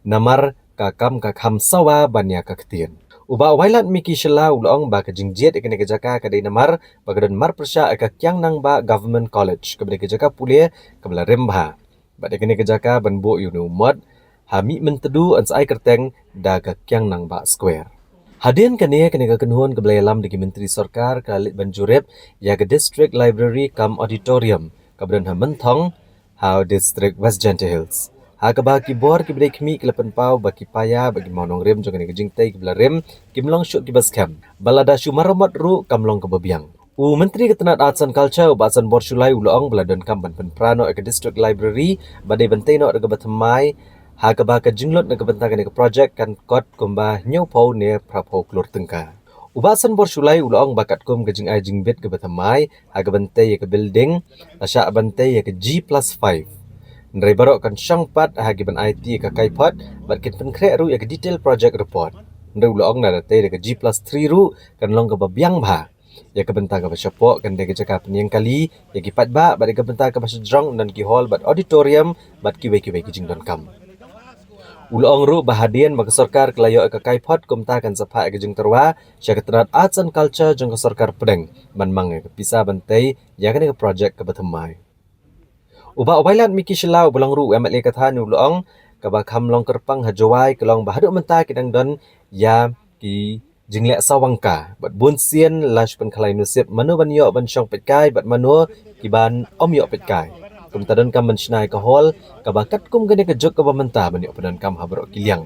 Namar ka kam ka kham sawa ban ïa ka ktien. U Bah Wailadmiki Shylla u la ong ba ka jingjied ïa kane ka jaka ka dei namar ba ka don marpyrshah ïa ka Kiang Nangbah Government College kaba dei ka jaka pule kaba la rim bha. Bad ïa kane ka jaka ban buh ïa une u mot ha Mihmyntdu yn sa ai kyrteng da ka Kiang Nangbah Square. Hadien kane, kane ka kynhun kaba la ïalam da ki Myntri Sorkar ka la leit ban jurip ïa ka District Library cum Auditorium kaba don ha Mynthong ha District West Jaintia Hills, ha kaba ki bor kiba dei khmih ki la pynpaw ba ki paia bad ki mawnongrim jong kane ka jingtei kiba la rim kim long shuh kiba skhem bad lada shu maramot ruh kam long kaba biang. U Myntri ka tnat Arts and Culture u Bah Sanbor Shullai u la ong ba la donkam ban pynpra noh ïa ka District Library ba dei ban tei noh da kaba thymmai, ha kaba ka jinglut na ka bynta kane ka project kan kot kumba hynñiewphew ne phraphew klur tyngka. U Bah Sanbor Shullai u la ong ba katkum ka jingai jingbit kaba thymmai ha ka ban tei ïa ka building, la shah ban tei ïa ka G plus five. Hynrei baroh kan shong pat ha ki ban aiti ïa ka kaiphod bad kin pynkhreh ruh ïa ka detail project report. Hynrei u la ong lada tei da ka G plus three ruh kan long kaba biang bha. Ïa ka bynta kaba shapoh kan dei ka jaka pynïeng kali ïa ki paidbah bad ïa ka bynta kaba shajrong yn don ki hall bad auditorium bad kiwei kiwei ki jingdonkam. U la ong ruh ba hadien ba ka sorkar ka la ïoh ïa ka kaiphod kumta kan sa phah ïa ka jingtyrwa sha ka tnat Arts and Culture jong ka sorkar pdeng ban mang ïa ka pisa ban tei ïa kane ka project kaba thymmai. U Bah Wailadmiki Shylla uba long ruh u MLA ka thaiñ u la ong kaba kham long kyrpang ha Jowai ka long ba haduh mynta ki dang don ïa ki jingleh sawang ka bad bun sien la shu pynkhalai nusip mano ban ïoh ban shong peitkai bad mano ki ban ym ïoh peitkai. Kumta donkam ban shna ïa ka hall kaba katkum kane ka juk kaba mynta ban ïoh pyndonkam ha baroh ki liang.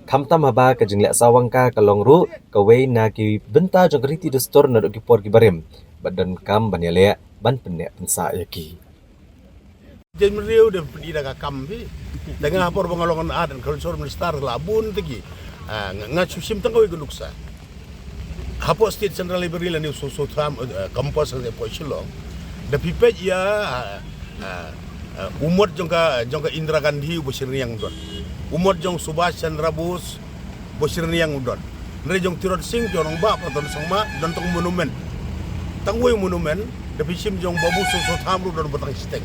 Khamtam haba ka jingleh sawang ka ka long ruh kawei na ki bynta jong ka riti dustur naduh ki por kiba rim bad donkam ban ïaleh ban pynneh pynsah ïa ki. Jaiñmynriew da pynïada ka kam phi. Da nga ha por ba nga long Art and Culture Minister la bun te ki. Ah, nga, nga shu shim tang kawei ka nuksa. Hapoh State Central Library lane u Soso Tham, eh, campus hapoh Shillong. Da phi peit ïa, ah, ah, ah, u mot jong ka, jong ka Indira Gandhi uba shi rynïeng u don. U mot jong Subhash Chandra Bose uba shi rynïeng u don. Hynrei jong Tirot Sing Kiang Nangbah Patton Sangma don tang monument. Tang wei monument, da phi shim jong Babu Soso Tham ruh don ba tang shiteng.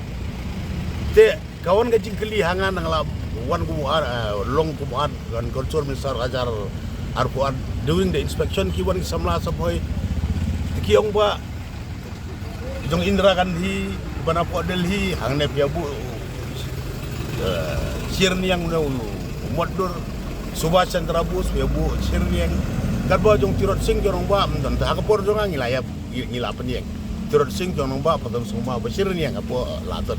Te ka wan ka jingkylli ha nga nang la wan kum u Art, eh, long kum u Art and Culture Minister hajar arphew ar, during the inspection ki wan ki samla sa poi. Te ki ong ba jong Indira Gandhi ba na pdeng Delhi hangne phi ïa buh, eh, shi rynïeng ne u mot dur. Subhash Chandra Bose phi ïa buh shi rynïeng. Katba jong Tirot Sing Kiang Nangbah ym don, te ha ka por jong nga ngi la ïa, ngi la pynïeng. Tirot Sing Kiang Nangbah Patton Sangma ba shi rynïeng hapoh Lahton.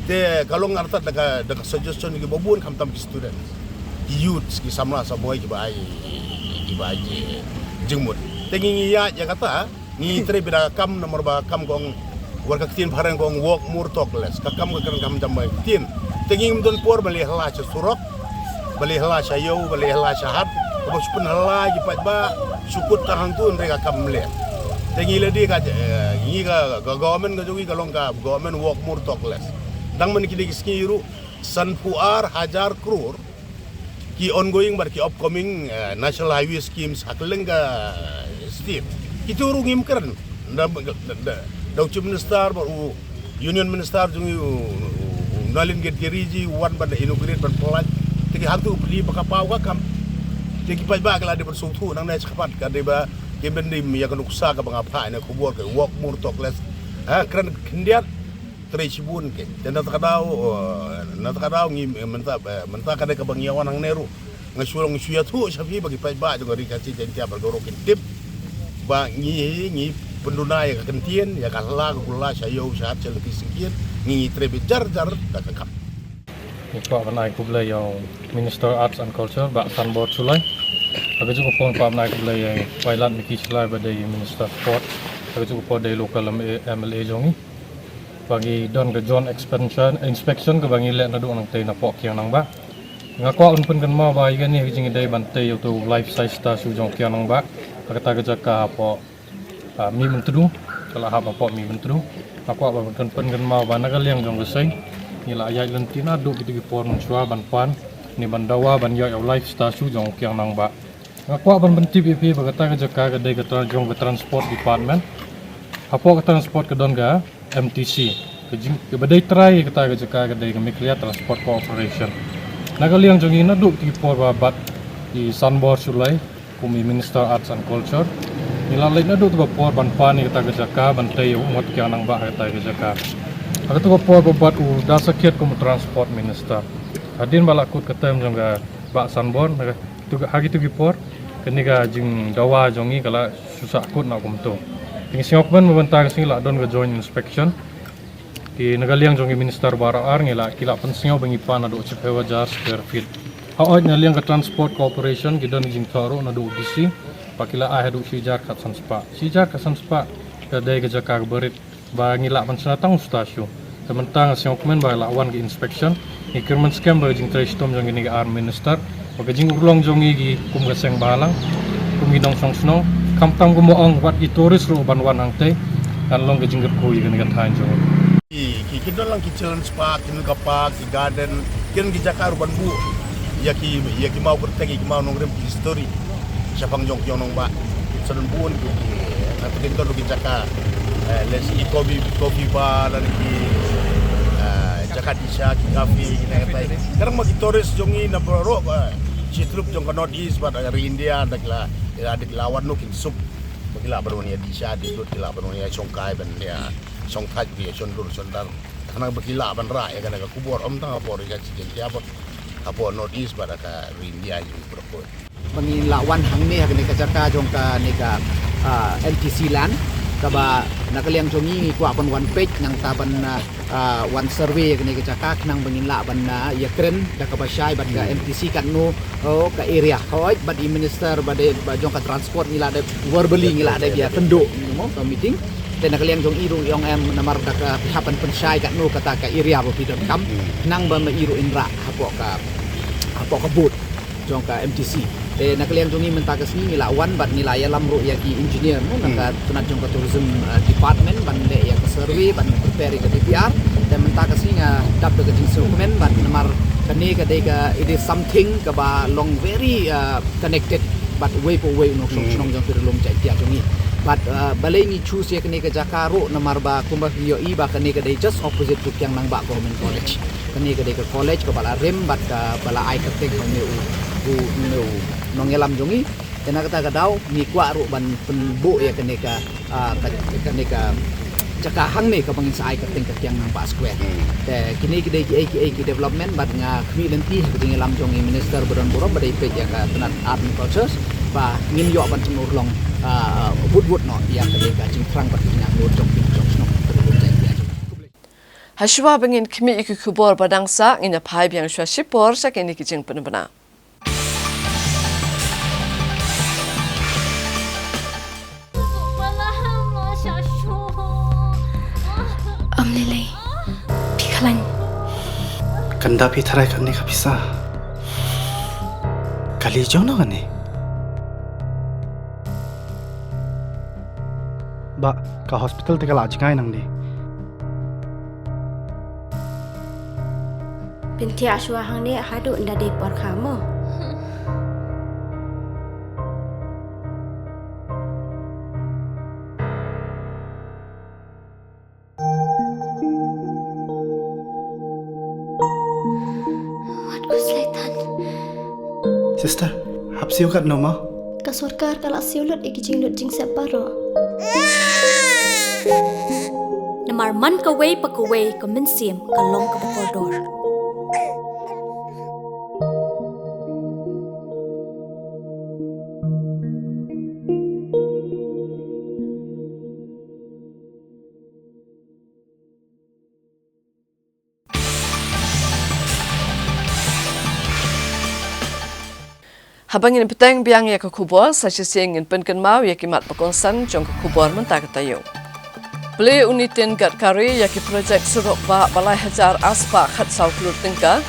Te ka long artat da ka, da ka suggestion ki babun khamtam ki student, ki youths, ki samla samoi ki ba ai, ki ba ai jingmut. Te ngi ngi ïa, ïa kata ngi trei bida kam namar ba kam kong, war ka ktien phareng kong walk more talk less. Ka kam ka kren kam jam bai ktien. Te ngi ngim don por ba leh la sha surok, ba leh la sha ïew, ba leh la sha hat, ba shu pynhala ki paidbah, shu kut ta hangtu hynrei ka kam leh. Te ngi leh di ka, eh, ngi ka, ka government ka jong ngi ka long ka government walk more talk less. Dang man ki dei ki sngi ruh, sanphew ar hajar crore ki ongoing bad ki upcoming, eh, national highway schemes ha kylleng ka, eh, state. Kitu ruh ngim kren. Da, da, da, da u Chief Minister bad u Union Minister jong ngi u, u, u Nalin Gadkari ji u wan ban da inaugurate ban pynlait. Te ki hangtu u plie ba ka paw ka kam. Te ki paidbah ki la dei ban sngewthuh nangne shakhmat ka dei ba kim dei ïa ka nuksa kaba nga phah ïa ka khubor ka walk more talk less. Ha, kren khyndiat trei shibun ki. Te na kata ka daw, eh, na kata ka daw ngi, eh, mynta, eh, mynta ka dei kaba ngi ïa wan hangne ruh. Nga shu long shu ïathuh sha phi ba ki paidbah jong ka Ri Khasi Jaiñtia baroh kin tip ba ngi, ngi pynduna ïa ka kyntien, ïa ka hla ka kular sha ïew sha hat sha lynti syngkien, ngi, ngi trei beit jar jar da ka kam. Ngi kwah ban ai khublei ïa u Minister Arts and Culture, Bah Sanbor Shullai. Ha kajuh ka por kwah ban ai khublei ïa u Pailad Micky Shullai ba dei Minister Sport. Ha kajuh ka por dei local M L A, M L A jong ngi. Ba ngi don ka joint expansion, inspection kaba ngi leh naduh nangtei napoh Kiang Nangbah. Nga kwah ban pynkynmaw ba ïa kane ka jingïadei ban tei ïa uto u life size statue jong Kiang Nangbah ha kata ka jaka hapoh, ah, Mihmyntdu, ka la hap hapoh Mihmyntdu. Nga kwah ban pyn, pynkynmaw ba na ka liang jong ka seng ngi la ïaid lynti naduh kito ki por mynshuwa ban pan ne ban dawa ban ïoh ïa u life statue jong Kiang Nangbah. Nga kwah ban pyntip ïa phi ba kata ka jaka ka dei ka tra-, jong ka Transport Department. Hapoh ka Transport ka don ka M T C. Ka jing, kaba dei trai kata ka jaka ka dei ka Meghalaya Transport Corporation. Na ka liang jong ngi naduh kito ki por ba bat i Sanbor Shullai kum i Minister Arts and Culture, ngi la leit naduh kito ki por ban pan ïa kata ka jaka ban tei ïa u ngot Kiang Nangbah ha kata ka jaka. Ha kito ki por ba bat u Da Sakhiat kum u Transport Minister. Hadien ba la kut ka term jong ka Bah Sanbor, na ka, tu, ha kito ki por kane ka jingdawa jong ngi ka la shu sah kut na kumto. Te ngi sngewkmen ba mynta ka sngi la don ka joint inspection. Ki na ka liang jong ki minister baroh ar ngi la, ki la pynsngew ba ngi pan naduh shiphew hajar square feet. Hooid na liang ka Transport Corporation ki don ka jingthoh ruh naduh D C ba ki la ai haduh shi hajar khatsan spah. Shi hajar khatsan spah ka dei ka jaka kaba rit. Ba ngi lah ban shna tang u statue. Te mynta nga sngewkmen ba la wan ka inspection. Ngi kyrmen skhem ba ka jingtrei shitom jong kine ki ar minister, ba ka jingurlong jong ngi ki kum ka seng bhalang, kum ki nongshong shnong, khamtam kum ba ong wat ki tourist ruh ban wan hangtei, kan long ka jingkyrkhu ïa kane ka thaiñ jong ngi. Ki, ki, ki don lang ki children's park, ki ka park, ki garden, ki don ki jaka ruh ban buh ïa ki, ïa ki maw kyrteng, ïa ki maw nongrim, ki history shaphang jong ki Kiang Nangbah. Sa don bun ki, ki, ki don ki jaka, eh, lehse ki coffee, coffee bar, lane ki, eh, jaka disha, ki cafe, ki na katai. Kadang ma ki tourist jong ngi na baroh, eh, shi tylli jong ka North East bad, eh, ri India, da ki la, da ki la wan noh kin suk. Ba ki lah ban wan ïa disha, disha, ki lah ban wan ïa shongkai, ban ïa shongthait, ïa shondur, shondar. Khnang ba ki lah ban rah ïa kane ka khubor, ym tang hapoh Ri Khasi Jaiñtia bad hapoh North East bad ha ka ri India jong ngi baroh. Ba ngin lah wan hangne ha kane ka jaka jong kane ka, ah, M T C land, kaba na ka liang jong ngi ngi kwah ban wan peit nangta ban, ah, ah, wan survey ïa kane ka jaka khnang ba ngin lah ban, ah, ïakren da kaba shai bad ka M T C katno, oh, ka area. Hooid bad i minister ba dei ba jong ka transport ngi la dep verbally ngi la dep ïakynduh mo ka meeting. Te na ka liang jong i ruh i ong em namar da ka phi hap ban pynshai katno kata ka area ba phi donkam. Khnang ba ma i ruh in rah hapoh ka, hapoh ka booth jong ka M T C. Te na ka liang jong ngi mynta ka sngi ngi la wan bad ngi la ïalam ruh ïa ki engineer mo na ka tnat jong ka tourism, uh, department ban leh ïa ka survey ban prepare ïa ka D P R. Te mynta ka sngi nga dap da ka jingsngewkmen bad namar kane ka dei ka, it is something kaba long very, uh, connected bad uwei pa uwei u nongshong shnong jong ka Ri Lum Jaiñtia jong ngi. Bad, uh, balei ngi choose ïa kane ka jaka ruh namar ba kumba phi ïohi ba kane ka dei just opposite to Kiang Nangbah Government College. Kane ka dei ka college kaba la rim bad kaba la ai kyrteng ha une u, u, une u nongïalam jong ngi. Te na kata ka daw ngi kwah ruh ban pynbuh ïa kane ka, ah, ka, kane ka jaka hangne kaba ngin sa ai kyrteng ka Kiang Nangbah Square. Te kine ki dei kiei kiei ki development bad nga khmih lynti ha ka jingïalam jong i minister ba don burom ba dei peit ïa ka tnat art and cultures ba ngin ïoh ban jingurlong, ah, wut wut noh ïa kane ka jingthrang bad ka jingangnud jong ki nongshong shnong ka Ri Lum Jaiñtia jong ngi. Hashwa ba ngin khmih ïa ki khubor ba dang sah, ngin ïa phai biang shwa shipor sha kine ki jingpynbna. Ym lei lei. Phi khlaiñ. Kan da phi tharai kane ka pisa. Kali jong no kane. Ba ka hospital te ka la jngai nangne. Pyntiah shuwa hangne haduh nda dei por kha mo. Wat ku slaitan. Sister, hap siew kat no ma? Ka sorkar ka la siew lut ïa ki jinglut jingsep baroh. Namar man kawei pa kawei ka mynsiem ka long kaba kordor. Haba ngin bteng biang ïa ka khubor, sa shisien ngin pynkynmaw ïa ki mat ba kongsan jong ka khubor mynta ka taïew. Plie u Nitin Gadkari ïa ki projek surok bah ba lai hajar arspah khatsaw klur tyngka.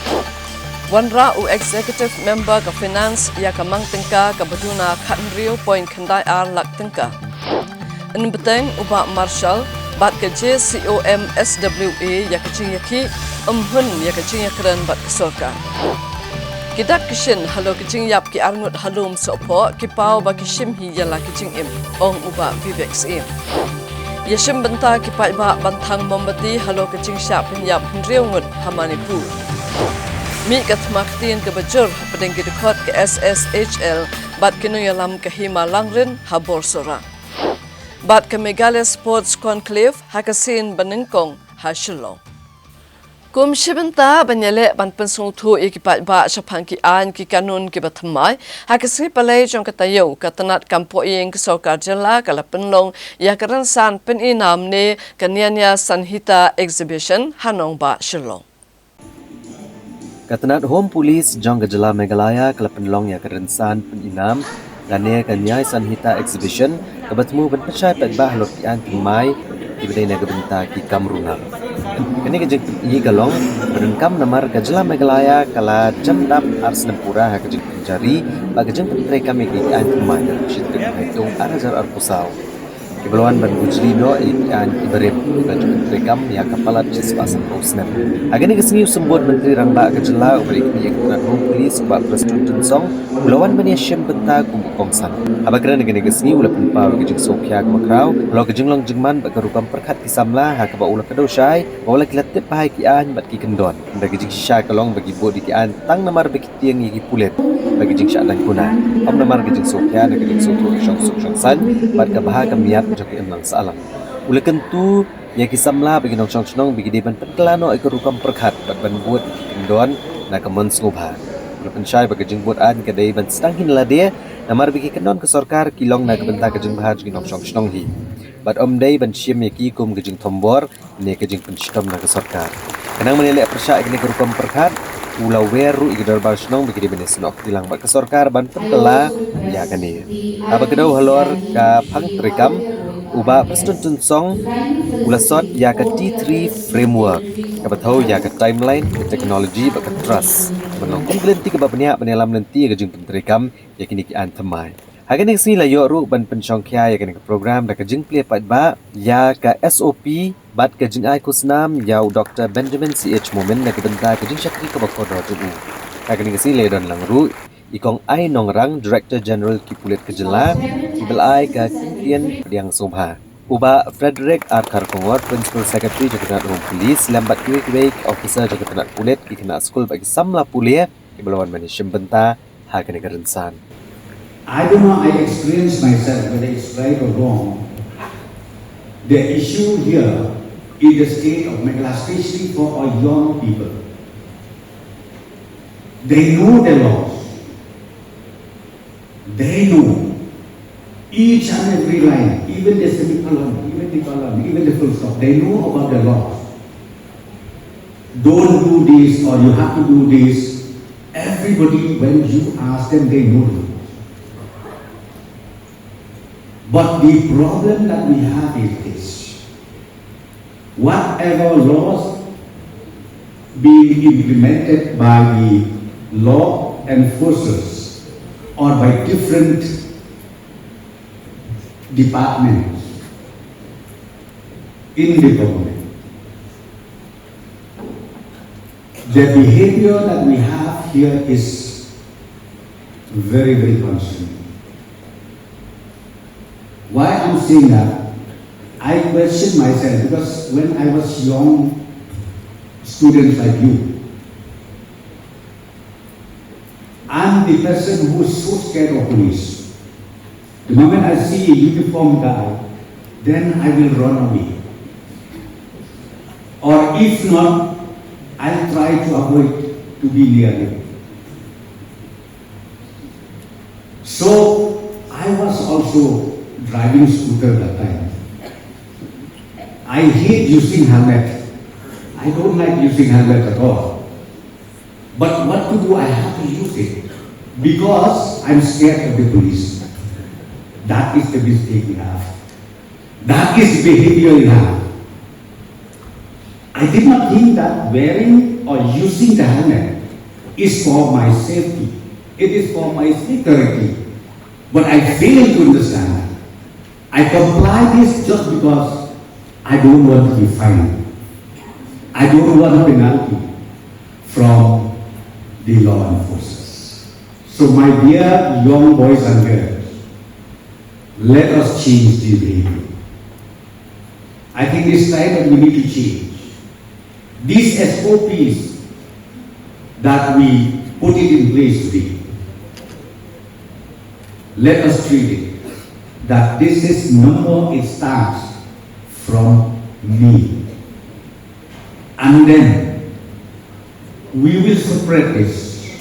Wanrah u executive member ka finance ïa ka mang tyngka kaba duna khathynriew point khyndai ar lak tyngka. Yn bteng u Bah Marshall bad ka J C O M S W A ïa ka jingïakhih, ym hun ïa ka jingïakren bad ka sorkar. Ki dak ki shin halor ka jingïap ki arngut ha Lumsohphoh ki paw ba ki shim hi ïa la ki jingim, ong u Bah Vivek Syiem. Ïashim bynta ki paidbah ban thang mombati halor ka jingshah pynïap hynriew ngut ha Manipur. Mih ka thma ktien kaba jur hapdeng ki dkhot ka S S H L bad ki nongïalam ka Hima Langrin ha Borsohra. Bad ka Meghalaya Sports Conclave ha ka sien ba nyngkong ha Shillong. Kum shi bynta ban ïaleh ban pynsngewthuh ïa ki paidbah shaphang ki aiñ ki kanun kiba thymmai, ha ka sngi Palei jong ka taïew, ka tnat kam pohïing ka sorkar jylla ka la pynlong ïa ka rynsan pyni nam ne ka Nyaya Sanhita Exhibition ha nongbah Shillong. Ka tnat Home Police jong ka jylla Meghalaya ka la pynlong ïa ka rynsan pyni nam lane ka Nyaya Sanhita Exhibition, kaba thmu ban pynshai paidbah halor ki aiñ thymmai kiba dei na ka bynta ki kam runar. Kane ka jingpyni ka long ba donkam namar ka jylla Meghalaya ka la jan dap ar snem pura ha ka jingpynjari bad ka jingpyntreikam ïa ki aiñ thymmai, shi tarik Naitung ar hajar arphew saw. Kiba la wan ban bujli noh ïa ki aiñ kiba rim, kiba la ju pyntreikam ïa ka palat shispah sanphew snem. Ha kane ka sngi u Symbud Myntri Rangbah ka jylla uba dei kmie ïa ka tnat Home Police u Bah Prestone Tynsong u la wan ban ïashim bynta kum u kongsan. Haba kren ha kane ka sngi u la pynpaw ïa ka jingsngewkhia kaba khraw halor ka jinglong jingman bad ka rukom pyrkhat ki samla, ha kaba u la kdew shai ba wat la ki la tip bha ïa ki aiñ bad ki kyndon. Hynrei ka jingshisha ka long ba ki bud ïa ki aiñ tang namar ba ki tieng ïa ki pulit bad ka jingshah dang kuna, ym namar ka jingsngewkhia ne ka jingsngewthuh ka shongsuk shongsaiñ bad ka bha ka miat jong ka imlang sahlang. U la kyntu ïa ki samla bad ki nongshong shnong ba ki dei ban pynkylla noh ïa ka rukom pyrkhat bad ban bud ïa ki kyndon na ka mon sngewbha. U la pynshai ba ka jingbud aiñ ka dei ban sdang hi na lade namar ba ki kyndon ka sorkar ki long na ka bynta ka jingbha jong ki nongshong shnong hi bad ym dei ban shim ïa ki kum ka jingthombor ne ka jingpynshitom na ka sorkar. Khnang ban ïaleh pyrshah ïa kane ka rukom pyrkhat, u la wer ruh ïa ki dorbar shnong ba ki dei ban ïasnoh kti lang bad ka sorkar ban pynkylla ïa kane. Haba kdew halor ka phang treikam, u Bah Prestone Tynsong u la sot ïa ka T three framework, kaba thew ïa ka timeline, ka technology bad ka trust, ban long kum ka lynti kaba bniah ban ïalam lynti ïa ka jingpyntreikam ïa kine ki aiñ thymmai. Ha kane ka sngi la ïoh ruh ban pynshongkhia ïa kane ka program da ka jingplie paidbah ïa ka S O P bad ka jingai khusnam ïa u Doktor Benjamin C H Momin na ka bynta ka jingshakri kaba kordor jong u. Ha kane ka sngi la ïadon lang ruh i Kong Ai Nongrang, Director General ki pulit ka jylla, kiba la ai ka kyntien pdiang sngewbha. U Bah Frederick R Kharkongor, Principal Secretary jong ka tnat Home Police, lem bad kiwei kiwei ki officer jong ka tnat pulit, ki khynnah skul bad ki samla pule, kiba la wan ban ïashim bynta ha kane ka rynsan. I don't know, I experience myself, whether it's right or wrong. The issue here is the state of Meghalaya, especially for our young people. They know the laws. They know each and every line, even the semicolon, even the colon, even the full stop. They know about the laws. Don't do this or you have to do this. Everybody, when you ask them, they know. But the problem that we have is this. Whatever laws being implemented by the law enforcers or by different departments in the government, the behavior that we have here is very, very concerning. Why I'm saying that? I question myself because when I was young students like you, I'm the person who is so scared of police. The moment I see a uniform guy, then I will run away. Or if not, I'll try to avoid to be near him. So I was also driving scooter that time. I hate using helmet. I don't like using helmet at all. But what to do? I have to use it because I'm scared of the police. That is the mistake we have. That is the behavior we have. I did not think that wearing or using the helmet is for my safety. It is for my security. But I fail to understand. I comply this just because I don't want to be fined. I don't want a penalty from the law enforcers. So, my dear young boys and girls, let us change the behavior. I think it's time that we need to change these S O Ps that we put it in place today. Let us treat it that this is number, it starts from me. And then we will spread this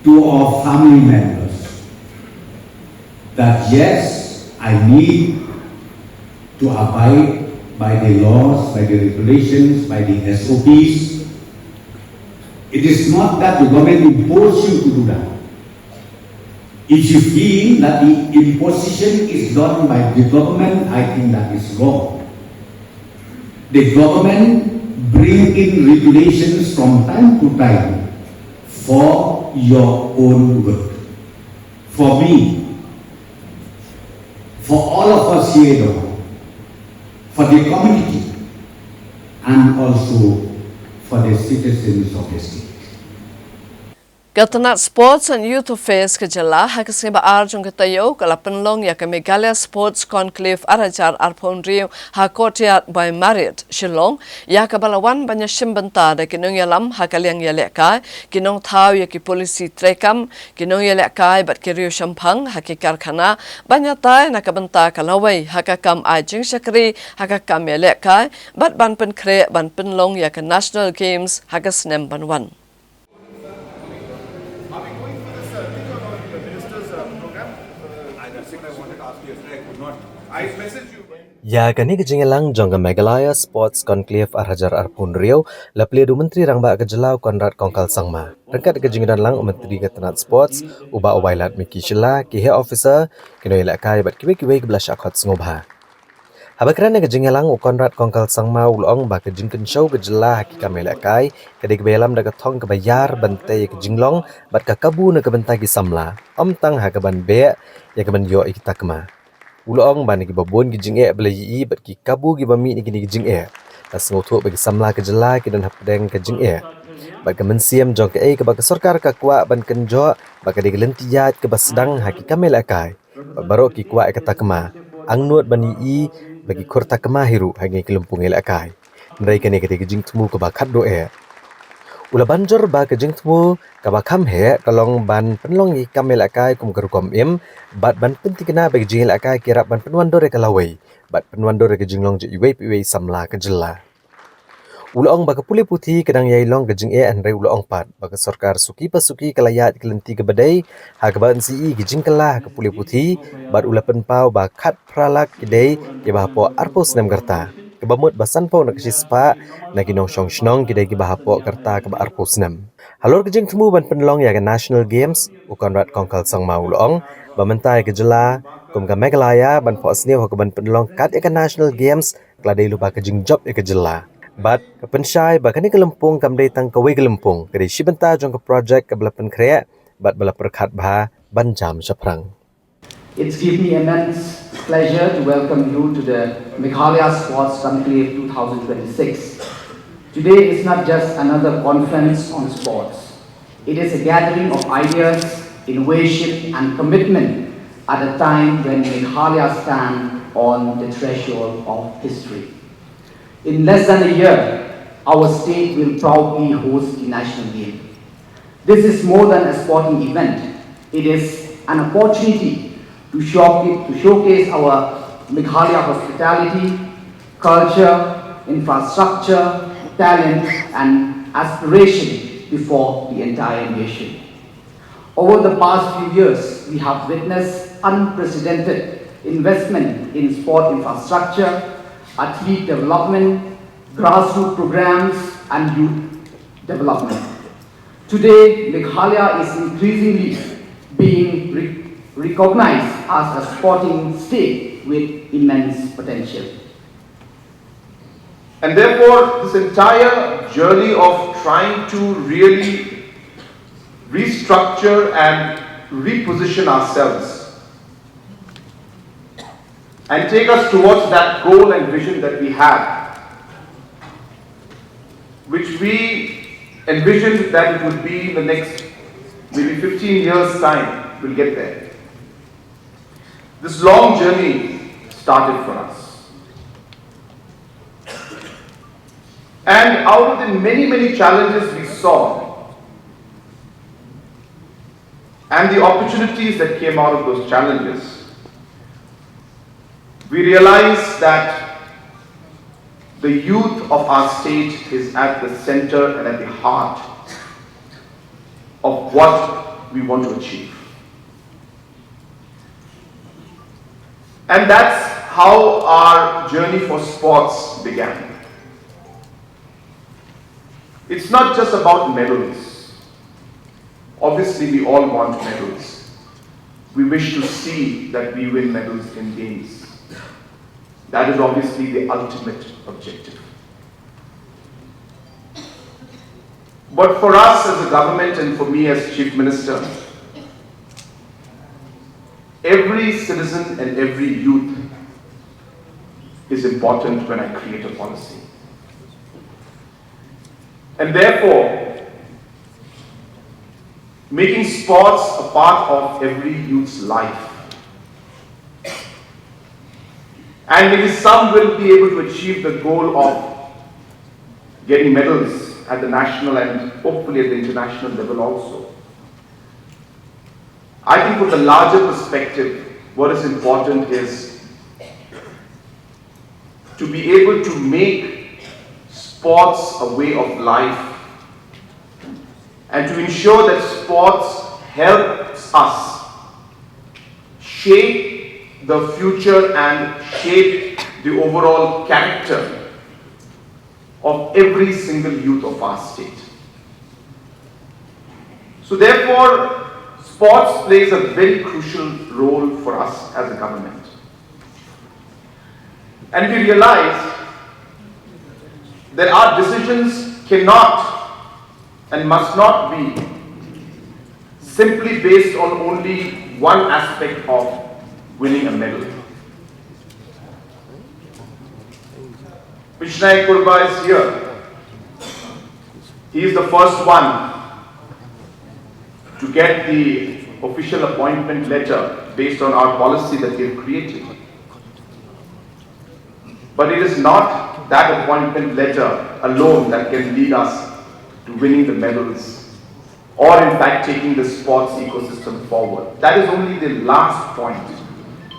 to our family members that yes, I need to abide by the laws, by the regulations, by the S O Ps. It is not that the government impose you to do that. If you feel that the imposition is done by the government, I think that is wrong. The government bring in regulations from time to time for your own good. For me, for all of us here, for the community, and also for the citizens of the state. Ka tnat Sports and Youth Affairs ka jylla ha ka sngi ba ar jong ka taïew ka la pynlong ïa ka Meghalaya Sports Conclave ar hajar arphew hynriew ha Courtyard by Marriott, Shillong, ïa kaba la wan ban ïashim bynta da ki nongïalam ha ka liang ïalehkai, ki nongthaw ïa ki polisi treikam, ki nongïalehkai bad ki riewshemphang ha ki karkhana, ban ïatai na ka bynta ka lawei ha ka kam ai jingshakri ha ka kam ïalehkai, bad ban pynkhreh ban pynlong ïa ka National Games ha ka snem ban wan. Ïa kane ka jingïalang jong ka Meghalaya Sports Conclave ar hajar arphew hynriew la plie da u Myntri Rangbah ka jylla u Conrad Kongkal Sangma. Ryngkat ka jingdon lang u Myntri ka tnat Sports, u Bah Wailadmiki Shylla, ki heh officer, ki nongïalehkai bad kiwei kiwei kiba la shah khot sngewbha. Haba kren ha ka jingïalang u Conrad Kongkal Sangma u la ong ba ka jingkynshew ka jylla ha ki kam ïalehkai ka dei kaba ïalam da ka thong kaba ïar ban tei ïa ka jinglong bad ka kabu na ka bynta ki samla, ym tang ha kaban beh ïa kaban ïoh ïa ki takma. U la ong ba na kiba bun ki jingeh ba la ïohi bad ki kabu kiba mih na kine ki jingeh, la sngewthuh ba ki samla ka jylla ki don hapdeng ka jingeh bad ka mynsiem jong kaei kaba ka sorkar ka kwah ban kynjoh ba ka dei ka lynti ïaid kaba sdang ha ki kam ïalehkai. Bad baroh ki kwah ïa ka takma, angnud ban ïohi ba ki khur takma hi ruh ha kine ki lympung ïalehkai. Hynrei kane ka dei ka jingthmu kaba khatduh eh. U la ban jur ba ka jingthmu kaba kham heh ka long ban pynlong ïa ki kam ïalehkai kum ka rukom im bad ban pynthikna ba ki jingïalehkai ki ïarap ban pynwandur ïa ka lawei bad pynwandur ïa ka jinglong jong iwei pa iwei i samla ka jylla. U la ong ba ka pule puthi ka dang ïai long ka jingeh, hynrei u la ong pat ba ka sorkar suki pa suki ka la ïaid ka lynti kaba dei ha kaba yn sa ïohi ki jingkylla ha ka pule puthi, bad u la pynpaw ba khatphra lak ki dei kiba hapoh arphew snem ka rta. kaba mut ba sanphew na ka shispah na ki nongshong shnong ki dei kiba hapoh ka rta kaba arphew snem. Halor ka jingthmu ban pynlong ïa ka National Games, u Conrad Kongkal Sangma u la ong ba mynta ïa ka jylla kum ka Meghalaya ban phohsniew ha kaban pynlong kat ïa ka National Games ka la dei lypa ka jingjop ïa ka jylla. Bad ka pynshai ba kane ka lympung kam dei tang kawei ka lympung, ka dei shi bynta jong ka project kaba la pynkhreh bad ba la pyrkhat bha ban jam shaphrang. It's give me immense pleasure to welcome you to the Meghalaya Sports Conclave two thousand twenty-six. Today is not just another conference on sports. It is a gathering of ideas, innovation, and commitment at a time when Meghalaya stand on the threshold of history. In less than a year, our state will proudly host the National Game. This is more than a sporting event. It is an opportunity to showcase, to showcase our Meghalaya hospitality, culture, infrastructure, talent, and aspiration before the entire nation. Over the past few years, we have witnessed unprecedented investment in sport infrastructure, athlete development, grassroots programs, and youth development. Today, Meghalaya is increasingly being re- recognized as a sporting state with immense potential. And therefore, this entire journey of trying to really restructure and reposition ourselves and take us towards that goal and vision that we have, which we envisioned that it would be in the next maybe fifteen years' time, we'll get there. This long journey started for us. And out of the many, many challenges we saw, and the opportunities that came out of those challenges, we realized that the youth of our state is at the center and at the heart of what we want to achieve. And that's how our journey for sports began. It's not just about medals. Obviously, we all want medals. We wish to see that we win medals in games. That is obviously the ultimate objective. But for us as a government and for me as Chief Minister, every citizen and every youth is important when I create a policy. And therefore, making sports a part of every youth's life. And maybe some will be able to achieve the goal of getting medals at the national and hopefully at the international level also. I think from the larger perspective, what is important is to be able to make sports a way of life and to ensure that sports helps us shape the future and shape the overall character of every single youth of our state. So therefore, sports plays a very crucial role for us as a government. And we realize that our decisions cannot and must not be simply based on only one aspect of winning a medal. Mishnaik Purba is here. He is the first one to get the official appointment letter based on our policy that we have created. But it is not that appointment letter alone that can lead us to winning the medals or in fact taking the sports ecosystem forward. That is only the last point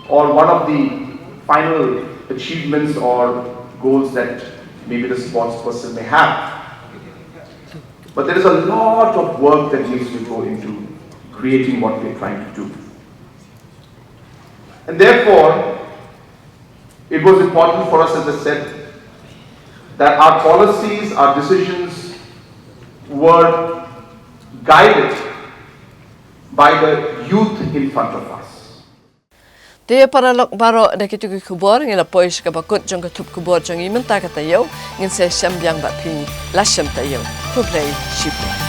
or one of the final achievements or goals that maybe the sports person may have. But there is a lot of work that needs to go into creating what we're trying to do. And therefore, it was important for us, as I said, that our policies, our decisions were guided by the youth in front of us. Te paralok baroh, da kitu ki khubor ngi la poi sha kaba kut jong ka thup khubor jong ngi mynta ka taïew. Ngin sa ïashem biang bad phi la shem taïew. Khublei shibun.